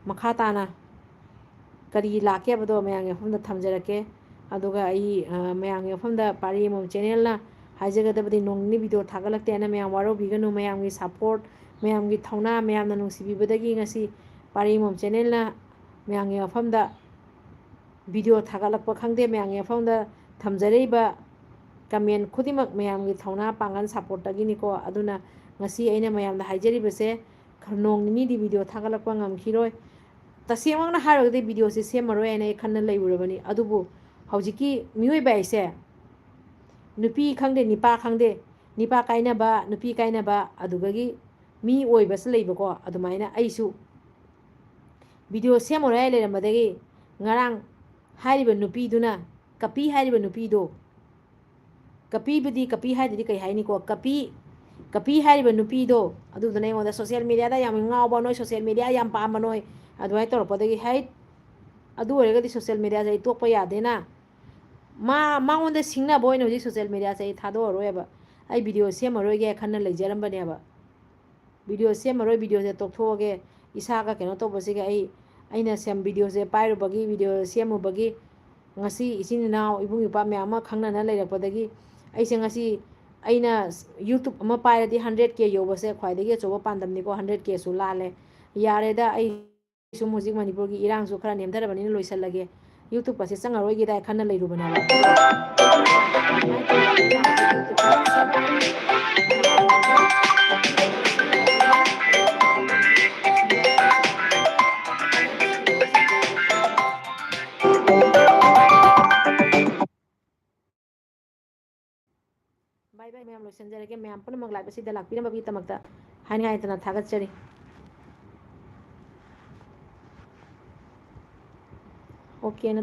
ꯃꯈꯥ ꯇꯥꯅ ꯀꯔꯤ ꯂꯥꯛꯀꯦ ꯍꯥꯏꯕꯗꯣ ꯃꯌꯥꯝꯒꯤ ꯃꯐꯝꯗ ꯊꯝꯖꯔꯛꯀꯦ꯫ ꯑꯗꯨꯒ ꯑꯩ, ꯑ, ꯃꯌꯥꯝꯒꯤ ꯃꯐꯝꯗ ꯄꯥꯔꯤ ꯑꯃꯃꯝ ꯆꯦꯅꯦꯜꯅ ꯍꯥꯏꯖꯒꯗꯕꯗꯤ, ꯅꯣꯡ ꯅꯤꯅꯤ ꯚꯤꯗꯤꯑꯣ ꯊꯥꯒꯠꯂꯛꯇꯦꯅ ꯃꯌꯥꯝ ꯋꯥꯔꯧꯕꯤꯒꯅꯨ꯫ ꯃꯌꯥꯝꯒꯤ ꯁꯞꯄꯣꯔꯠ, ꯃꯌꯥꯝꯒꯤ ꯊꯧꯅꯥ, ꯃꯌꯥꯝꯅ ꯅꯨꯡꯁꯤꯕꯤꯕꯗꯒꯤ ꯉꯁꯤ ꯄꯥꯔꯤ ꯑꯃꯃꯝ ꯆꯦꯅꯦꯜꯅ ꯃꯌꯥꯝꯒꯤ ꯃꯐꯝꯗ ꯚꯤꯗꯤꯑꯣ ꯊꯥꯒꯠꯂꯛꯄ ꯈꯪꯗꯦ, ꯃꯌꯥꯝꯒꯤ ꯃꯐꯝꯗ ꯊꯝꯖꯔꯛꯏꯕ ꯀꯃꯦꯟ ꯈꯨꯗꯤꯡꯃꯛ ꯃꯌꯥꯝꯒꯤ ꯊꯧꯅꯥ ꯄꯥꯡꯒꯜ ꯁꯞꯄꯣꯔꯠꯇꯒꯤꯅꯤꯀꯣ꯫ ꯑꯗꯨꯅ ꯉꯁꯤ ꯑꯩꯅ ꯃꯌꯥꯝꯗ ꯍꯥꯏꯖꯔꯤꯕꯁꯦ, ꯈꯔ ꯅꯣꯡ ꯅꯤꯅꯤꯗꯤ ꯚꯤꯗꯤꯑꯣ ꯊꯥꯒꯠꯂꯛꯄ ꯉꯝꯈꯤꯔꯣꯏ꯫ ꯇꯁꯦꯡꯃꯛꯅ ꯍꯥꯏꯔꯒꯗꯤ ꯚꯤꯗꯤꯑꯣꯁꯦ ꯁꯦꯝꯃꯔꯣꯏ ꯍꯥꯏꯅ ꯑꯩ ꯈꯟꯅ ꯂꯩꯔꯨꯔꯕꯅꯤ꯫ ꯑꯗꯨꯕꯨ ꯍꯧꯖꯤꯛꯀꯤ ꯃꯤꯑꯣꯏꯕ ꯍꯥꯏꯁꯦ, ꯅꯨꯄꯤ ꯈꯪꯗꯦ, ꯅꯤꯄꯥ ꯈꯪꯗꯦ, ꯅꯤꯄꯥ ꯀꯥꯏꯅꯕ, ꯅꯨꯄꯤ ꯀꯥꯏꯅꯕ, ꯑꯗꯨꯗꯒꯤ ꯃꯤ ꯑꯣꯏꯕꯁꯨ ꯂꯩꯕꯀꯣ꯫ ꯑꯗꯨꯃꯥꯏꯅ ꯑꯩꯁꯨ ꯚꯤꯗꯤꯑꯣ ꯁꯦꯝꯃꯔꯣꯏ ꯍꯥꯏ ꯂꯩꯔꯝꯕꯗꯒꯤ ꯉꯔꯥꯡ ꯍꯥꯏꯔꯤꯕ ꯅꯨꯄꯤꯗꯨꯅ, ꯀꯄꯤ ꯍꯥꯏꯔꯤꯕ ꯅꯨꯄꯤꯗꯣ, ꯀꯄꯤꯕꯨꯗꯤ, ꯀꯄꯤ ꯍꯥꯏꯗꯨꯗꯤ ꯀꯩ ꯍꯥꯏꯅꯤꯀꯣ, ꯀꯄꯤ, ꯀꯄꯤ ꯍꯥꯏꯔꯤꯕ ꯅꯨꯄꯤꯗꯣ, ꯑꯗꯨꯗꯨꯅ ꯑꯩꯉꯣꯟꯗ social media ꯗ ꯌꯥꯝ ꯉꯥꯎꯕ ꯅꯣꯏ, social media ꯌꯥꯝ ꯄꯥꯝꯕ ꯅꯣꯏ, ꯑꯗꯨꯃꯥꯏꯅ ꯇꯧꯔꯛꯄꯗꯒꯤ, ꯍꯩꯠ, ꯑꯗꯨ ꯑꯣꯏꯔꯒꯗꯤ social media ꯁꯦ ꯑꯩ ꯇꯣꯛꯄ ꯌꯥꯗꯦꯅ, ꯃꯥ, ꯃꯉꯣꯟꯗ ꯁꯤꯡꯅꯕ ꯑꯣꯏꯅ ꯍꯧꯖꯤꯛ social media ꯁꯦ ꯑꯩ ꯊꯥꯗꯣꯛꯑꯔꯣꯏꯕ꯫ ꯑꯩ ꯚꯤꯗꯤꯑꯣ ꯁꯦꯝꯃꯔꯣꯏꯒꯦ ꯈꯟꯅ ꯂꯩꯖꯔꯝꯕꯅꯦꯕ꯫ ꯚꯤꯗꯤꯑꯣ ꯁꯦꯝꯃꯔꯣꯏ, ꯚꯤꯗꯤꯑꯣꯁꯦ ꯇꯣꯛꯊꯣꯛꯑꯒꯦ, ꯏꯁꯥꯒ ꯀꯩꯅꯣ ꯇꯧꯕꯁꯤꯒ꯫ ꯑꯩ, ꯑꯩꯅ ꯁꯦꯝ, ꯚꯤꯗꯤꯑꯣꯁꯦ ꯄꯥꯏꯔꯨꯕꯒꯤ, ꯚꯤꯗꯤꯑꯣ ꯁꯦꯝꯃꯨꯕꯒꯤ ꯉꯁꯤ ꯏꯆꯤꯟ ꯏꯅꯥꯎ, ꯏꯕꯨꯡ ꯏꯄ꯭ꯋꯥ ꯃꯌꯥꯝ ꯑꯃ ꯈꯪꯅꯅ ꯂꯩꯔꯛꯄꯗꯒꯤ ꯑꯩꯁꯦ ꯉꯁꯤ, ꯑꯩꯅ YouTube ꯑꯃ ꯄꯥꯏꯔꯗꯤ hundred K ꯌꯧꯕꯁꯦ ꯈ꯭ꯋꯥꯏꯗꯒꯤ ꯑꯆꯧꯕ ꯄꯥꯟꯗꯝꯅꯤꯀꯣ꯫ Hundred K ꯁꯨ ꯂꯥꯜꯂꯦ꯫ ꯌꯥꯔꯦꯗ, ꯑꯩ ꯁꯨꯝ ꯍꯧꯖꯤꯛ ꯃꯅꯤꯄꯨꯔꯒꯤ ꯏꯔꯥꯡꯁꯨ ꯈꯔ ꯅꯦꯝꯊꯔꯕꯅꯤꯅ ꯂꯣꯏꯁꯜꯂꯒꯦ, YouTube ꯀꯁꯦ ꯆꯪꯉꯔꯣꯏꯒꯦꯗ ꯈꯟꯅ ꯂꯩꯔꯨꯕꯅꯦꯕ꯫ Bye bye ꯃꯌꯥꯝ, ꯂꯣꯏꯁꯤꯟꯖꯔꯒꯦ꯫ ꯃꯌꯥꯝ ꯄꯨꯝꯅꯃꯛ live ꯑꯁꯤꯗ ꯂꯥꯛꯄꯤꯔꯝꯕꯒꯤꯗꯃꯛꯇ ꯍꯥꯏꯅꯤꯡꯉꯥꯏ ꯂꯩꯇꯅ ꯊꯥꯒꯠꯆꯔꯤ꯫ OK ꯅ